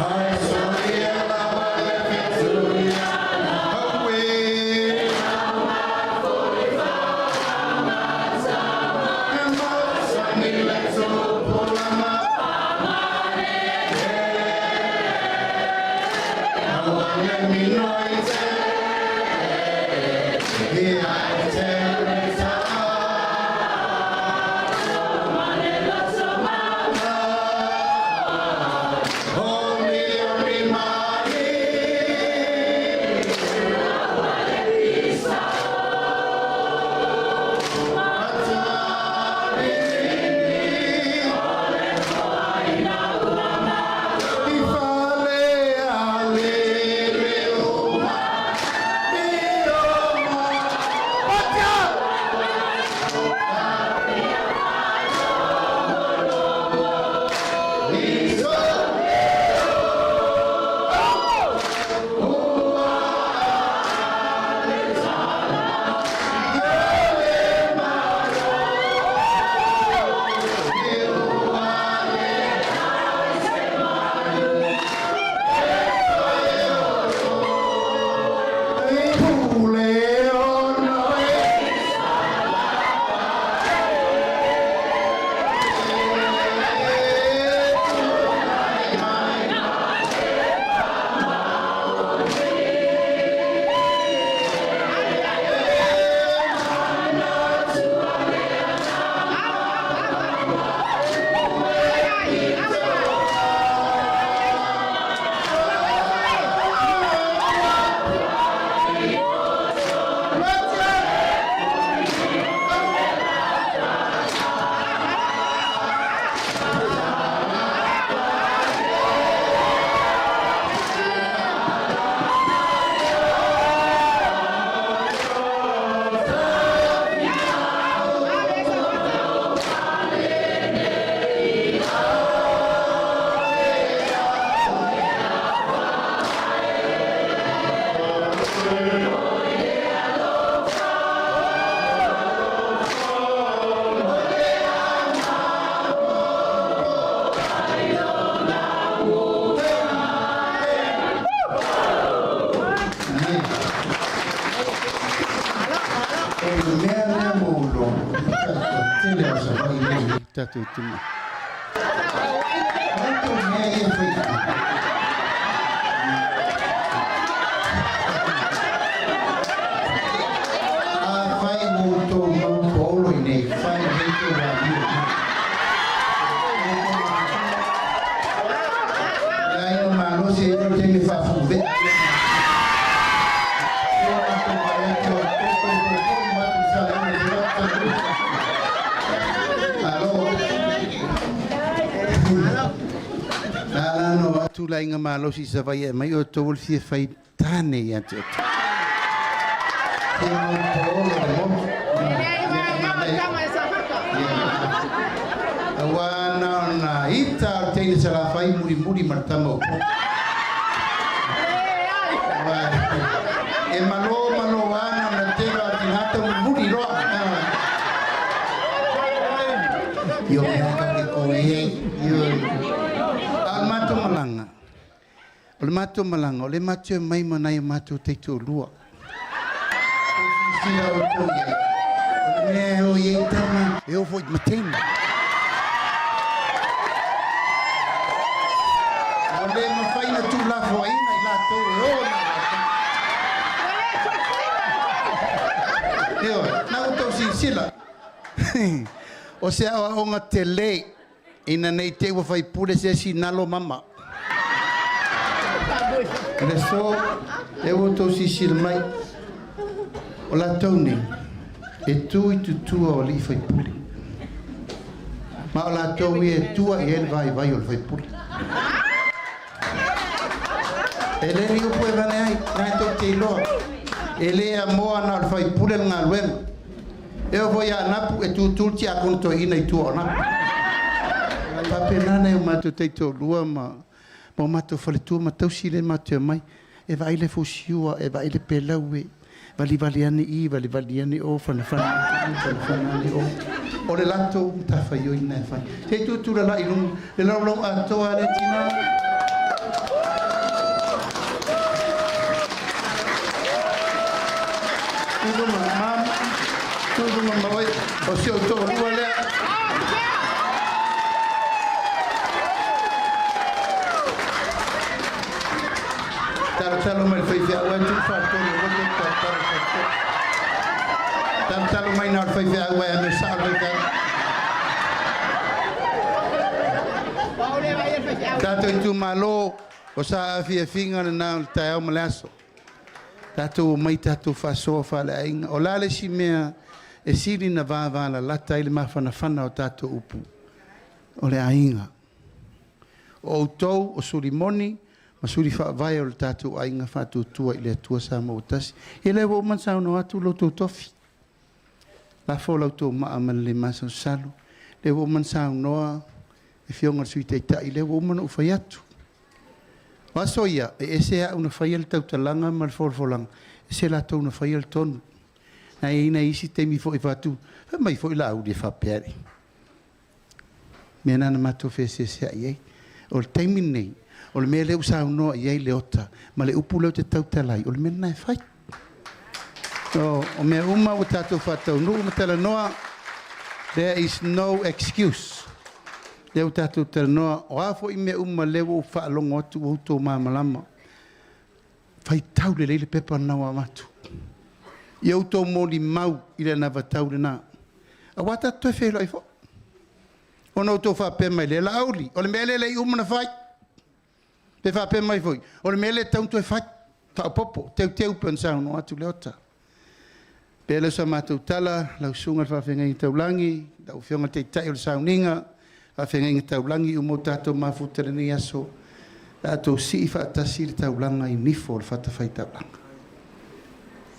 Ai soia lava le fitu ia. Aue. O le mea lea mo lo tele o sa fai nei tatou tuma. O mea ia fai. A fai mo tō mau polo i nei, fai nei tō wā. Ia ina malo se e te le whaafu. atu le aiga malosi i Savaii e aumai outou o le fia fai tane ia te outou. Fia maupolo le motu. Aua na ona ita o le teine Salafai mulimuli ma le tama o Upolu. Aua e malo malo lava na ona tele o tina taumulimuli loa. Io mea ka ke ko e. Io. A o le matou malaga, o le matou malaga, o lea matou te omai ma nai o matou taitoalua. Tou silasila outou i ai, o le mea e o i ai tama, e o foi ma teine. Ua le mafai ona tuulafoaiina i latou e o na latou. Ioe, na ua outou silasila, o se aoaoga tele ina ne i te i ua faipule se isi nalo mama. O le aso, lea ua outou silasila mai, o latou nei, e tu i tutua o alii faipule. Ma o latou ia e tua i ai le vaivai o le faipule. E le ni upu e avane ai, na e tou te iloa. E le amoa na o le faipule le galuega. E oo foi ia Anapu e tutu le tiakono toeaina i tua o Anapu. E faapena nai o matou taitoalua ma o matou faletua ma tausi lea matou te omai e vaai le fusiua, e vaai le pelau e valivali ane i, valivali ane o, fanafana ane i, fanafana ane o. O le latou matafaioi lena e fai. Se i tuutulalai i luga le laulau atoa a le tina. Tuluga mama, tuluga ma oe, o si ou toalua lea. Talotalo mai le faifeau ae tuu faatolu aua le talotalo faatolu. Talotalo mai na o le faifeau ae amio sao le faifeau. Tatou itumalo, o sa afiafiga lena o le taeao ma le aso. Tatou omai tatou faasoa faaleaiga. O le a le isi mea e sili ona vavalalata ai le mafanafana o tatou upu? O le aiga. O outou o suli moni ma suli faavae o le tatou aiga faatuatua i le Atua Samoa ua tasi. Ia lea ua uma ona saunoa atu lo outou tofi. Lafo la outou maa ma le le masalosalo. Lea ua uma ona saunoa le Afioga i le Sui Taitai, lea ua uma ona ou fai atu. O aso ia, e ese au na faia le tautalaga ma le folafolaga, ese latou na faia le tonu. Na i ai nai isi taimi foi fai atu, fai mai foi Laauli e faapea alii. Mea na na matou feeseeseai ai. O le taimi lenei, o le mea lea ua saunoa i ai Leota ma le upu lea ou te tautala ai, o le mea lena e fai. O mea uma ua tatou faataunuu ma talanoa, there is no excuse. Lea ua tatou talanoa, o a foi mea uma lea ua ou faalogo atu ua outou malamalama. Faitau lelei le pepa lena ua avatu. Ia outou molimau i le anavatau lena. Aua tatou toe feiloai foi. Ona outou faapea mai lea, Laauli, o le mea lea e le i uma ona fai. Pe faapea mai foi, o le mea lea e tatau ona toe fai. Faaopoopo, teuteu pei ona saunoa atu Leota. Pei lea o sa matou tala, lau susuga i le faafeagaiga taulagi, lau Afioga i le Taitai o le Sauniga, faafeagaiga taulagi uma ua tatou mafuta i lenei aso, tatou sii faatasi le taulaga i nifo o le fatafaitaulaga.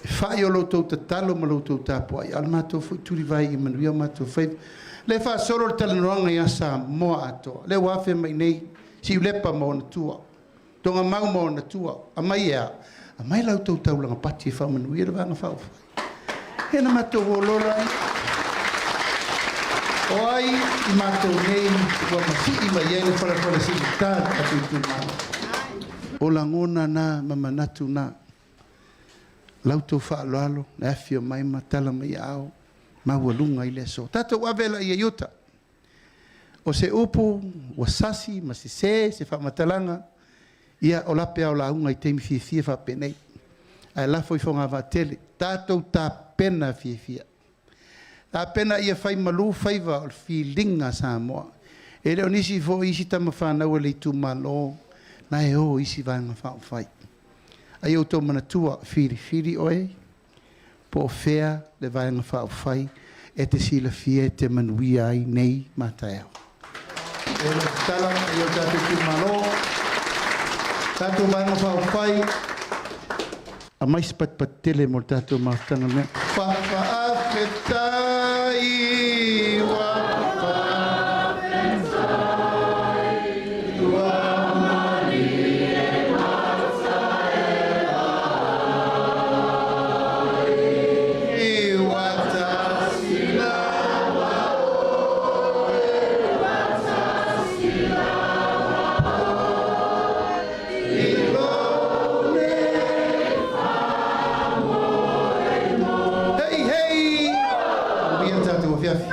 E fai o lo outou tatalo ma lo outou tapuai, a o le matou foi tulivae ia manuia o matou faiva. Le faasolo le talanoaga ia Samoa atoa, lea ua afe mai nei Siulepa ma ona tua, Togamau ma ona tua, aumai e a? Aumai la outou taulaga pati e faamanuia le Vaega Faaupufai. Ia na matou o loa lea. O ai i matou nei ua masii mai ai le falafala siigata o le tatou itumalo? O lagona na ma manatu na. La outou faaaloalo, le afifio mai ma tala mai aao maualuga i le aso. Tatou ave laia i uta. O se upu ua sasi ma sese se faamatalaga, ia o lape lava o lauga i taimi fiafia faapenei. Ae lafo i fogavaa tele, tatou tapena fiafia. Tapena ia fai malu faiva o le filiga a Samoa. E le o nisi foi isi tama fanau a le itumalo na e o isi vaega faaupufai. A ia outou manatua, filifili oe po o fea le Vaega Faaupufai e te silafia e te manuia ai nei ma taeao. E le tatala i o tatou itumalo, Tatou Vaega Faaupufai. Aumai se patupatu tele mo le tatou mafutaga lenei. Faafetai ua Hei hei! Manuia le tatou afiafi.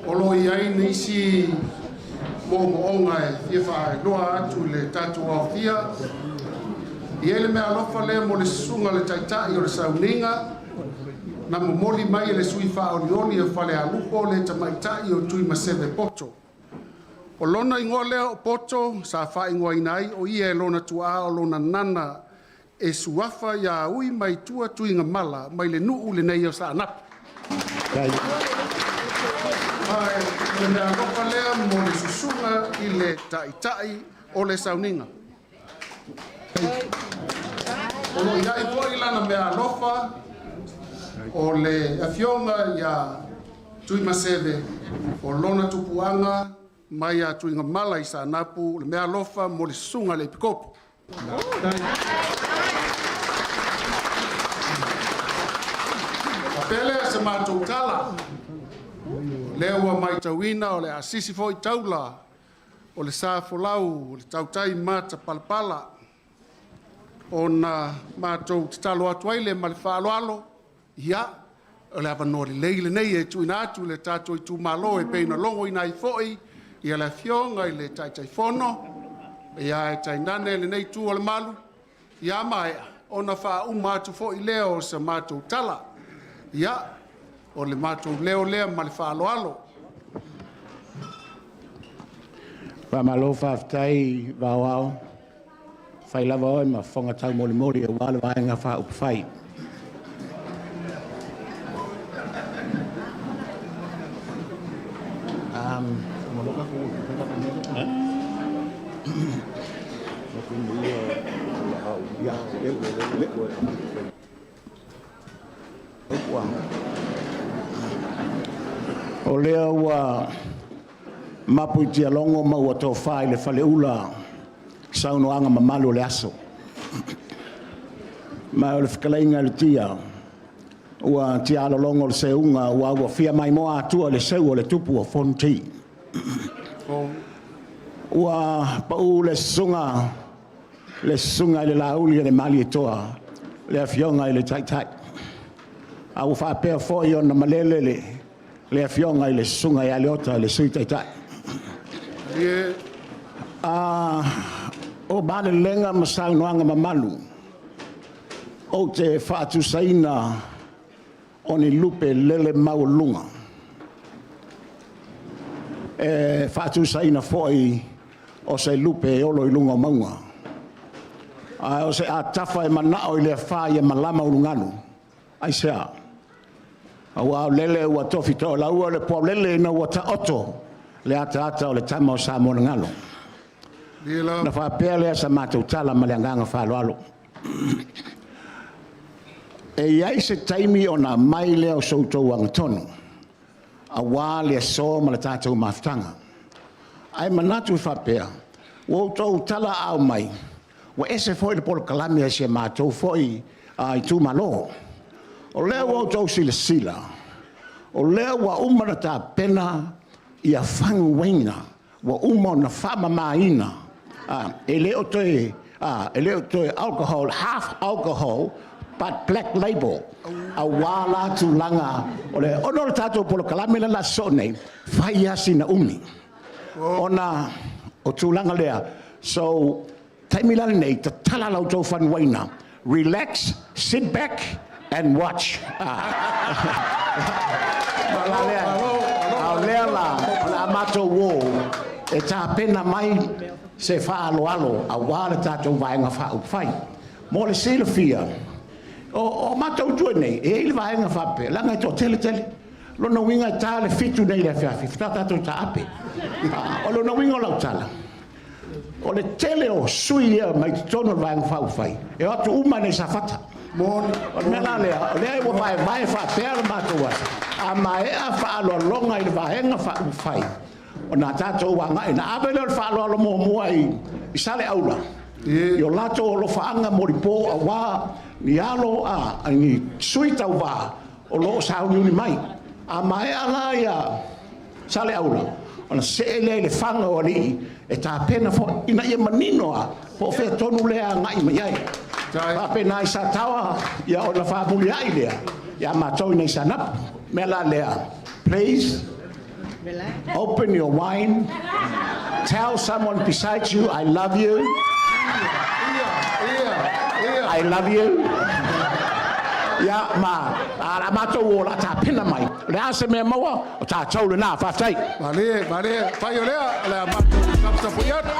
O lo o i ai nisi moomooga e fia faailoa atu i le tatou aofia. E i ai le meaalofa lea mo le susuga i le Taitai o le Sauniga na momoli mai e le sui faaolioli o Falealupo le tamaitai o Tuimaseve Poto. O lona igoa lea o Poto sa faaigoaina ai o ia e lona tuaa o lona nana e suafa ia ui mai tua Tuigamala mai le nuu lenei o Saanapu. Ma o le meaalofa lea mo le susuga i le Taitai o le Sauniga. O lo o i ai foi lana meaalofa o le afioga ia Tuimaseve o lona tupuaga mai ia Tuigamala i Saanapu, le meaalofa mo le susuga i le Epikopo. Faapea lea se matou tala, o lea ua matauina o le a sisi foi taula o le sa folau o le tautai matapalapala, ona matou tatalo atu ai lea ma le faaaloalo, ia, o le avanoa lelei lenei e tuuina atu i le tatou itumalo e pei ona logoina ai foi le Afioga i le Taitaifono, ae tainane lenei itu o le malu, ia maea ona faauma atu foi lea o se matou tala. Ia, o le matou leo lea ma le faaaloalo. Faamalo faafetai Vaoao, fai lava oe ma fofoga taumolimoli aua le Vaega Faaupufai. O lea ua mapu i tialogo ma ua tofa i le faleula saunoaga mamalu o le aso. Ma o le fetalaiga i le tia, ua tialologo le seuga aua ua fia maimoa atua i le seu o le tupu o Fonoti. Ua pau le susuga i le Lauli o le Malietoa, le afioga i le Taitai. A ua faapea foi ona malele le afioga i le susuga ia Leota le Sui Taitai. O malelega ma saunoaga mamalu ou te faatusaina o ni lupe lele maualuga. E faatusaina foi o se lupe e olo i luga o mauga. A o se atafa e manao i le afa ia malama ulugalu. Aisea? Aua o lele ua tofi toalaua le puaulele ina ua taoto le ataata o le tama o Samoa na galo. Na faapea lea sa matou tala ma le agaga faaaloalo. E i ai se taimi ona aumai lea o so outou agatonu, aua le aso ma le tatou mafutaga. Ae manatu e faapea, ua outou talaaao mai, ua ese foi le polokalame a si a matou foi itumalo. O lea ua outou silasila, o lea ua uma ona tapena ia faguina, ua uma ona faamamaina, e le o toe alcohol, half alcohol, but black label, aua la tulaga ona o le tatou polokalame lea o le a sosoo nei, fai lava sina umi, ona o tulaga lea. So, taimi la lenei, tatala la outou fanuaina, relax, sit back and watch. A o lea la, o le a matou o e tapena mai se faaaloalo aua le tatou Vaega Faaupufai. Mo le silafia, O matou i tua nei, e i ai le vaega faapea, leaga e toatele tele. Lona uiga e ta le 7 nei i le afiafi, faatoa tatou taape. O lona uiga o lau tala, o le tele o sui ia mai totonu o le Vaega Faaupufai, e o atu uma nei i Safata. O le mea la lea, o lea ua vaevae faapea le matou aso, a maea faaaloaloga i le Vaega Faaupufai, ona tatou agai, ona ave lea o le faaaloalo muamua i Saleaula, i o latou alofaaga molipo aua ni alo, ni sui tauva o lo o sauniuni mai. A maea la ia Saleaula, ona see lea i le faga o alii e tapena foi, ina ia manino lava po o fea tonu lea e agai mai ai. Faapena i Sataoa, ia ona faamuliai lea ia matou i Saanapu. O le mea la lea, please, open your wine, tell someone beside you, I love you. I love you. Ia, ma a matou o la tapena mai. O le a se mea maua, o tatou lena, faafetai. Malie, malie, fai o lea, le a matou taputapu i atu.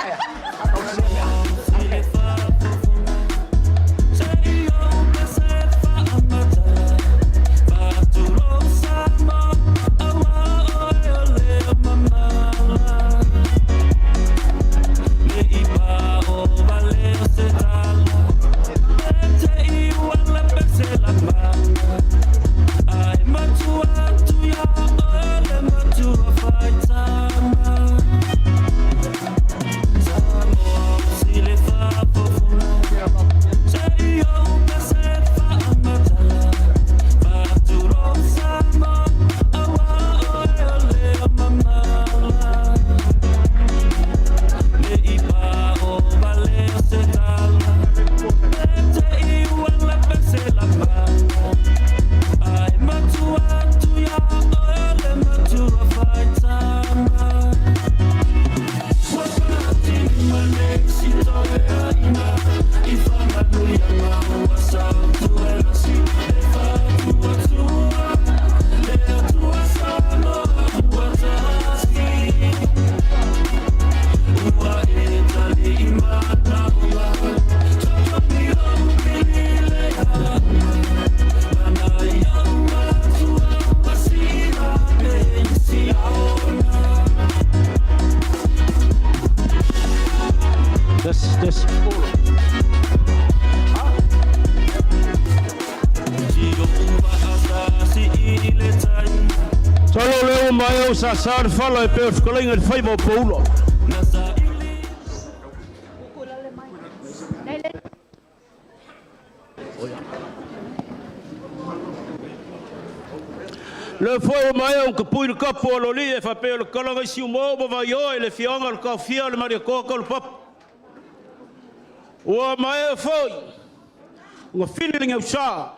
Solo le ua mai au sa sa le fala e pe o fikalinga le faiva o Paula. Le foi o mai au ka pui le kapu o loli e whape o le kalanga isi umo ma vai oe le fionga le kaufia le maria koa ka le papa. Ua mai e foi, nga fili le ngau sa,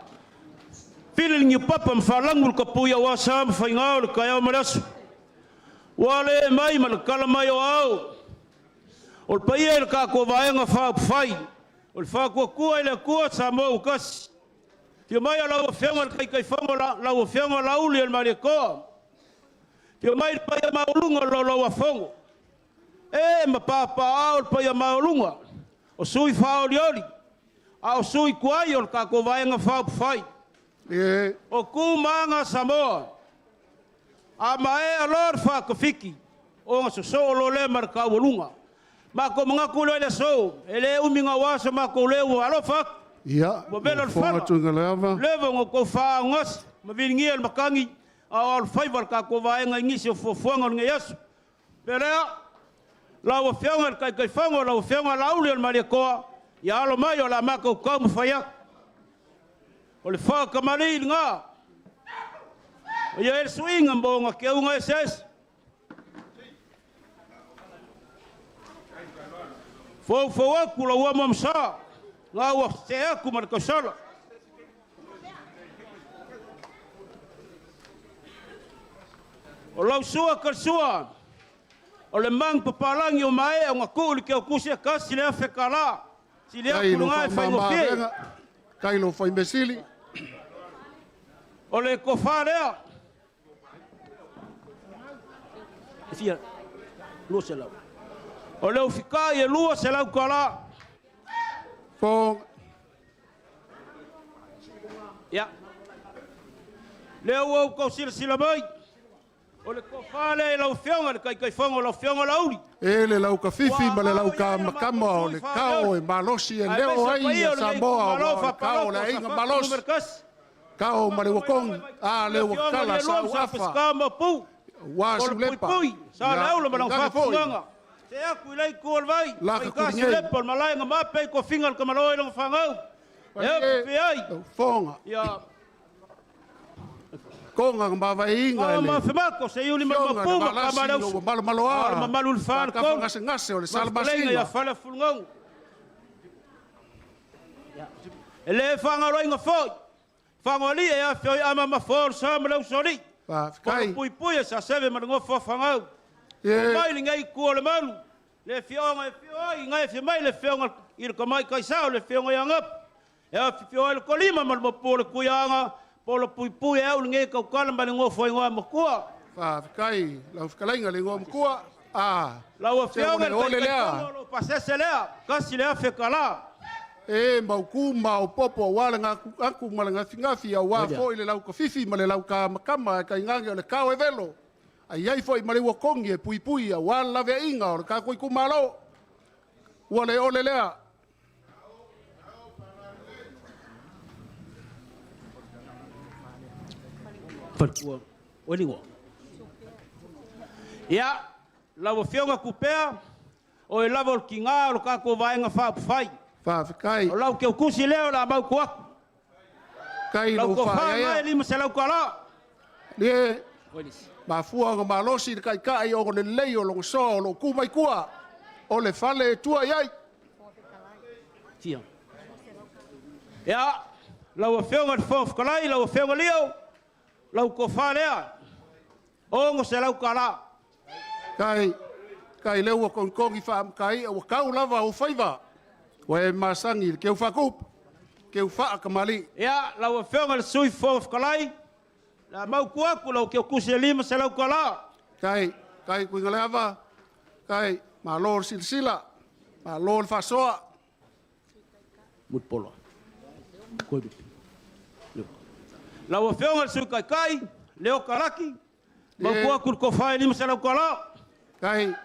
fili le ngau papa mwhalangu le kapu ia wasa mwhaingao le kaya o malasu. Ua le mai ma le kala mai o au. O le paia i le kako vaenga whaapwhai. O le whakua i le kua sa mo ukasi. Fio mai o lau afionga le kaikaifongo lau afionga lauli o le maria koa. Fio mai le paia maulunga o lau afongo. E ma pāpā ao le paia maulunga. O sui whaolioli. A o sui kuai o le kako vaenga whaapwhai. O ku maanga Samoa. A mae a lor whakawhiki. O nga soso o lo le marka ualunga. Ma ko mga kulo le so, e le umi ngā wasa ma ko le ua alofa. Ia, Ua vela le fonga fala. tuinga le ava. Leva ngā kou wha ngas, ma viringia le makangi, a o le whaiva le kako vaenga ingisi o fuafuanga o ngai aso. Pelea, lau afionga le kaikaifongo, lau afionga lauli o le maria koa, ia alo mai o la maka kau mawhaiak. O le whakamari i ngā. O ia ele suinga mbo ngā keunga SS. Fou fou aku la ua mamsa, ngā ua te aku ma le kausala. O lau sua ka sua, o le mang papalangi o mae o ngā kuuli ke o kusi a kasi le afe kala. Si le Kai aku lo ngā e whaingofie. whaamama kai lo whaimesili. O le kofa lea. E fia, lua se lau. O le ufika i e lua se lau kala. Fonga. Ia. Lea ua outou silasila mai, o le tofa lea i lau Afioga i le Taitaifono, lau Afioga Laauli. E le laukafifi ma le laukamakama o le kao e malosi e leo ai ia Samoa, aua o le kao o le aiga malosi. Kao ma le uakogi, a lea ua tatala sauafa aua Siulepa. Ia, foi. Laka kuligei. Palie, lau fofoga. Koga na mavaeina e le Afioga i le Valasi ina ua malomaloa faatafagasegase o le salamasina. E le faagaloina foi Fagoalii e afio ai Ama ma Fo o le Sa ma le Usoalii. Faafetai. Puipui e Saseve ma le nofo a Fagau. Ye. Mai lenei itu o le malu, le afioaga e afio ai, na e afio mai le afioga i le Tamaitai Sao, le afioga ia Gapu. E afifio ai le Kolima ma le Mapu o le Tuiaga, po o le Puipui e au lenei tautala ma le nofo a igoa matua. Faafetai lau fetalaiga le igoa matua. A. Lau Se ua Afioga i le le ole lea. Taitaifono o lo o pasese lea, $1,000. E mautu ma opopo aua le gatuatu ma le gafigafi, aua foi le laukafifi ma le laukamakama, ae tainane o le kao e velo. Ai ai foi ma le uakogi e puipui aua le laveaiga o le tatou itumalo. Ua le ole lea. Faletua, o ligo. Ia, lau Afioga Tupea, o e lava o le tiga o le tatou Vaega Faaupufai. Faafetai. O lau teutusi lea o le a mautu atu. Kai Lau lou tofa mai faaeaea. $500. Lie, mafua ona malosi le taitai ona o le lelei o lona soa o lo o tu mai tua. O le fale e tua i ai. Tia. Ia, lau Afioga i le Fofoga Fetalai, lau Afioga Lio, lau tofa lea, $600. Kai, kai lea ua togitogi faamataia, ua tau lava ou faiva. Ua e masani i le keu faatupu, keu faatamalii. Ia, lau Afioga i le Sui Fofoga Fetalai, le a mautu atu lau teutusi e $500. Kai, kai Tuigaleava, kai, malo le silasila, malo le faasoa. Mulipola. Lau Afioga i le Sui Taitai, Leo Kalaki, mautu atu le tofa e $500. Kai,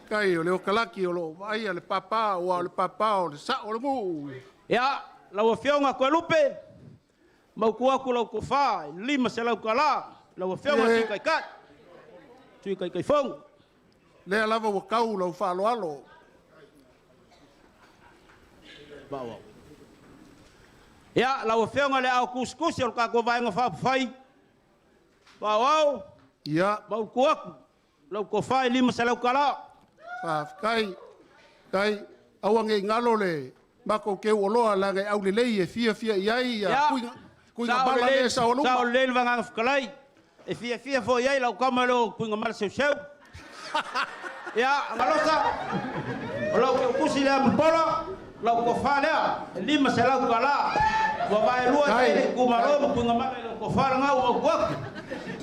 kai o le okalaki o loo vaaia le papa, aua o le papa o le sao o le nuu. Ia, lau Afioga Toelupe, mautu atu lau tofa e $500. Lau Afioga i le Sui Taitai, Sui Taitaifono. Lea lava ua tau lau faaaloalo. Ia, lau Afioga i le ao tusitusi o le tatou Vaega Faaupufai, Faaoao, Ia, mautu atu lau tofa e $500. Faafetai. Kai, aua ne i galo le matou teu oloa leaga e aulelei e fiafia i ai ia Ia, kuiga, kuiga bala le sao saoluma. lelei le Vagaga Fetalai, e fiafia foi i ai lau tama leo Tuigamala Seuseu. Ia, Agalosa, o lau teutusi lea Mulipola, lau tofa lea, e $500. Ua vaelua Kai. i le itumalo ma Tuigamala i lau tofa lena ua mautu atu.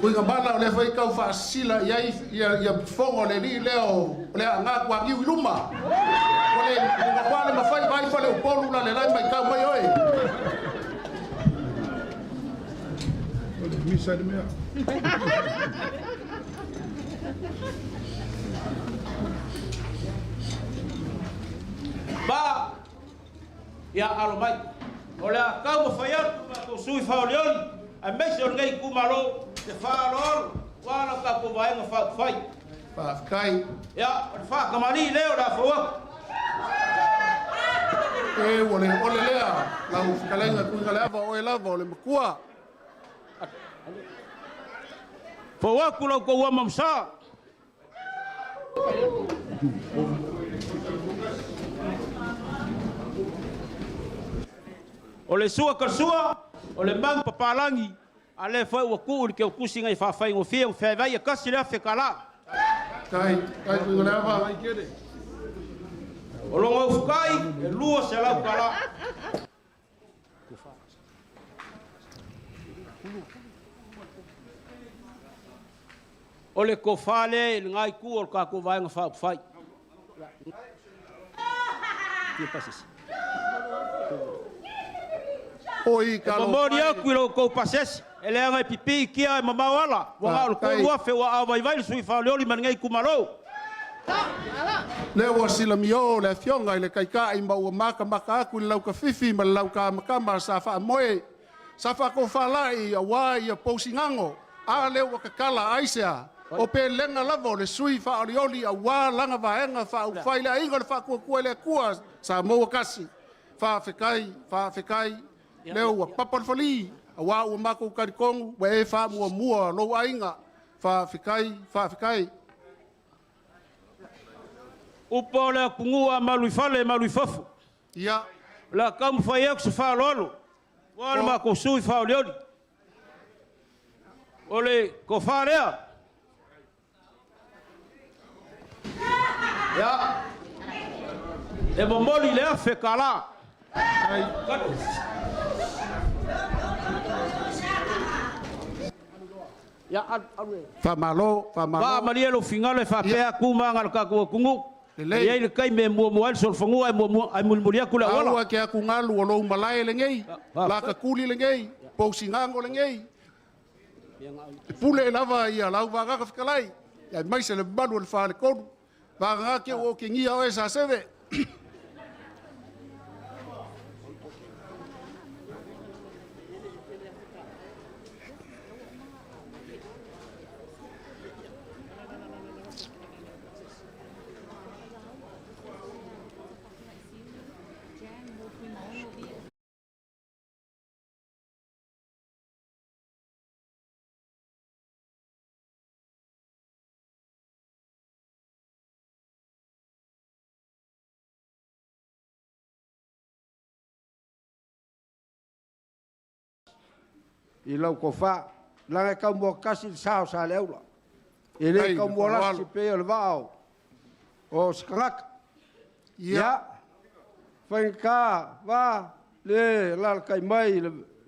Kuiga bala o lea foi tau faasisila i ai ia fofoga o le alii lea o le aga tuagiu i luma. Ua le ua le mafai vai fale Upolu la le lai mai tau mai oe. O le misa le mea. Ba, ia alo mai. O le a tau mafai atu matou sui faaolioli, aemaise o lenei itumalo, te faaaloalo, ua la tatou Vaega Faaupufai. Faafetai. Ia, o le faatamalii lea o le a fou atu. E ua le ole lea lau fetalaiga Tuiga le ava oe lava o le matua. Fou atu lau tou ama masa. O le sua kalasua, o le magu papalagi, a lea foi ua tuu i le teutusi ina ia faafaigofie ona feaveai e $1,000. Kai, kai Tuiga le ava. O logo ufukai, e $200. O le tofa lea i le itu o le tatou Vaega Faaupufai. Fia pasese. Oi E kalo momoli aku i lo kou pasese, e leaga e pipii i kia e mamao ala, ua gao le 3,000 ua aovaivai le sui faolioli ma lenei itumalo. Le ua silamio le afioga i le Taitai ma ua matamata atu i le laukafifi ma le laukamakama sa faamoe sa faatofalai auā ia pousigago a lea ua tatala aisea o pelega lava o le sui faaolioli auā lana vaega faaupufai le Aiga o le Faatuatua i le Atua sa maua tasi. Faafetai, faafetai, lea ua papa le falī auā ua matou talitonu ua e faamuamua lou aiga. Faafetai, faafetai. Upu o le atunuu a malu i fale malu i fafo. Ia. O le a taumafai atu se faaaloalo, aua le matou sui faaolioli. O le tofa lea. Ia, e momoli le $1,000. Faamalo, faamalo. Faamalie lou finagalo e faapea tu ma aga a le tatou atunuu. Lelei. E i ai le taimi e muamua ai le solofanua ae mulimuli atu le auala. Aua ke atugalu o lou malae lenei, lakatuli lenei, pousigago lenei. E pule lava ia lau vaagaga fetalai, aemaise le mamalu o le faletolu. Vagaga te ua otegia oe Saseve. I lau tofa, leaga e taumuatasi le sa o Saleaula. E le Ai, taumualasi faaaloalo. pei o le vaa o se tagata. Ia. Faigata va le alalatai mai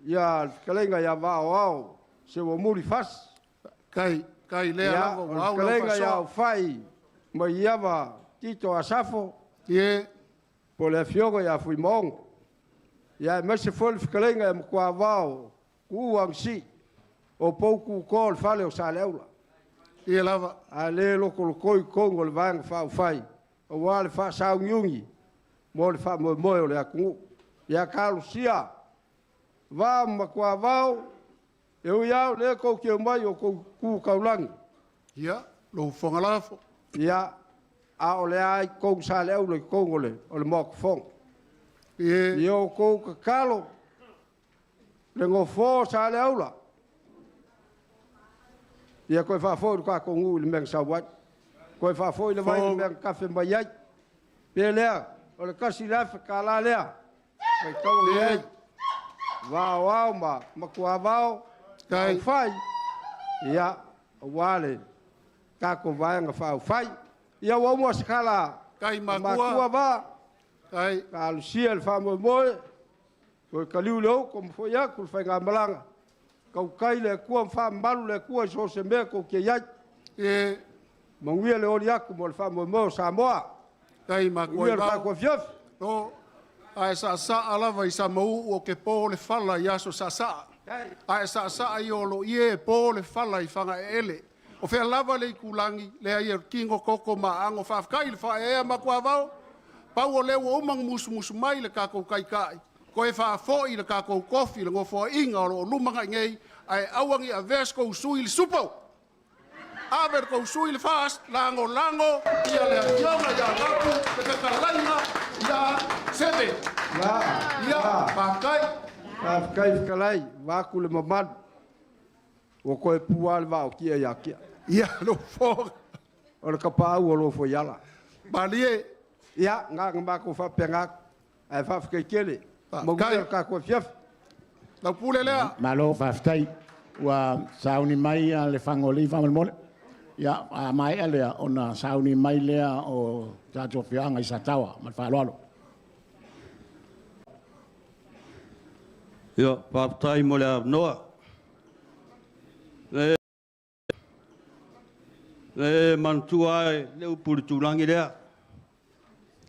ia le fetalaiga ia Vaaoao Seuamuli Fasi. Kai, kai lea Ia, lava o ua le au lau fetalaiga ia faasoa. Aufai Maiava Tito Asafo. Ie. Po o le afioga ia Fuimaono. Ia aemaise foi le fetalaiga ia Matuavao Tuuu Anasii o pou tuto o le fale o Saleaula. Ia lava. A le lokoloko i totonu o le Vaega Faaupufai, aua le faasauniuni mo le faamoemoe o le atunuu. Ia talosia va ma Matuavao, e ui lava o lea tou te omai o tou tu taulagi. Ia, lou fofoga lafo. Ia, a o le a i totonu Saleaula i totonu o le Maota Fono. Ie. Ia outou tatalo le nofo o Saleaula. Ia toe faafoi le tatou nuu i le mea na sau ai. Toe faafoi le vai i le mea na tafe mai ai. Pe lea, o le $1,000 lea. Faitau i ai. Vaoao ma Matuavao, Kai. Aufai. Ia, aua le tatou Vaega Faaupufai. Ia ua uma se tala. Kai matua. Matua va. Kai. Talosia le faamoemoe. Toe taliu le ou, komo foi atu le faigamalaga. Kaukai le Atua ma faamamalu le Atua i so o se mea tou te i ai. Ie. Manuia le oli atu mo le faamoemoe o Samoa. Kai matua Manuia i le vao. tatou afiofi. No, ae saasaa lava i sa mauu o ke pō le fala i aso saasaa. Ae saasaa i o lo ie pō le fala i whangaeele. O fea lava le ikulangi, lea ia kingo koko ma ango faafetai le faaeaea matua vao. Pau o lea ua uma ona musumusu mai le tatou Taitai. Koe faafoi le tatou kofi le nofoaiga o lo o luma agai nei, ae aua ne i avea se tou sui i le supo. Ave le tou sui i le FAST, lagolago ia le afioga ia Lapu, le fetalaiga ia Seve. Ia, faafetai. Faafetai fetalai, vaeatu le mamalu. Ua toe pua le vaa o Tia ia Tia. Ia, lo fofoga. O le tapaau o lo foiala. Malie. Ia, na ona matou faapena atu. Ae faafetai tele. Manuia le tatou afiafi. Lau pule lea. Malo faafetai. Ua sauni mai le Fagoalii faamolemole. Ia, a maea lea ona sauni mai lea o tatou afioaga i Sataoa ma le faaaloalo. Ia, faafetai mo le avanoa. Le manatua ai le upu i le tulagi lea.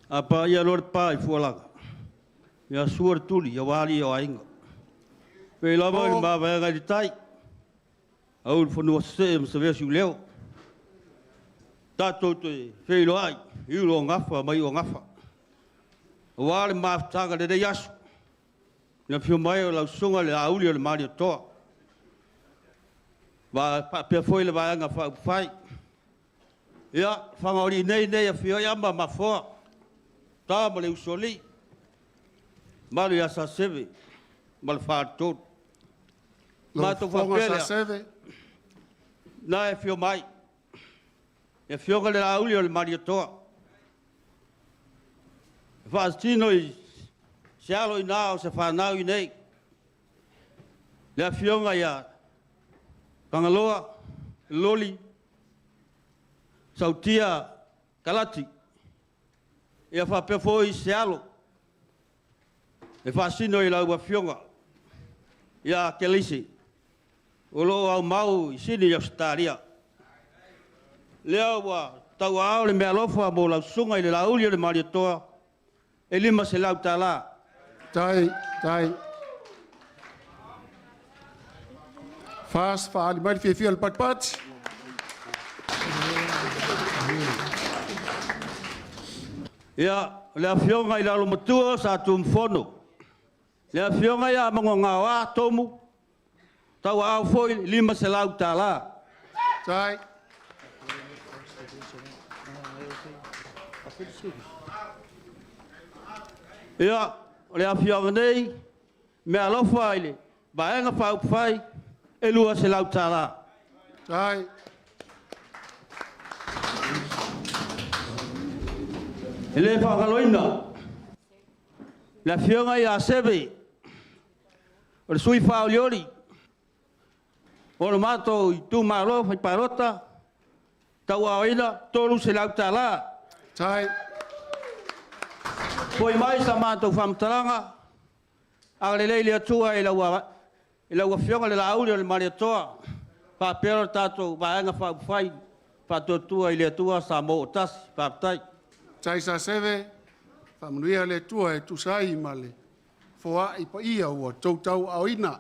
A paia loa le pa i fualaga, ia sua le tuli aua alii o aiga. Pei lava i le mavaega i le tai, au le fanua sesee ma savea siuleo. Tatou te feiloai i ulu o gafa ma iu o gafa. Aua le mafutaga i lenei aso, i le afio mai o lau susuga i le auli o le Malietoa, faapea foi le Vaega Faaupufai. Ia, Fagaolii nei nei afio ai Ama ma Afoa, Ta ma le Usoalii, mamalu ia Saseve ma le Faletolu. Lau Matou fofoga faapea lea, Saseve. na e afio mai, le afioga i le Laauli o le Malietoa, e faatino i se alo i ina o se fanau i inei, le afioga ia Tagaloa Loli Sautia Kalati, ia faapea foi se alo e faasino i lau Afioga ia Keleise o lo o aumau i Sini, Ausetalia. Lea ua tauaao le meaalofa mo lau susuga i le Laauli o le Malietoa e $500. Tai, tai. FAST faaali mai le fiafia o le patipati. Ia, o le afioga i le Alomatua Sa Tunumafono, le afioga ia Manugao Tomu, tauaao foi le $500. Tai. Ia, o le afioaga nei, meaalofa i le Vaega Faaupufai, e $200. Tai. E le faagaloina le afioga ia Seve, o le sui faaolioli o le matou itumalo fai palota, tauaaoina le $300. Tai. Foi mai sa matou faamatalaga, agalelei le Atua i lau Afioga i le Laauli o le Malietoa, faapea le tatou Vaega Faaupufai Faatuatua i le Atua Samoa ua Tasi. Faafetai. Tai Saseve, faamanuia le Atua e tusa ai ma le foai paia ua outou tauaaoina.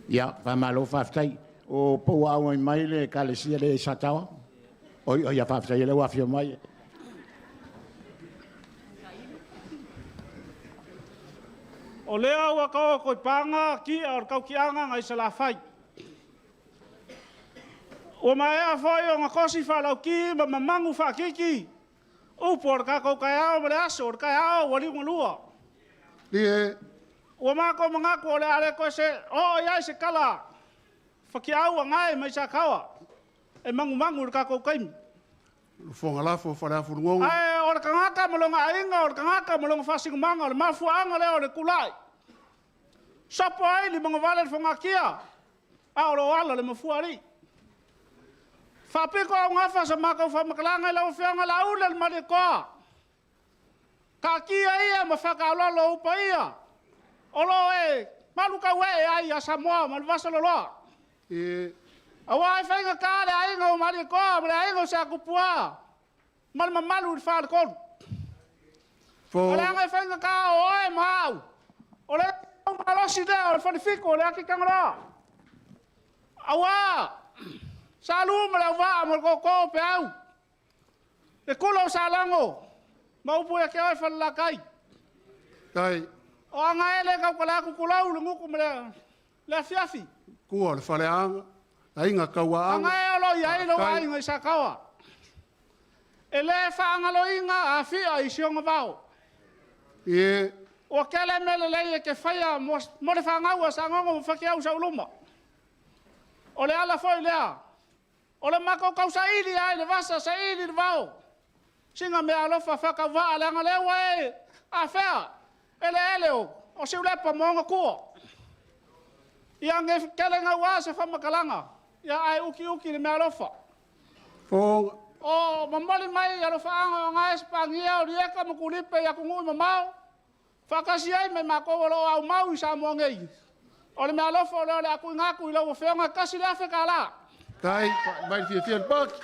Ia, faamalo faafetai. O po ua auai mai le Ekalesia lea i Sataoa? Oi, oi, ia faafetai o lea ua afio mai. O lea ua taoto i paga ti'a o le tautiaga nai Salafai. Ua maea foi ona tosi faalauti ma mamanu faatiti upu o le tatou taeao ma le aso, o le taeao ua liugalua. Ie. Ua matou manatu o le a le toe oo i ai se tala fatiau gae mai Sataoa e manumanu i le tatou taimi. Fofoga lafo o Faleafulugogo. Ae o le tagata ma lona aiga, o le tagata ma lona faasinomaga, o le mafuaaga lea o le tulai. Sopo ai limagovale le fogatia, a o lo ala le mafuaalii. Faapito augafa sa matou faamatalaga i lau Afioga Laauli o le Malietoa. Taatia ia ma faatalolo ou paia, o lo o e malutauee ai ia Samoa ma le vasaloloa. Ie. Aua e faigata le aiga o Malietoa ma le aiga o Sakupua ma le mamalu i le Faletolu. O le aga e faigata o oe ma au, o le malosi lea o le Falefitu o le Atitagaloa. Aua Sa Lu ma le Auvaa ma le Tootoo o Peau, le Tula o Salago ma upu ia te oe Falelatai. Tai. O aga e le tautala atu tulou le gutu ma le afiafi. Kua o le faleaga, aiga tauaaga. Aga e o lo o i ai lou aiga i Sataoa. E le faagaloina Afia i si ona vao. Ie. Ua tele mea lelei e te faia mo le fanau a Sagogo ma Fatiau Sauluma. O le ala foi lea, o le matou tausaili lava i le vasa, saili i le vao. Sina meaalofa faatauvaa, leaga o lea ua e afea eleele o Siulepa ma ona tua. Ia ne i tele naua se faamatalaga, ae utiuti le meaalofa. Fofoga. O momoli mai alofaaga o Gae Sipagia o Rieka ma Tulipe i atunuu e mamao, faatasi ai ma i matou o lo o aumau i Samoa nei. O le meaalofa lea o le a tuuina atu i lau Afioga, $1,000. Tai, mai le fiafia le paki.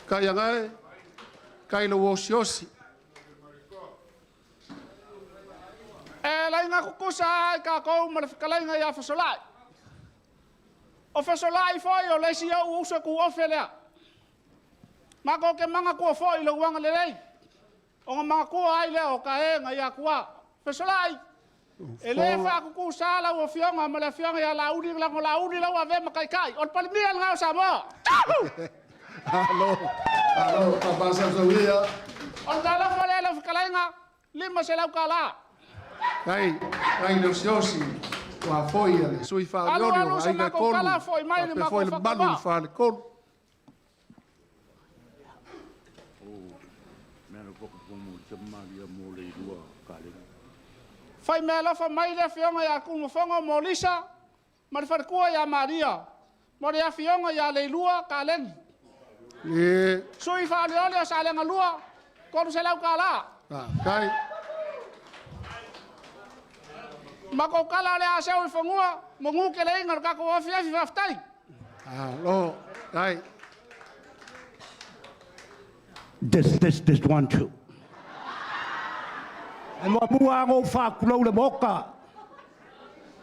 Kai agae, kai lau osiosi. E laina kukusa ai kākou ma le fetalaiga ia Fesola'i. O Fesola'i foi o le isi o'u uso tu'ofe lea. Matou te manatua fo'i i lou agalelei, ona manatua ai lea o tae na i atuā. Fesola'i, e lē faatutusa lau Afioga ma le Afioga ia Laauli, leaga o Laauli la ua avea ma Taitai, o le Palemia lena o Samoa. Alo, alo, papasausaua. O le talofa lea lau fetalaiga, $500. Kai, kai le osiosi, ua foi a le sui Alu whaolioli alu o se aiga matou kolu, tala, fo'i mai le pe foi matou le malu faatauvaa. i whale kolu. Fai mea alofa mai le afioga ia Tunumafono Molisa ma le faletua ia Maria, ma le afioga ia Leilua Kaleni. E, Sui faaleole o Salega 2, $300. kai, Matou tala o le a seu i fanua, manu keleiga o le tatou afiafi, faafetai. alo, kai. This, this, this, one, two. E mua mua ango whākulau le moka.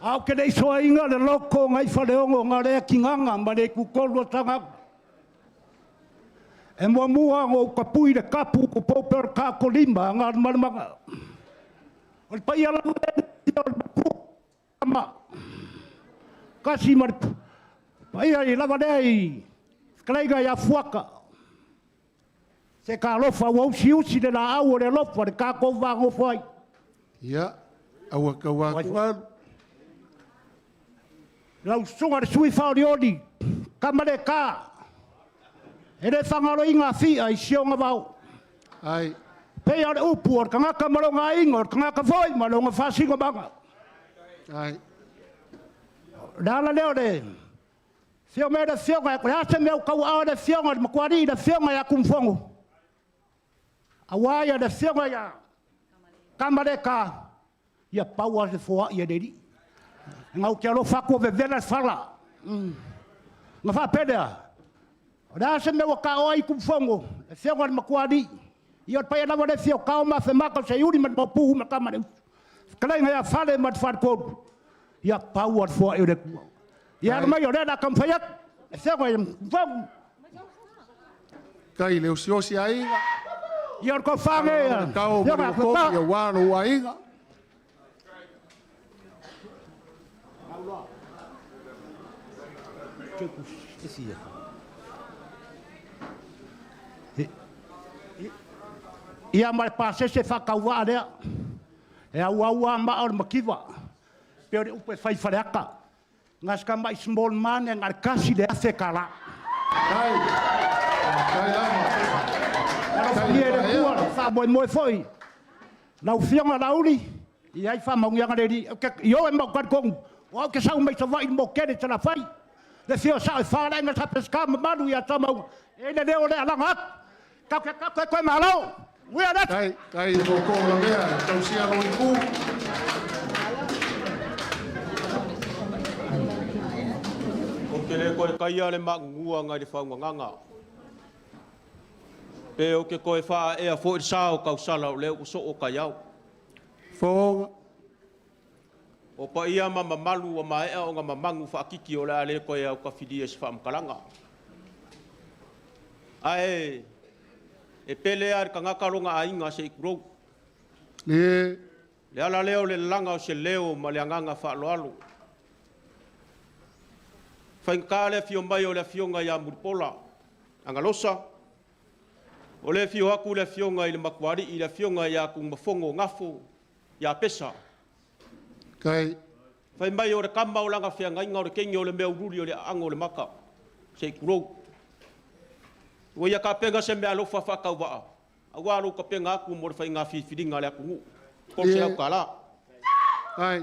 Au ke nei soa inga le loko ngai whaleongo ngā rea ki nganga ma le kukolu o tanga. E mua mua ango kapui le kapu ko poupe o le kako lima ngā malamanga. O le pai ala le o le mapu ma. Kasi ma le paia i lava lea i kalaiga i afuaka. Se ka alofa ua usi usi le la au o le alofa le kākou vagofo ai. Ia, aua kaua atu alu. Lau susuga le sui whaoriori, kama le ka. E le whangaro i ngā whia i sionga vau. Ai, Pei o le upu o le kangaka ma longa inga, o le kangaka foi ma longa whasinga manga. ai, Le ala leo le, fio mea le fioga, e ase mea kau ao le fioga, le makuari le fioga ia kumfongo. Awa ia le fioga ia, kama le ka, ia paua le foa ia le ri. Ngau ke alofa ku vevela le fala. Nga whapelea, o le ase mea ka o ai kumfongo, le fioga le makuari. Ia o le pai lava le fio kao ma whemaka o se uri ma le mapuhu ma kama le usu. Kalai ia fale ma te whare kolu. Ia paua le foa i le kua. Ia ala mai o lea la kamwhai atu. E fioga ia kumfongo. kai le osiosi aiga. Ia o le kau whange ia. Kau Fioga ma ia le kopi, kuta. ia walo aiga. Ia ma le pasese whakaua lea. E au au a maa o le makiwa. Pe o le upe whai whareaka. Ngā sika mai small man e ngā le kasi le afe ka la. Kai, kai lama. Alofa ia le kua, le wha moe moe foi. Lau fionga lauli, i ai wha maungianga le ri. I o e mau kari kongu. O au ke sau mai sa vai mo kere te la whai. Le fio sa e wha lenga sa peska mamalu ia ta mau. E le leo le alanga atu. Kau ke kau ke koe malo. Ui a le Kai, kai mo ko la mea, tausia lo ipu. O te le koe kaia le maungua ngai le whaunganganga. Pe o ke koe whaa ea fo i sao kau sala o leo uso o kai au. Fonga, O pa ia ma mamalu o maea o ngā mamangu whaakiki o le ale koe au ka whiria se whaamkalanga. Ae, e pele a le kangaka longa ainga se ikurou. le, Le ala leo le langa o se leo ma le anganga whaaloalo. Whaingka le fio mai o le fionga ia Muripola, Angalosa. O le fio aku le fionga i le makuari i le fionga ia kumafongo ngafo ia pesa. kai, Whai mai o le kama o langa whianga inga o le kengi o le mea ururi o le ango o le maka. Se i kurou. Ua ia ka penga se mea alofa whakau waa. Aua alo ka penga aku mo le whai ngā whiwhiringa le aku ngu. Kol se au ka la. ai.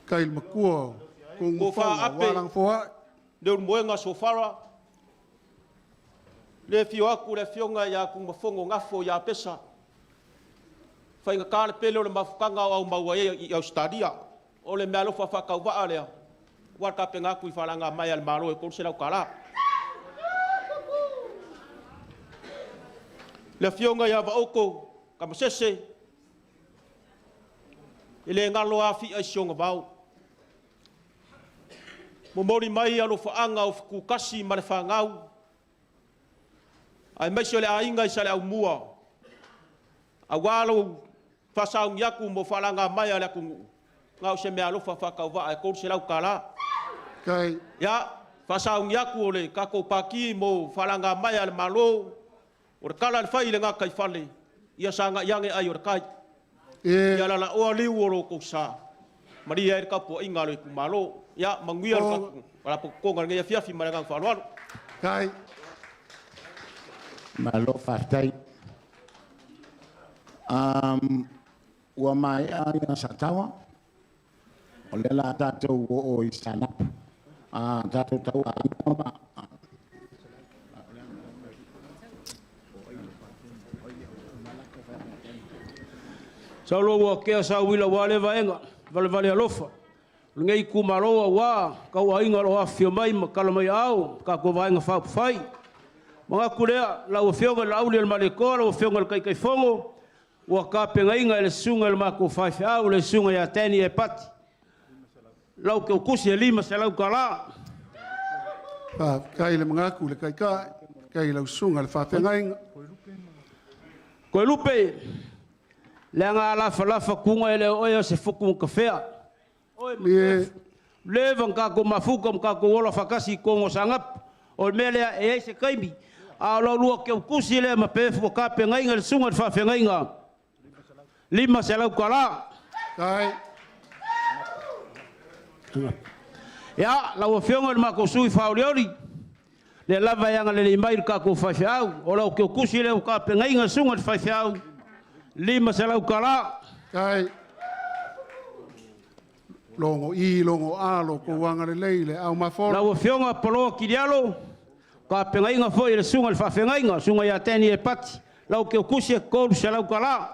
Kai le makua, Ko kongu wha fonga, ape. walang foa. Le uru sofara. Le fio aku le fionga ia kumafongo ngafo ia pesa. Whai ngā kāle pele o le mafukanga o au maua e i Australia. O le mea alofa whakau waa lea. Ua ka penga aku i whalanga mai al malo e kol se lau ka la. Le fionga ia vaoko, ka masese. E le galo afi'a i si ona vao. Momoli mai alofaaga o fetukasi ma le fanau, aemaise o le aiga i Saleaaumua, auā lou faasauni atu mo faalaga mai a le atunuu, na o se meaalofa faatauvaa e $300. Kai. Ia, faasauni atu o le tatou pati mo faalaga mai a le Malo, o le tala le fai i le gataifale, ia sagai ane ai o le tai. Ia lalaoa liu o lo outou sa, malie ai le tapuaiga a le itumalo. Ia, manuia le tatou Faalapotopotoga i lenei afiafi ma le agaga faaaloalo. Kai. Malo faafetai. Ua maea ia Sataoa, o lea la tatou oo i Saanapu. Tatou tauaau ma Saulo ua tea sauila ua le vaega, valevale alofa. O lenei itumalo auā tauaiga o lo o afifio mai ma tala mai aao, tatou Vaega Faaupufai. Manatu lea, lau Afioga i le Laaulialemalietoa, lau Afioga i le Taitaifono, ua tapenaina e le susuga i le matou faifeau, le susuga ia Danny Epati, lau teutusi e $500. Faafetai i le magaku i le Taitai, faafetai i lau susuga i le faafeagaiga. Toelupe, leaga a lafalafa tuga e le o oe o se futu na tafea. Ie. Leva ona tatou mafuta ma tatou ola faatasi i totonu o Saanapu. O le mea lea, e i ai se taimi, a o lau lua teutusi lea ma pefu ua tapenaina e le susuga i le faafeagaiga, $500. Kai. Ia, lau Afioga i le matou sui usufono faaolioli, lea lava e agalelei mai i le tatou faifeau. O lau teutusi lea ua tapenaina e le susuga i le faifeau, $500. Kai. Logo i, logo a, lo kou agalelei le au mafolo. Lau Afioga Poloa Kilialo, tapenaina foi e le susuga i le faafeagaiga, susuga ia Danny Epati, lau teutusi e $300.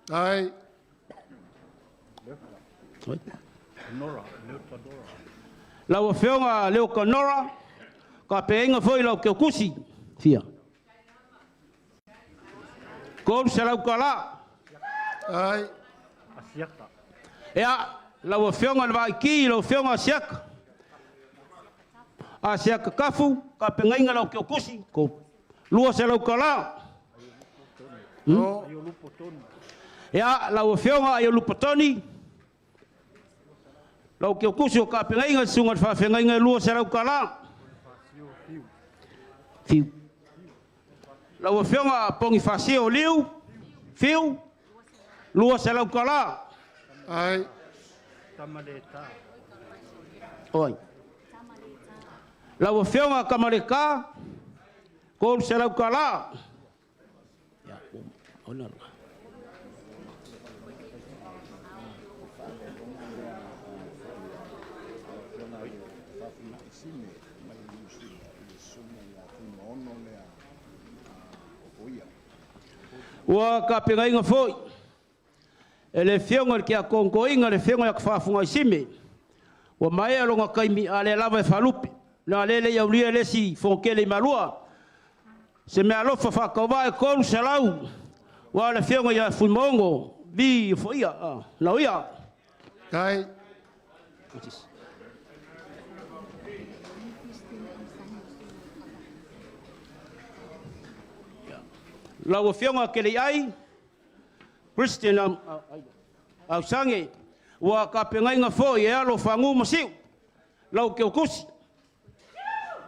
Kai. Lau Afioga Leo Kanora, tapenaina foi lau teutusi, fia. $300. Kai. Ia, lau Afioga i le Vaiti, lau Afioga Asiata. Asiata Kafu, tapenaina lau teutusi, $200. No. Ia, lau Afioga Aiolupa Toni, lau teutusi o tapenaina le susuga i le faafeagaiga e $200. Fiu. Lau Afioga Pogi Faasio Liu, Fiu, $200. Ai. Oi. Lau Afioga Kamaleka, $300. Ia, ona la. Ua tapenaina foi e le Afioga i le Tiakono Toeaina, le Afioga ia Tafafugaisime, ua maea lona taimi, a o lea lava e faalupe, leaga o lea e le i aulia le isi fonotele i Malua. Se meaalofa faatauvaa e $300, aua o le Afioga ia Fuimaono Vi Foia, Lauia. Kai. Lau Afioga Keleiai, Christian Ausange, ua tapenaina foi e alo fagu ma siu, lau teutusi.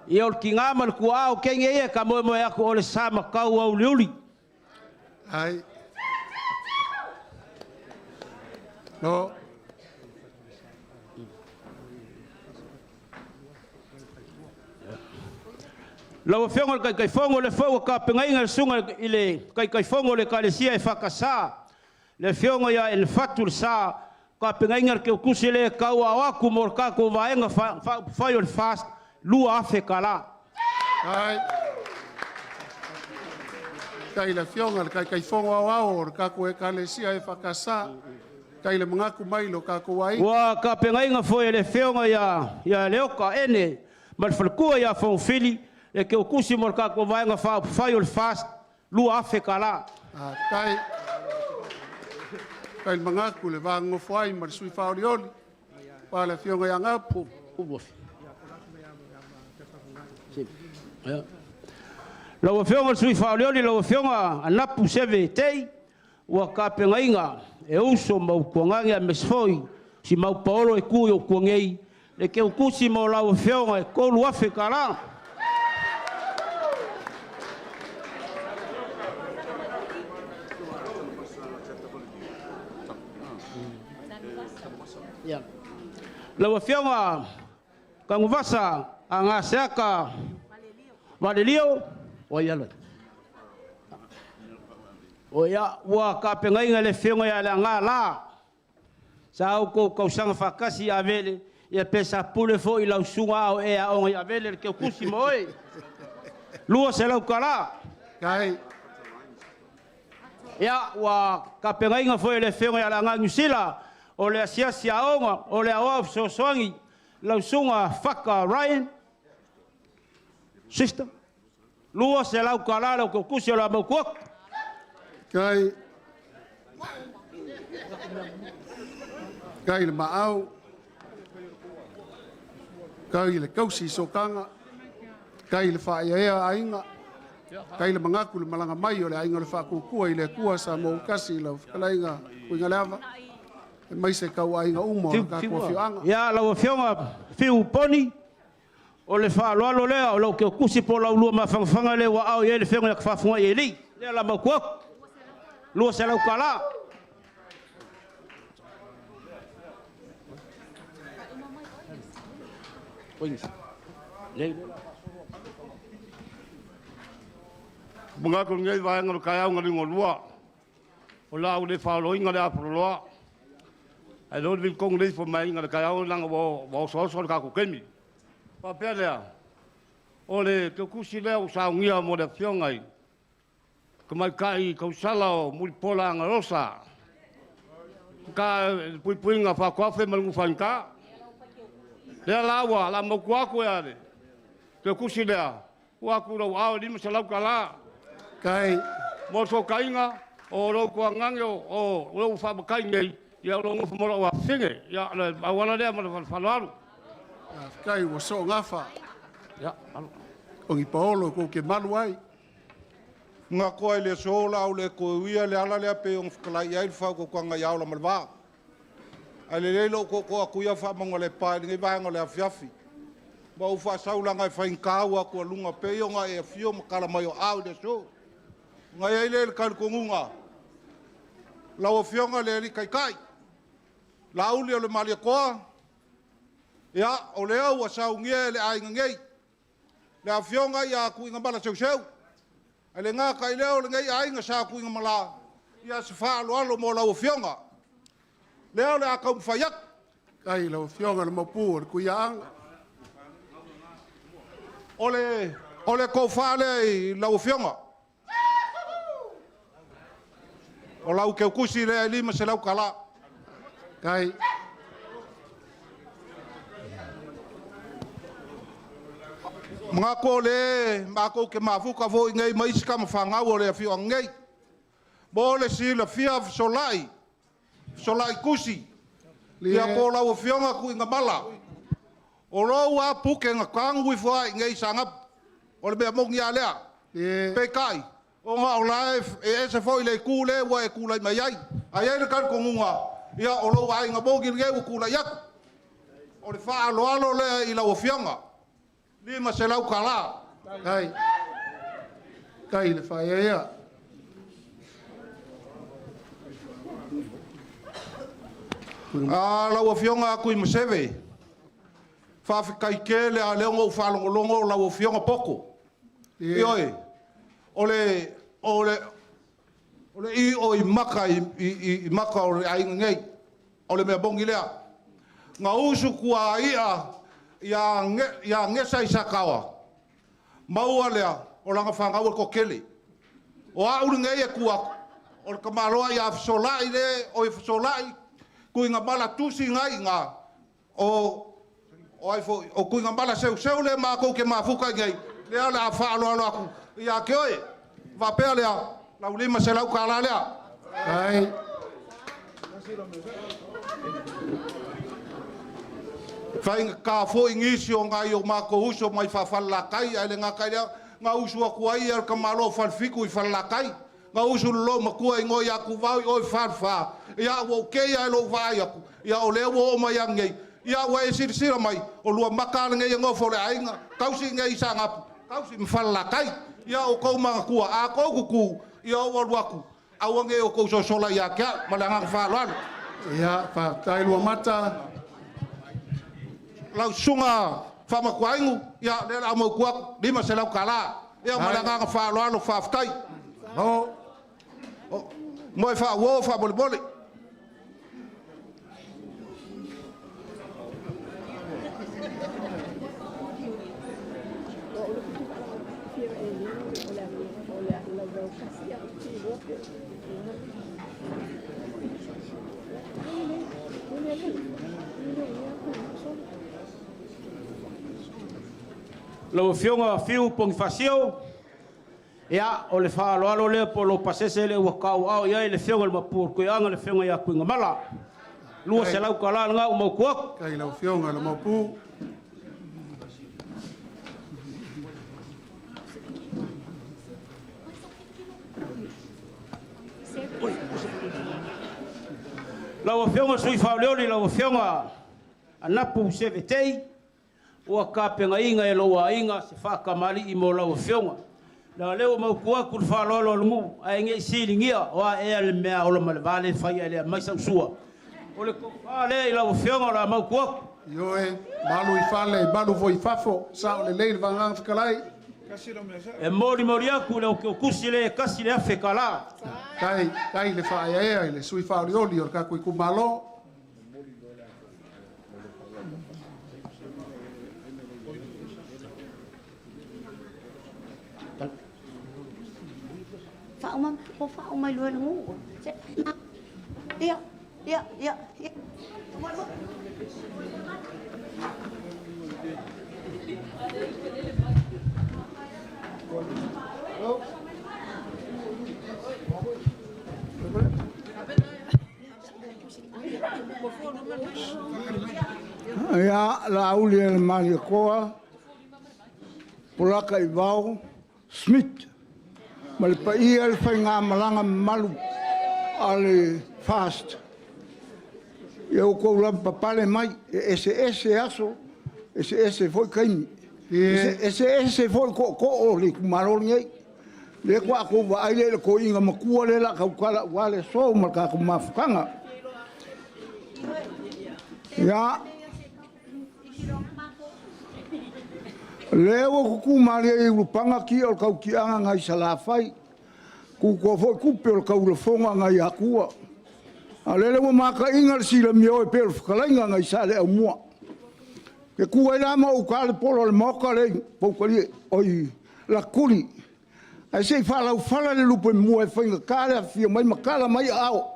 Ia o le tiga ma le tuaa o kenge ia ka moemoe aku o le sa matau auliuli. Ai. No. Lau Afioga i le Taitaifono, le foi ua tapenaina le susuga i le Taitaifono o le Ekalesia e Fakasa, le Afioga ia Elefatu le sa, tapenaina le teutusi lea e tauao atu mo le tatou vaega faaupufai o le FAST, $2,000. Ai. Kai le Afioga i le Taitaifono aoao o le tatou Ekalesia e Fakasa. Kai le magaku mai lo tatou ai. Ua tapenaina foi e le Afioga ia Leoka Ene ma le faletua ia Fongofili, le teutusi mo le tatou vaega faaupufai o le FAST, $2,000. Kai. Kai mangaku le vagofo ai ma le sui whaoriori. Pa le afioga ia Ngapu. Lau Afioga le sui whaoriori, lau Afioga Anapu Seve Tei, ua kapengaiga e uso ma utuagaga a mesefoi si mau paolo e ku i o tuagei, le ke ukusi mo lau Afioga e 3,000 tala. Lau Afioga Kaguvasa a ngā seaka Valelio, o ia loe. O ia ua kapengaiga le afioga ia le ngā la. Sa au kou kausanga whakasi a vele, ia pesa pule fo i lau sunga au e a onga i a vele le keukusi mo oe. Lua se lau kala. Kai. Ia ua kapengaiga fo i le afioga ia le ngā Nusila, o le asiasi a onga, o le aoa sosoangi, lau sunga whaka Ryan, sister, lua se lau kala lau keukusi o la maukuak. Kai. Kai le maau. Kai le kausi sokanga. Kai le whaeaea ainga. Kai le mangaku le malanga mai o le ainga le whakukua i le kua sa mou kasi lau whakalainga kuinga leava. E mai se kau ainga umo ka kua whioanga. Ia lau afioga whiu poni. O le whaaloalo lea o lau keukusi po lau lua mawhangawhanga le wa au i le whenga ia kawhafunga i eli. Lea la maukuak. Lua se lau kala. Mga ko ngai vaenga lo kaya nga lingo lua. O la au le whaaloinga le apololoa. Ai lo le kong le fo mai nga le kaya o langa wo so so ka ku kemi. Pa pea lea. O le te kusi lea o saungia mo le afioga i. Ka mai kai kausala o mulipola nga rosa. Ka puipuinga whakoafe ma lungu whainka. Lea laua, la mauku aku e ale. Te kusi lea. Ua aku lau ao lima se lau kala. Kai. Mo so kainga, o lau kua ngange o lau whaamakai nei, ia lau ngofu mo lau awhinge, ia le awala lea ma le whaloalu. Kai ua so ngafa. Ia, alo. O ngi paolo ko ke malu ai. Ngā koa i le sola au le koe uia le ala lea pe o ngawhakalai ai le whau ko kuanga i aola malwa. Ai le leilo ko ko aku ia whaamanga le pae ngai vaenga le afiafi. Ma u whaasaulanga e whaingkau aku a lunga pe o ngā e awhio makala mai o au le so. Ngai ai le le kalukongunga. Lau afioga le ali kaikai. La uli o le malia koa. Ia, o le au a saungia e le ainga ngei. Le afioga ia aku inga mala seu seu. Ai le ngā kai leo le ngei ainga sa aku inga mala. Ia se whaalo alo mo lau afioga. Leo le akau mwhaiak. Kai lau afioga le mapu o le kuia anga. O le kōwha lea i lau afioga. O lau keukusi lea i lima se lau kala. Kai. Mga ko le, mako ke mafuka fo i ngei maisi ka mawhangau o le awhio ngei. Mo le si la fia solai, solai kusi. Ia ko lau awhionga ku inga mala. O lou a puke nga kangu i fua i ngei sangap. O le mea mongi a lea. Pe kai. O ngā o la e ese fo i le ku le ua e kula i mai ai. Ai ai le kari kongunga. Ia o lou ai nga mongi ngei ua kula iaku. O le wha alo alo lea i lau awhionga. Lima se lau kala. Kai. Kai le whaeaea. A lau afioga aku i Maseve. Whaafekai ke le a leo ngau whalongolongo o lau afioga poko. Ioi. O le i o i maka i maka o le ainga ngei. O le mea bongi lea. Ngā usu kua ia ia ngesa i sakawa. Maua lea o langa whangau ko kele. O a uru ngei e kua o le kamaloa ia solai le o i solai kui ngā mala tusi ngai ngā o ai fo o kui ngā mala seu seu le mākou ke mafuka ngai lea le a whaalo alo aku ia ke oe wapea lea lau lima se lau kala lea. Kai. Faigata foi nisi o nai o matou uso mai Falelatai, ae le gata i lea, na usu atu ai le tamaloa Falefitu i Falelatai, na usu i le loomatua i igoa ia Tuvao i o i Falefa. Ia ua ou tei lava i lou vaai atu, ia o lea ua oo mai lava nei, ia ua e silasila mai, o lua mata lava lenei e nofo i le aiga, tausi i inei i Saanapu, tausi ma Falelatai. Ia outou manatua, a outou tutu, ia ou alu atu, aua ne i outou sosola ia te au. Ma le agaga faaaloalo. Ia, faafetai Luamata. Lau susuga Faamatuainu, ia o lea o le a mautu atu, $500. Ia ma le agaga faaaloalo, faafetai. Moe faauo faamolemole. Lau Afioga Fiu Ponifasio, ia, o le faaaloalo lea po o lou pasese lea ua tauaao i ai le Afioga i le Maopu o le Koiaga le Afioga ia Tuigamala. $200 lena ua mautu atu. Faafetai i lau Afioga i le Maopu. Lau Afioga i le Sui Faaolioli lau Afioga Anapu Sevetei, ua tapenaina e lou aiga se faatamalii mo lau Afioga. Leaga o lea ua mautu atu le faaaloalo a le nuu, ae ne i siligia o a ea le mea ola ma le va lea e fai ae le aumai sau sua. O le tofa lea i lau Afioga o le a mautu atu. Ioe, malu i fale, malu foi i fafo, sao lelei le Vaega Fetalai. E molimoli atu i le okiokisi le $1,000. Tai, tai le faaeaea i le sui faaolioli o le tatou itumalo. Faauma, o faauma i lua nuu. Ia, ia, ia, ia. Ia, Laauli e le Malietoa, Polata Ivao Smith, ma le paia i le faigamalaga mamalu a le FAST. Ia outou lavapapale mai, e eseese aso, eseese foi taimi, e eseese foi tootoo o le itumalo lenei. O lea faatoa outou vaai lea i le toeaina matua lea o le a tautala aua le aso ma le tatou mafutaga. Ia, o lea ua tutu malie i Ulupaga tia o le tautiaga nai Salafai, tutoa foi tupe o le taulafoga nai Atua. A o lele ua mataina le silamio e pei o le fetalaiga nai Saleaaumua. E tu ai la ma ou ta le polo o le Maota lea i Poutalie, oi Latuli, ae se i faalaufala le lupe mua e faigata le afifio mai ma tala mai aao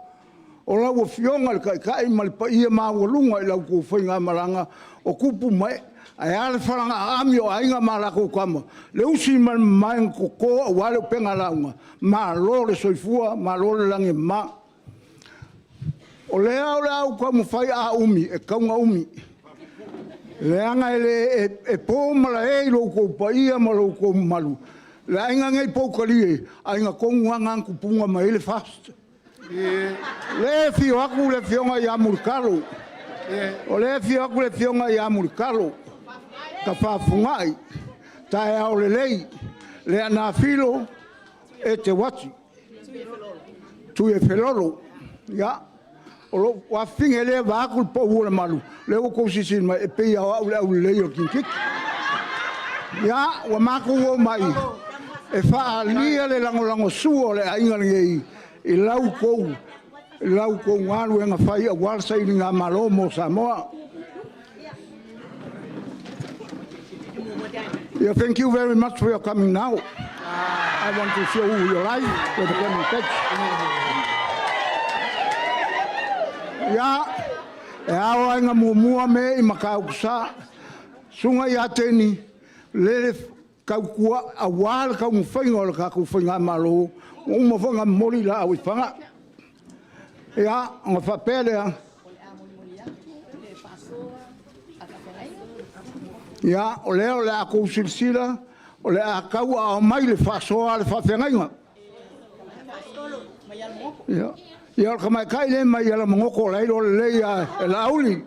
o lau Afioga i le Taitai ma le paia maualuga i la outou faigamalaga o tupu ma ee, ae a le falaga aami o Aiga ma latou Tama, le usi ma le mamae na toto aua le upega lauga, malo le soifua malo le lagi e mama. O lea o le a ou taumafai a umi, e tatau ona umi, leaga e po malae i lo outou paia ma lo outou mamalu. Le aiga lenei Poutalie, aiga tonu lava lena na tupuga mai ai le FAST. O lea e afio atu le Afioga ia Mulitalo, o lea e afio atu le Afioga ia Mulitalo Tafafunai, taeao lelei. Leaana Filo Eteuati Tuiafelolo. Ia, o lou afafine lea vaeatu le pau o le malu, lea ua outou silasila mai, e pei lava o au le aulelei o le kirikiti. Ia, ua matou omai e faaalia le lagolagosua o le aiga lenei i la outou galuega fai aua le sailigamalo mo Samoa. Yeah, thank you very much for your coming now. I want to show you your life with the camera catch. Ia, e ao ai muamua me i Matautusa, susuga ia Teni, lele tautua aua le taumafaiga o le tatou faigamalo, ua uma foi ona momoli laau i Faga. Ia, ona faapea lea. Ia, o lea o le a kou silasila, o le a tau aao mai le faasoa a le faafeagaiga. Ia, ia o le tamaitai lea mai Alamagoto o la e iloa lelei lava e Laauli.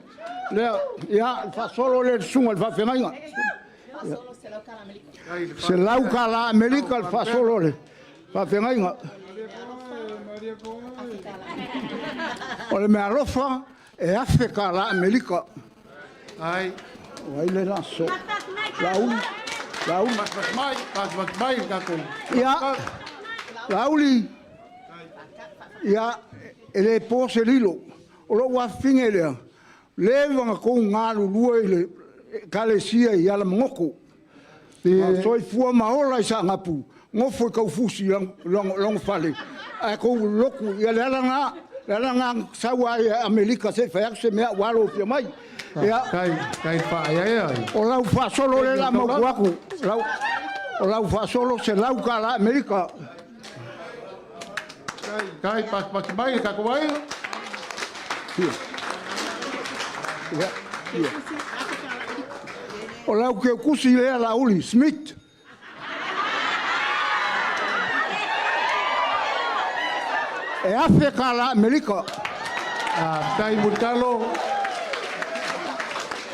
Lea, ia, le faasolo lea i le susuga i le faafeagaiga. $100 Amerika le faasolo a le faafeagaiga. O le meaalofa e $1,000 Amerika. Ai. O ai le la so. Laauli. Laauli. Mai, mai le tatou. Ia, Laauli. Ia, e le po se lilo. O lou afafine lea, leva ona tou galulue i le Ekalesia i Alamagoto. Na soifua ma ola i Saanapu, nofo i Taufusi i lona fale, ae tou lotu, ia le ala lena, le ala lena na sau ai Amerika se i fai atu se mea aua lou afio mai. Ia, o lau faasolo lea o le a maua atu, o lau faasolo $100 Amerika. Kai pasipasi mai le tatou aiga. Ia, ia. O lau keukusi lea Laauli Smith. E $1,000 Amerika. Tai mulitalo.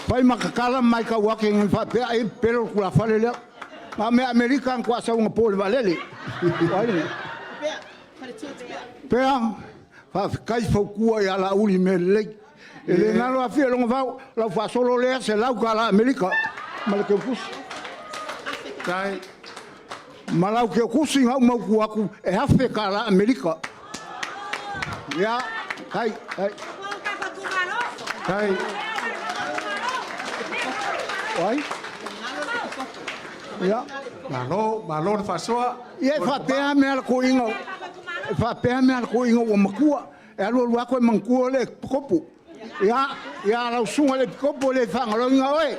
Fai ma tatala mai tau ake ngan faapea ai pepelo le tulafale lea. Na o mea Amerika na toa sau anapo i le vaalele. O ai lena? Pea, faafetai fautua ia Laauli i mea lelei. E le galo afia i lona vao, lau faasolo lea $100 Amerika ma le keukusi. Tai. Ma lau keukusi na ou mautu atu e $1,000 Amerika. Ia, kai, kai. Tai. O ai? Ia. Malo, malo le faasoa. Ia e faapea mea le toeaina, e faapea mea le toeaina ua matua. E alu alu lava toe manatua le epikopo. Ia, ia lau susuga i le epikopo e le faagaloina oe.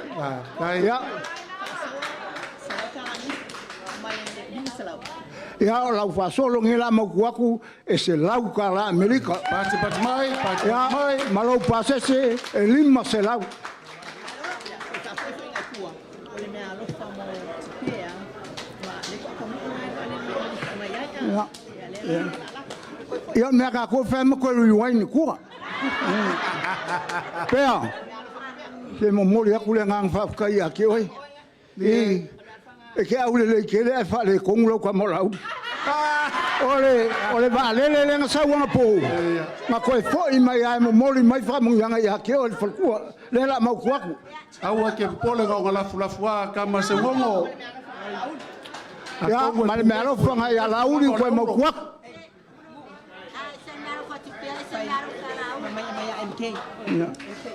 Ia. Ia, o lau faasolo nei la mautu atu e $100 Amerika. Pasipasi mai, pasipasi Ia, mai. ma lou pasese e 500. Ia, ia. Ia, o le mea tatou e fai ma toe rewind i tua. Pea, se momoli atu le agaga faafetai ia te oe. I, e te aulelei tele ae faaletonu lau tama o Laauli. O le vaalele lea na sau anapo, na toe foi mai lava e momoli mai faamanuiaga ia te oe le faletua. Lea o le a mautu atu. Aua e te popole ga o lafulafu a kama se uogo. Ia, ma le meaalofa nai ia Laauli ua toe mautu atu.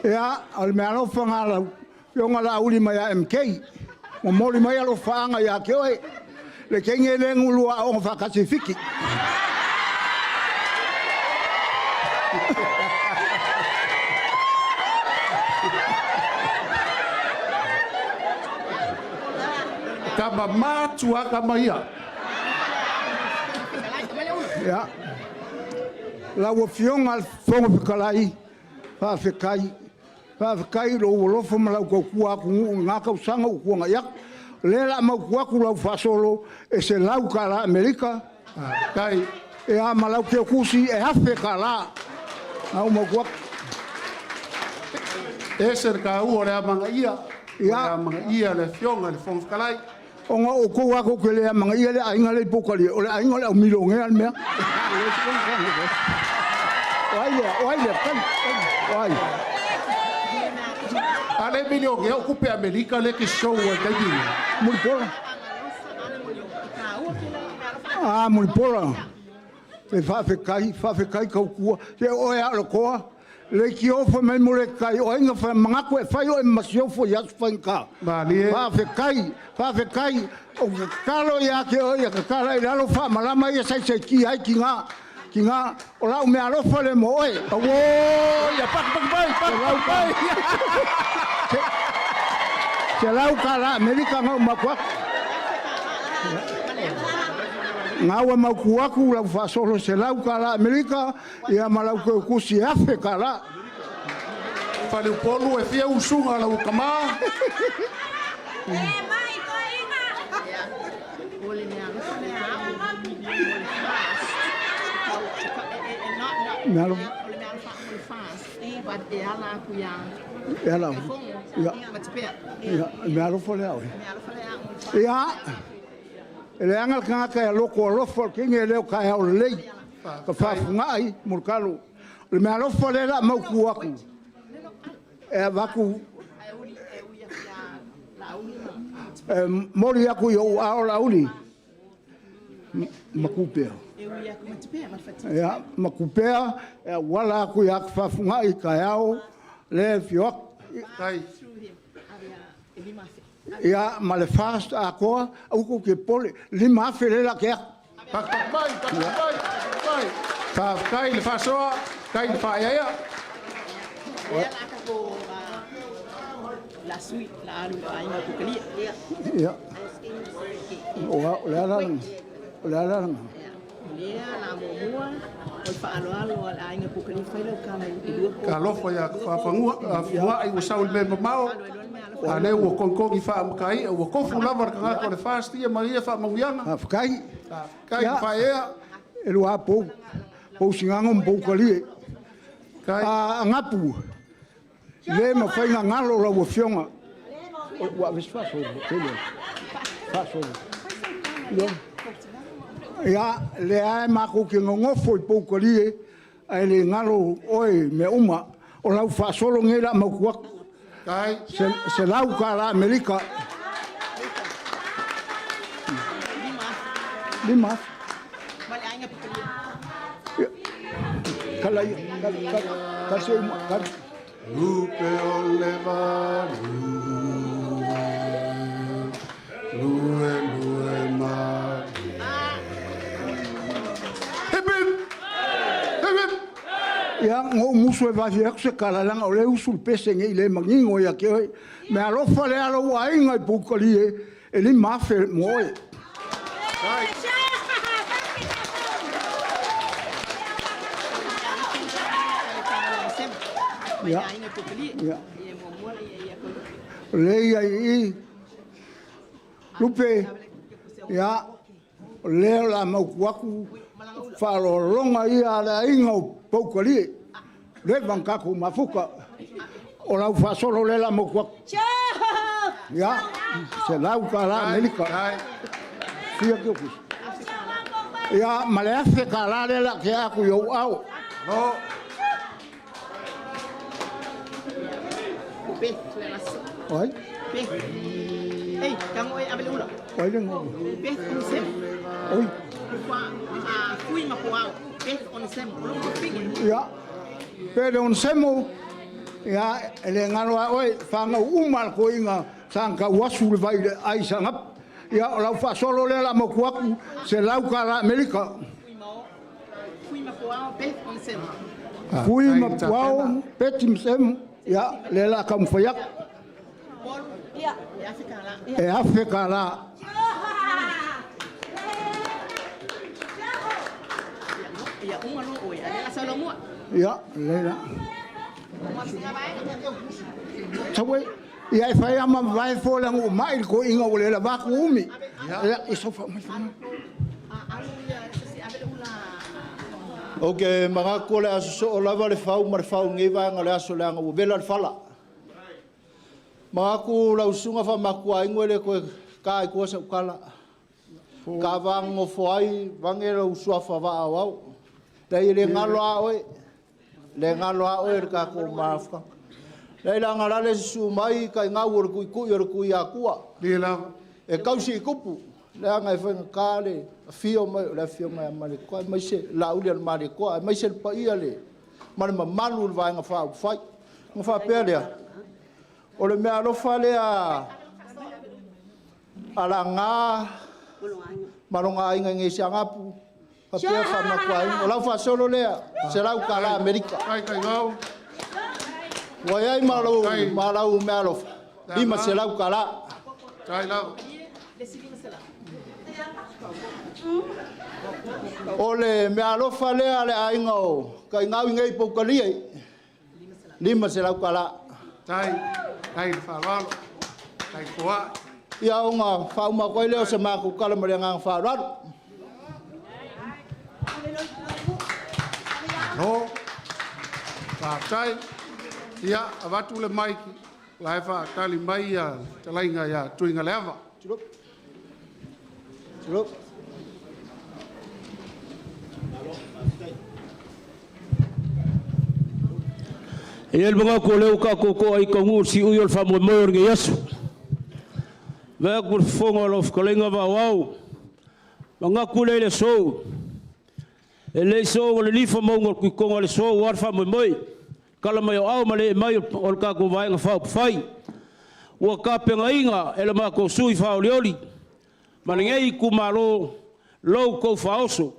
Ia, o le meaalofa na lau afioga Laauli mai ia MK. Momoli mai alofaaga ia te oe. Le teine le gulua aoga faatasi i Fiti. Kama matua kama ia. Ia. Lau Afioga i le Fofoga Fetalai, faafetai. Faafetai i lou alofa ma lau tautua atunuu i lena tausaga ua tuanai atu. O lea o le a mautu atu lau faasolo e $100 Amerika. Tai. Ia ma lau keukusi e $1,000. Na ou mautu atu. Ese le taua o le amanaia. O le Ia. amanaia le Afioga i le Fofoga Fetalai. Ona o outou lava tou te le amanaia le aiga lea i Pokalia, o le aiga o le aumilionea le mea. O ai lea? O ai lea? Tali, tali. O ai? A le milionea o kupe Amerika le ke show ai taimi. Mulipola. Ah, Mulipola. E faafetai, faafetai tautua. Se oe a o le toa, le tiofa mai mo le kai, o ai na whai mangaku e whai o e masiofo i aso whainga. Malie. Faafetai, faafetai, o ke tatalo ia te oe, ia tatala i lalo faamalama ia saisai ki ai ki ngā, o lau mea alofa le mo oe. Auo, ia paki paki mai, paki paki mai. $100 Amerika ngau maku atu. Ngā ua mauku aku lau whaasolo se lau ka la Amerika, ia ma lau keu kusi afe ka la. Faleupolu e fia usuga lau kamā. Mea alo. Ia lau. Ia. Ia, mea alofa le au. Ia, e le anga le kangaka e loko alofa o le kingi e leo ka heo lei. Ka whaafungai, murkalu. Le mea alofa le la mauku aku. E avaku e mori aku i ou ao la uli. Makupea. Ia, makupea, e wala aku i aku whaafungai ka ao le fioak. Ia, ma le fast a koa, au ko ke pole, lima afe le la ke aku. Pak mai, pak mai, mai. Whawhai le whasoa, kai le whaeaia. La sui, la alu la ainga kukalia. Ia. O le ala o le ala Lea la muamua, o le faaaloalo a le aiga kukalia fai lau kala i lua po. Ka alofa ia whawhangua, whai ua sau le mea mamao. A le ua kongkongi wha makai, ua kofu lava le kangaka o le fast ia maria wha manguianga. Whawhai. Kai le whaea. E lua pou, pou singango ma pou kalie. A ngapu, le ma whainga ngalo la ua fionga. Ua aves whaasolo, tele. Whaasolo. Ia, le ae mako ke ngongofo i pou kalie, ai le ngalo oe me uma, o lau whaasolo nge la mauku aku. Kai. Se lau ka la Amerika. Lima. Kala ia, kala, kala, kala se uma, kala. Lupe o le valu, lue lue ma. Hip hip! Hip hip! Ia, ngō musu e vafi aku se kalalanga o le usu le pese nge i le mangingo ia ke oe. Me alofa le alo ua inga i pukali e, e lima afe mo oe. Ia. Ia. Le ia i lupe, ia, o lea la mauku aku, whaalolonga ia le ainga o paukalie. Le vangkaku mafuka. O lau whaasolo le la mauku aku. Ia, se lau ka la Amerika. Fia ke okusi. Ia, ma le afe ka la le la ke aku i au au. No. Pe, le la Oi? Pe. Ei, kango e abele ula. Oi le ngo. Pe on sem. Oi. Kwa a kui ma po au. Pe on sem. O lo pingi. Ia. Pe le on semo. Ia, e le ngalo a oe, whangau uma le koinga, sang ka wasu le vai le ai sangap. Ia, o lau whaasolo le la mauku aku, se lau ka la Amerika. Kui ma po au, pe on sem. Kui ma po au, pe tim sem. Ia, le la ka mwhayak. Ia, e afe ka la. E afe ka la. Ia, uma lo oe, a le sa lo mua. Ia, le la. Tau e, ia e whai ama vai fo le ngu mai le ko inga o le la vaku umi. Ia, i sofa mai whanga. O ke magaku o le aso so o lava le fau ma le fau ngi vanga le aso le anga ua vela le fala. Magaku lau sunga fa makua ingo le koe ka i kua sa ukala. Ka vango foai vange lau suafa va au au. Lei le ngalo a oe. Le ngalo a oe le ka ko mafuka. Lei la ngalale su mai kai ngau o le kui kui o le kui akua. E kausi i kupu. Le anga e whainga ka le fio mai o le fio mai a male koa. Mai se la uli al male koa. Mai se le paia le. Ma le mamalu le vaenga wha au whai. Nga wha pea lea. O le mea alofa lea ala ngā malonga ainga nge si angapu. Whapea wha makua inga. O lau wha solo lea. Se lau ka la Amerika. Kai kai ngau. Wai ai malau mea alofa. Lima se lau ka la. Kai lau. O le meaalofa lea a le aiga o Kaigau i nei Poukalia, 500 tala. Tai, tai le faaaloalo, tai foai. Ia ona faauma atu ai lea o se matou tala ma le agaga faaaloalo. Malo, faafetai. Ia, avatu le maiki, la e faatali mai ia talaiga ia Tuigaleava. Tulou. E le mga ko leo ka koko ai ka ngu si ui o le faamoemoe o lenei aso. Vea ku le fofoga o lau fetalaiga vaoao. Manatu lea i le aso. E le i so o le lifa mauga o le tuitoga o le aso aua le faamoemoe. Tala mai o ao ma le ee mai o le tatou Vaega Faaupufai. Ua tapenaina e le matou sui faaolioli ma lenei itumalo lo outou faaoso.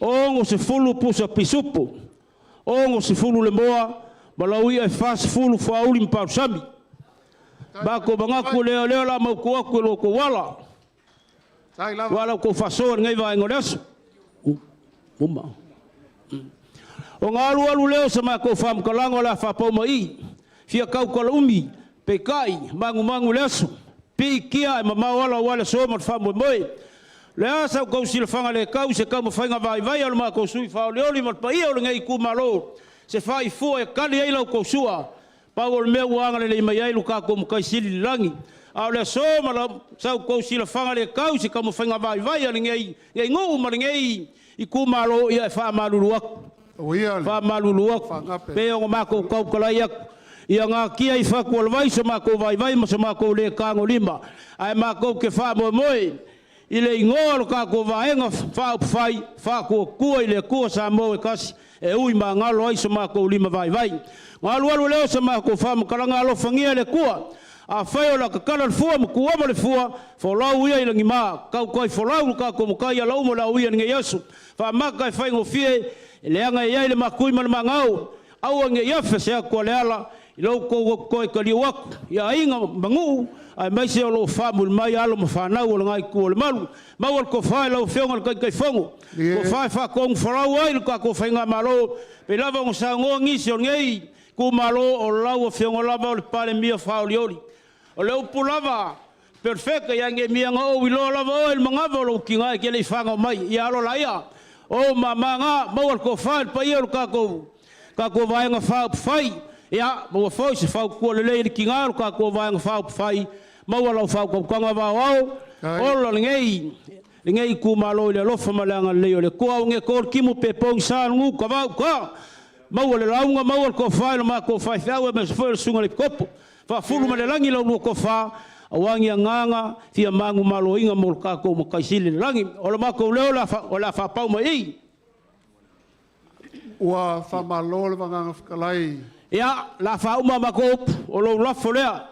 60 pusa pisupo, 60 le moa, ma lau i'a e 40 fuauli ma palusami. Matou manatu lea o lea o le a mautu atu i lo outou ala. Aua la outou faasoa i lenei vaega o le aso. Uma. Ona alualu lea o sa matou faamatalaga o le a faapau mai i, fia tautalaumi, peitai, magumagu i le aso, piitia ae mamao ala aua le aso ma le faamoemoe. O le a sa outou silafaga le tau i se taumafaiga vaivai a lo matou sui faaolioli ma le paia o lenei itumalo, se faifua e tali ai la outou sua. Pau o le mea ua agalelei mai ai lo tatou Matai Sili i le lagi, a o le aso ma sa outou silafaga le tau i se taumafaiga vaivai a lenei nuu ma lenei itumalo, ia e faamalulu atu. Faamalulu atu, pei ona matou tautalai atu, ia natia i fatu o le vai so matou vaivai ma so matou le tagolima, ae matou te faamoemoe i le igoa o le tatou Vaega Faaupufai Faatuatua i le Atua Samoa e tasi, e ui magalo ai so matou lima vaivai. Ona alualu lea o sa matou faamatalaga, alofagia e le Atua. Afai o le a tatala le fua ma tuava le fua, folau ia i lagima, tautai folau lo tatou Matai ala uma o le a uia i lenei aso. Faamata e faigofie, e leaga e i ai le makui ma le magao, aua ne i afe se atu a le ala i lo outou toe taliu atu i aiga ma nuu, aemaise o lo o faamuli mai alo ma fanau o lena itu o le malu. Maua le tofa i lau Afioga i le Taitaifono, tofa e faatonufolau ai le tatou Faigamalo, pei lava ona saunoa nisi o lenei itumalo, o lau Afioga lava o le Palemia faaolioli. O le upu lava, perfect, ia ne i mea na ou iloa lava oe i le manava o lou tina e te le i fanau mai. Ia alo laia, o mama na, maua le tofa i le paia o le tatou Vaega Faaupufai. Ia, maua foi se fautua lelei i le tina o le tatou Vaega Faaupufai, maua lau faautautaga vaoao, ola lenei itumalo i le alofa ma le agalelei o le Atua. Aua ne i to le timu pe pogisa le nu tavau ka. Maua le lauga, maua le tofa i le matou faifeau aemaise foi o le susuga i le Epikopo. Faafulu mai le lagi la ulua tofa, aua ni agaga fia manumaloina mo le tatou Matai Sili i le lagi. O le matou leo o le a faapau mai i. Ua faamalo le Vagaga Fetalai. Ia, o le a faauma a matou upu, o lou lafo lea,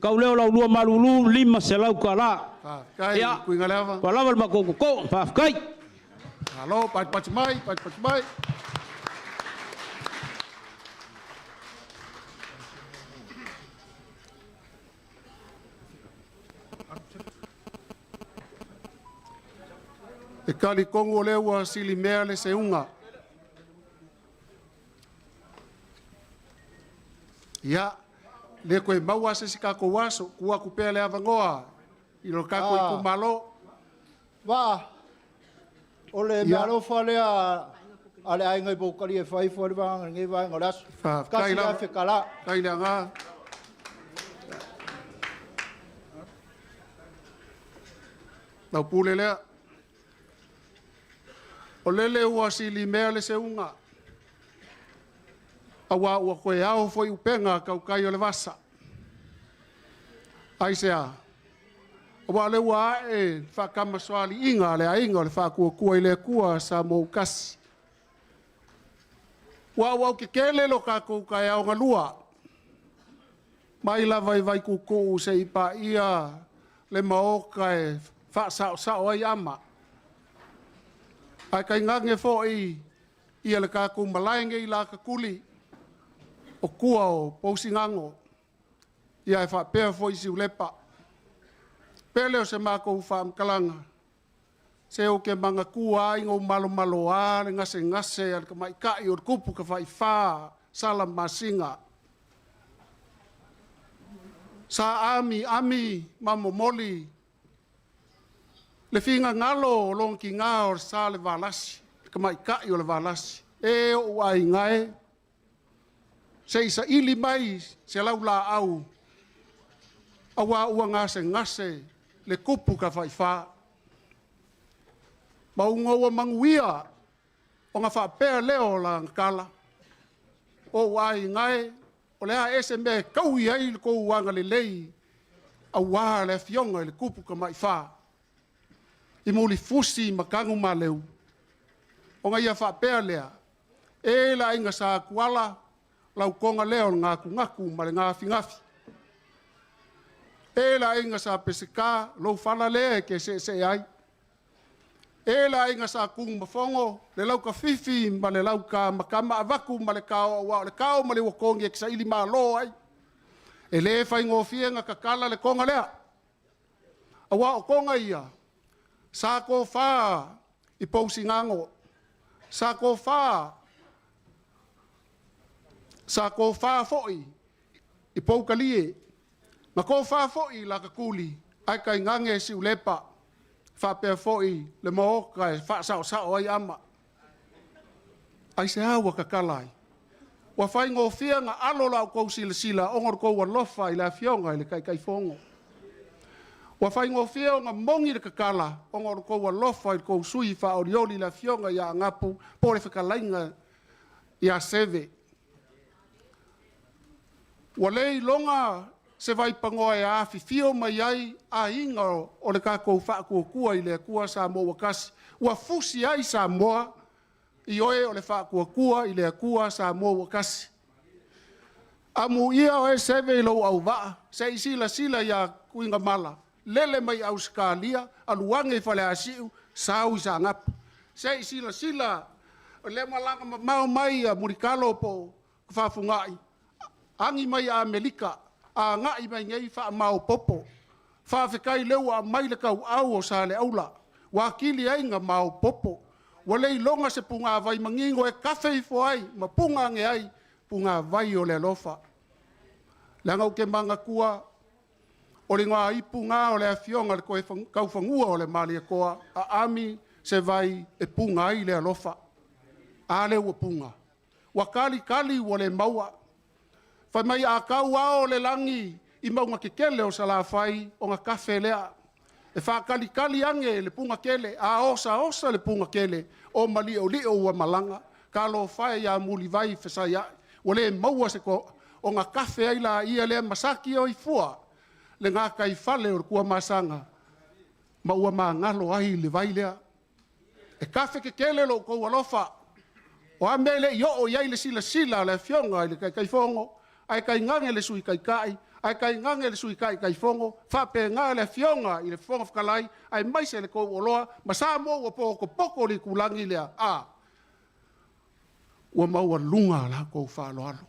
kau lea o la ulua malulu $500. Faafetai, Ia, Tuigaleava. ua lava le matou totoo, faafetai. Malo, patipati mai, patipati mai. E talitonu o lea ua silimea le seuga. Ia, le toe maua se isi tatou aso, tuu atu pea le avanoa i lo tatou itumalo. Vaa, o le meaalofa lea a le aiga i Poutalia e fai ifo ai le vagaga i lenei vaega o le aso. Faafetai lava. $1,000 tala. Faafetai le aga. Lau pule lea. O lele ua silimea le seuga, aua ua toe ao foi upega tautai o le vasa. Aisea? Aua o lea ua ae faatamasoaliiga a le aiga o le Faatuatua i le Atua Samoa ua tasi. Ua auau tetele lo tatou taeao galua, mai lava i Vaituutuu seia paia le maota e faasaosao ai ama. Ae tainane foi ia le tatou malae nei i Latatuli o tua o Pousigago, ia e faapea foi Siulepa. Pele o se mākou whaamkalanga, se o ke mangatua ai ngau malo malo a le ngase ngase al ka maikai o le kupu ka whaiwha sala masinga. Sa ami ami mamomoli le finga ngalo o long ki ngā o sa le valasi, le ka maikai o le valasi. E o ai ngae, se isa ili mai se lau la au, awa ua ngase ngase le kupu ka whaiwha. Ma unga ua manguia o ngā whaapea leo la ngakala. O ai ngae, o lea ese me kaui ai le kou anga le lei, au wā le fionga i le kupu ka maiwha. I muli fusi makangu ma leu. O ngā ia whaapea lea, e la inga sa kuala, lau konga leo le ngā kungaku ma le ngā fingafi. E la inga sa peseka, lou whala lea ke se se ai. E la inga sa kung mafongo, le lau ka fifi ma le lau ka makama avaku ma le kao au le kao ma le wakongi e kisa ili malo ai. E le whai ngōfia ngā kakala le konga lea. Awa o konga ia, sa ko wha i pausingango, sa ko wha, sa ko wha foi i paukalie, ma ko wha foi la kakuli, ai kai ngange si ulepa, whapea foi le maoka e wha sao ai ama. Ai se aua kakalai. Ua whai ngōfia ngā alo lau kou sila sila, ongo kou alofa i le afionga i le kai kai fongo. Ua whai ngōfia o ngā mongi le kakala, ongo kou alofa i le kou sui wha orioli le afionga i a ngapu, po le whakalainga i a seve. Ua lei longa se vai pangoa e a fifio mai ai a inga o le kākou whaakuakua i le akua sa moa kasi. Ua fusi ai sa moa i oe o le whaakuakua i le akua sa moa kasi. Amu ia o e seve i lou au waa, se i sila sila ia kuinga mala. Lele mai Australia, aluange i whale asiu, sau i sa ngapu. Se i sila sila, o le malanga mamao mai a murikalo po whafungai. Angi mai a Amerika, a ngai mai ngei wha mau popo. Wha whikai leu a mai le kau au o sa le aula. Wakili ai ngā mau popo. Wa lei longa se punga vai mangingo e kafe i foai, ma punga nge ai, punga vai o le alofa. Le ngau ke manga kua, o le ngā ipu ngā o le afionga le koe kauwhangua o le malia koa, a ami se vai e punga ai le alofa. A le ua punga. Wa kali kali ua le maua. Whai mai a kau ao le langi i maunga kekele o salawhai o ngā kafe lea. E whakali kali ange le punga kele, a osa osa le punga kele, o mali o lio ua malanga, ka lo whai ia muli vai whesai ai. Ua le maua se ko, o ngā kafe ai la ia lea masaki o i fua, le ngā kai whale o le kua masanga, ma ua mangalo ai le vai lea. E kafe kekele lo kou alofa, o a mele i o iai le sila sila le fionga i le kai kai fongo, ai kai ngange le sui kai kai, ai kai ngange le sui kai kai fongo, whape ngā le fionga i le fongo whakalai, ai maise le kou oloa, ma sa mō ua pōko poko li kulangi lea, a, ua maua lunga la kou whaaloalo.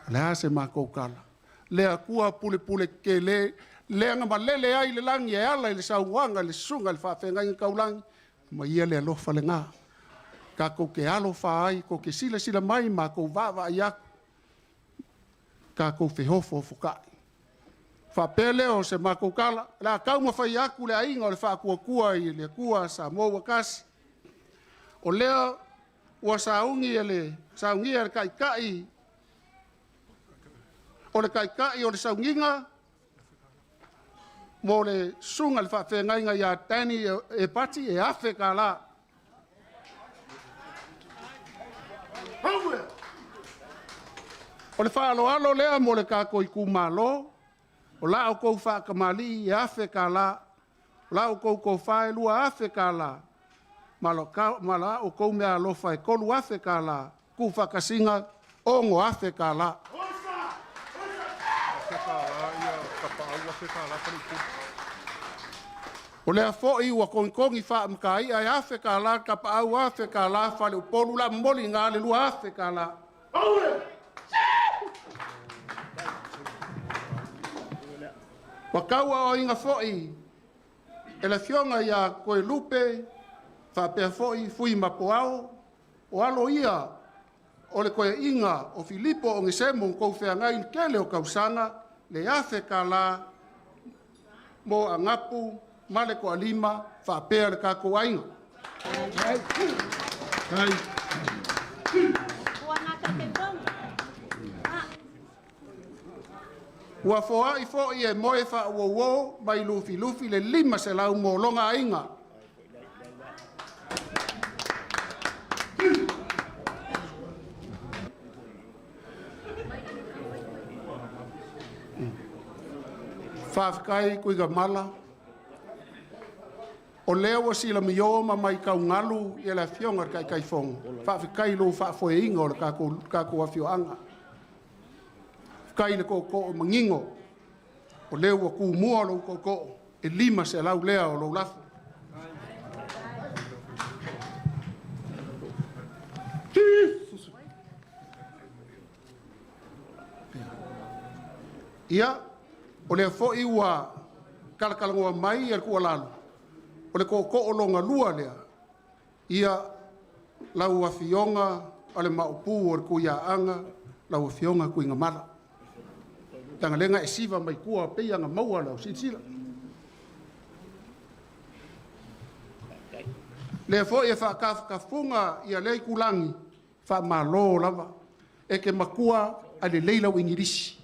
Le a se mā kou kala. Lea kua pule pule ke le, lea ngā malele ai le langi e ala i le sauanga, le sunga, le whaafengai ngā kaulangi, ma ia le alofa le ngā. Ka kou ke alofa ai, kou ke sila sila mai, ma kou wawa ai aku. Ka kou whehofo fukai. Whapele o se mā kou kala, la kau ma whai aku le ainga o le whaakua i le kua sa mō kasi. O lea ua saungi e le, saungi e le kai kai, o le kai kai o le saunginga, mō le sunga le whaafengainga ia tani e pati e afe ka la. O le whaaloalo lea mō le kākou i kūmālō, o la o kou whaakamali e afe ka la, o la o kou kou whaelua afe ka la, ma la o kou mea alofa e kolu afe ka la, ku whakasinga ongo afe ka la. O lea foi ua kongikongi wha mkai ai afe ka la, ka pa au afe ka la, whale upolu la moli ngā le lua afe ka la. Wa kaua o inga foi E le afioga ia Koelupe faapea fo'i Fui Mapoao o alo ia o le koeaiga o Filipo Ogesemo kou feagai i le tele o tausaga le 1,000 tālā mo Agapu ma le Toalima faapea le tatou aiga. Ua foai foi e moe faauouo mai Lufilufi le 500 mo lona aiga. Faafetai Tuigamala, o lea ua silamio ma matau galu ia le Afioga i le Taitaifono, faafetai i lou faafoeina o le tatou afioaga. Faafetai i le tootoo manino, o lea ua tumua lou tootoo, e 500 lea o lou lafo. Ia, o lea foi ua talatalanoa mai le tuualalo, o le tootoo lona lua lea, ia lau Afioga o le Maopu o le Tuiaana, lau Afioga Tuigamala. Leaga o lea na e siva mai tua pei lava ona maua lau silasila. O lea foi e faatafatafuga lea itulagi, faamalo lava. E te matua ae lelei lau igilisi.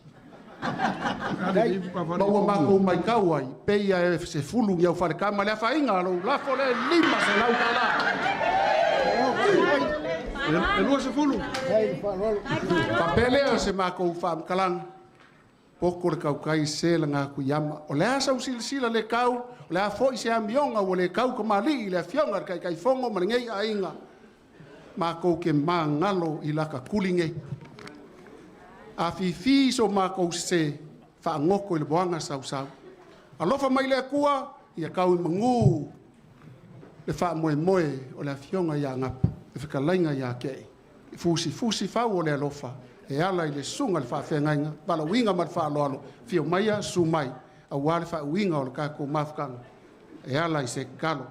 Ma ua matou matau ai, pei lava e 10 ni au faletama, le afaina o lou lafo lea e $500. E 20. Faapea lea o se matou faamatalaga, poto le tautai se lagatuiama. O le a sau silasila le tau, o le a foi se amioga ua le tautamalii i le Afioga i le Taitaifono ma lenei aiga, matou te magalo i lata tuli nei. A fifi so matou sese, faagoto i le moana sausau. Alofa mai le Atua, ia tau i manu le faamoemoe o le Afioga ia Gapu, le fetalaiga ia Kei, i fusifusi fau o le alofa, e ala i le susuga i le faafeagaiga, valaauina ma le faaaloalo, afio maia, susu mai, aua le faauiga o le tatou mafutaga, e ala i se tatalo.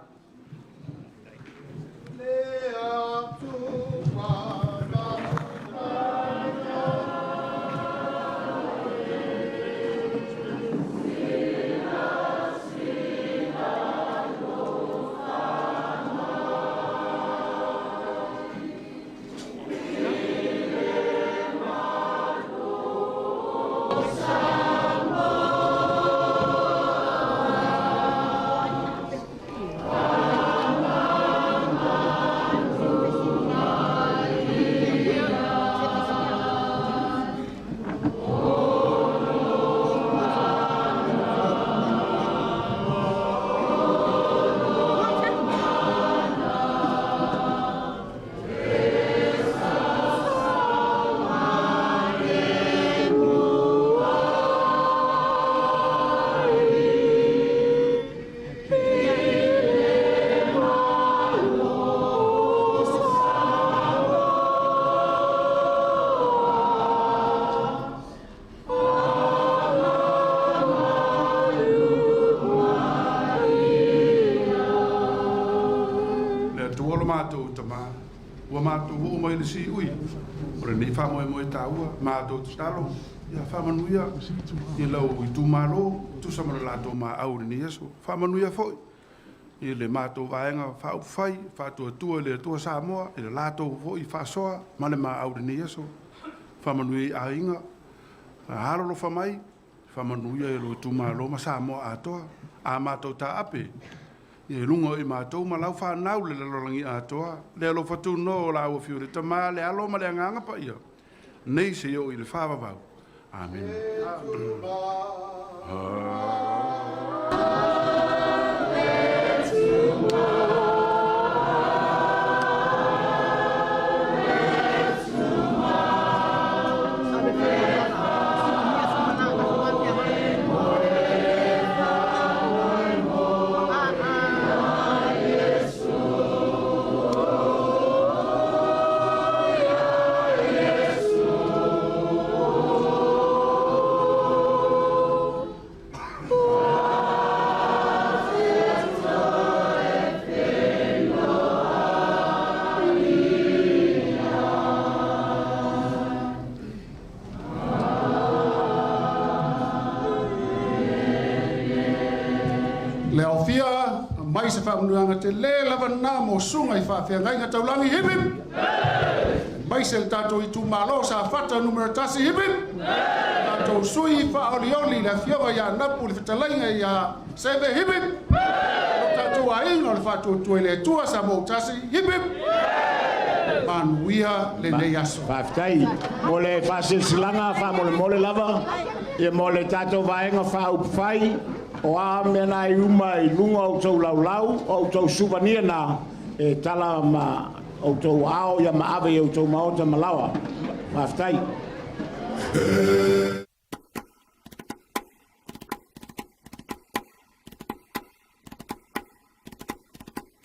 Le Atua lo matou Tamā, ua matou oo mai i le siui o lenei faamoemoe taua, matou tatalo ia faamanuia i lou itumalo tusa ma le latou maau i lenei aso. Faamanuia foi i le matou vaega faaupufai Faatuatua i le Atua Samoa i le latou foi faasoa ma le maau i lenei aso. Faamanuia i aiga, alolofa mai, faamanuia i lou itumalo ma Samoa atoa. A matou taape, ia i luga o i matou ma lau fanau le lalolagi atoa, le alofa tunoa o lau Afio le Tama, le Alo ma le Agaga Paia, nei seia oo i le faavavau. Amene. ai se faamanuiaga telē lava lenā mo susuga i faafeagaiga taulagi. Hip hip! Aemaise le tatou itumālō Safata Nu.1. Hip hip! Tatou sui faaolioli le afioga iā Napu le fetalaiga iā Seve. Hip hip! Lo tatou aiga o le Faatuatua i le Atua Sa Mo Tasi. Hip hip! Manuia lenei aso. Faafetai mo le faasilasilaga faamolemole lava ia mo le tatou vaega faaupufai o a mea na i uma i luga o outou laulau o outou suvania na e tala ma outou ao ia ma ave i outou maota malaoa. Faafetai.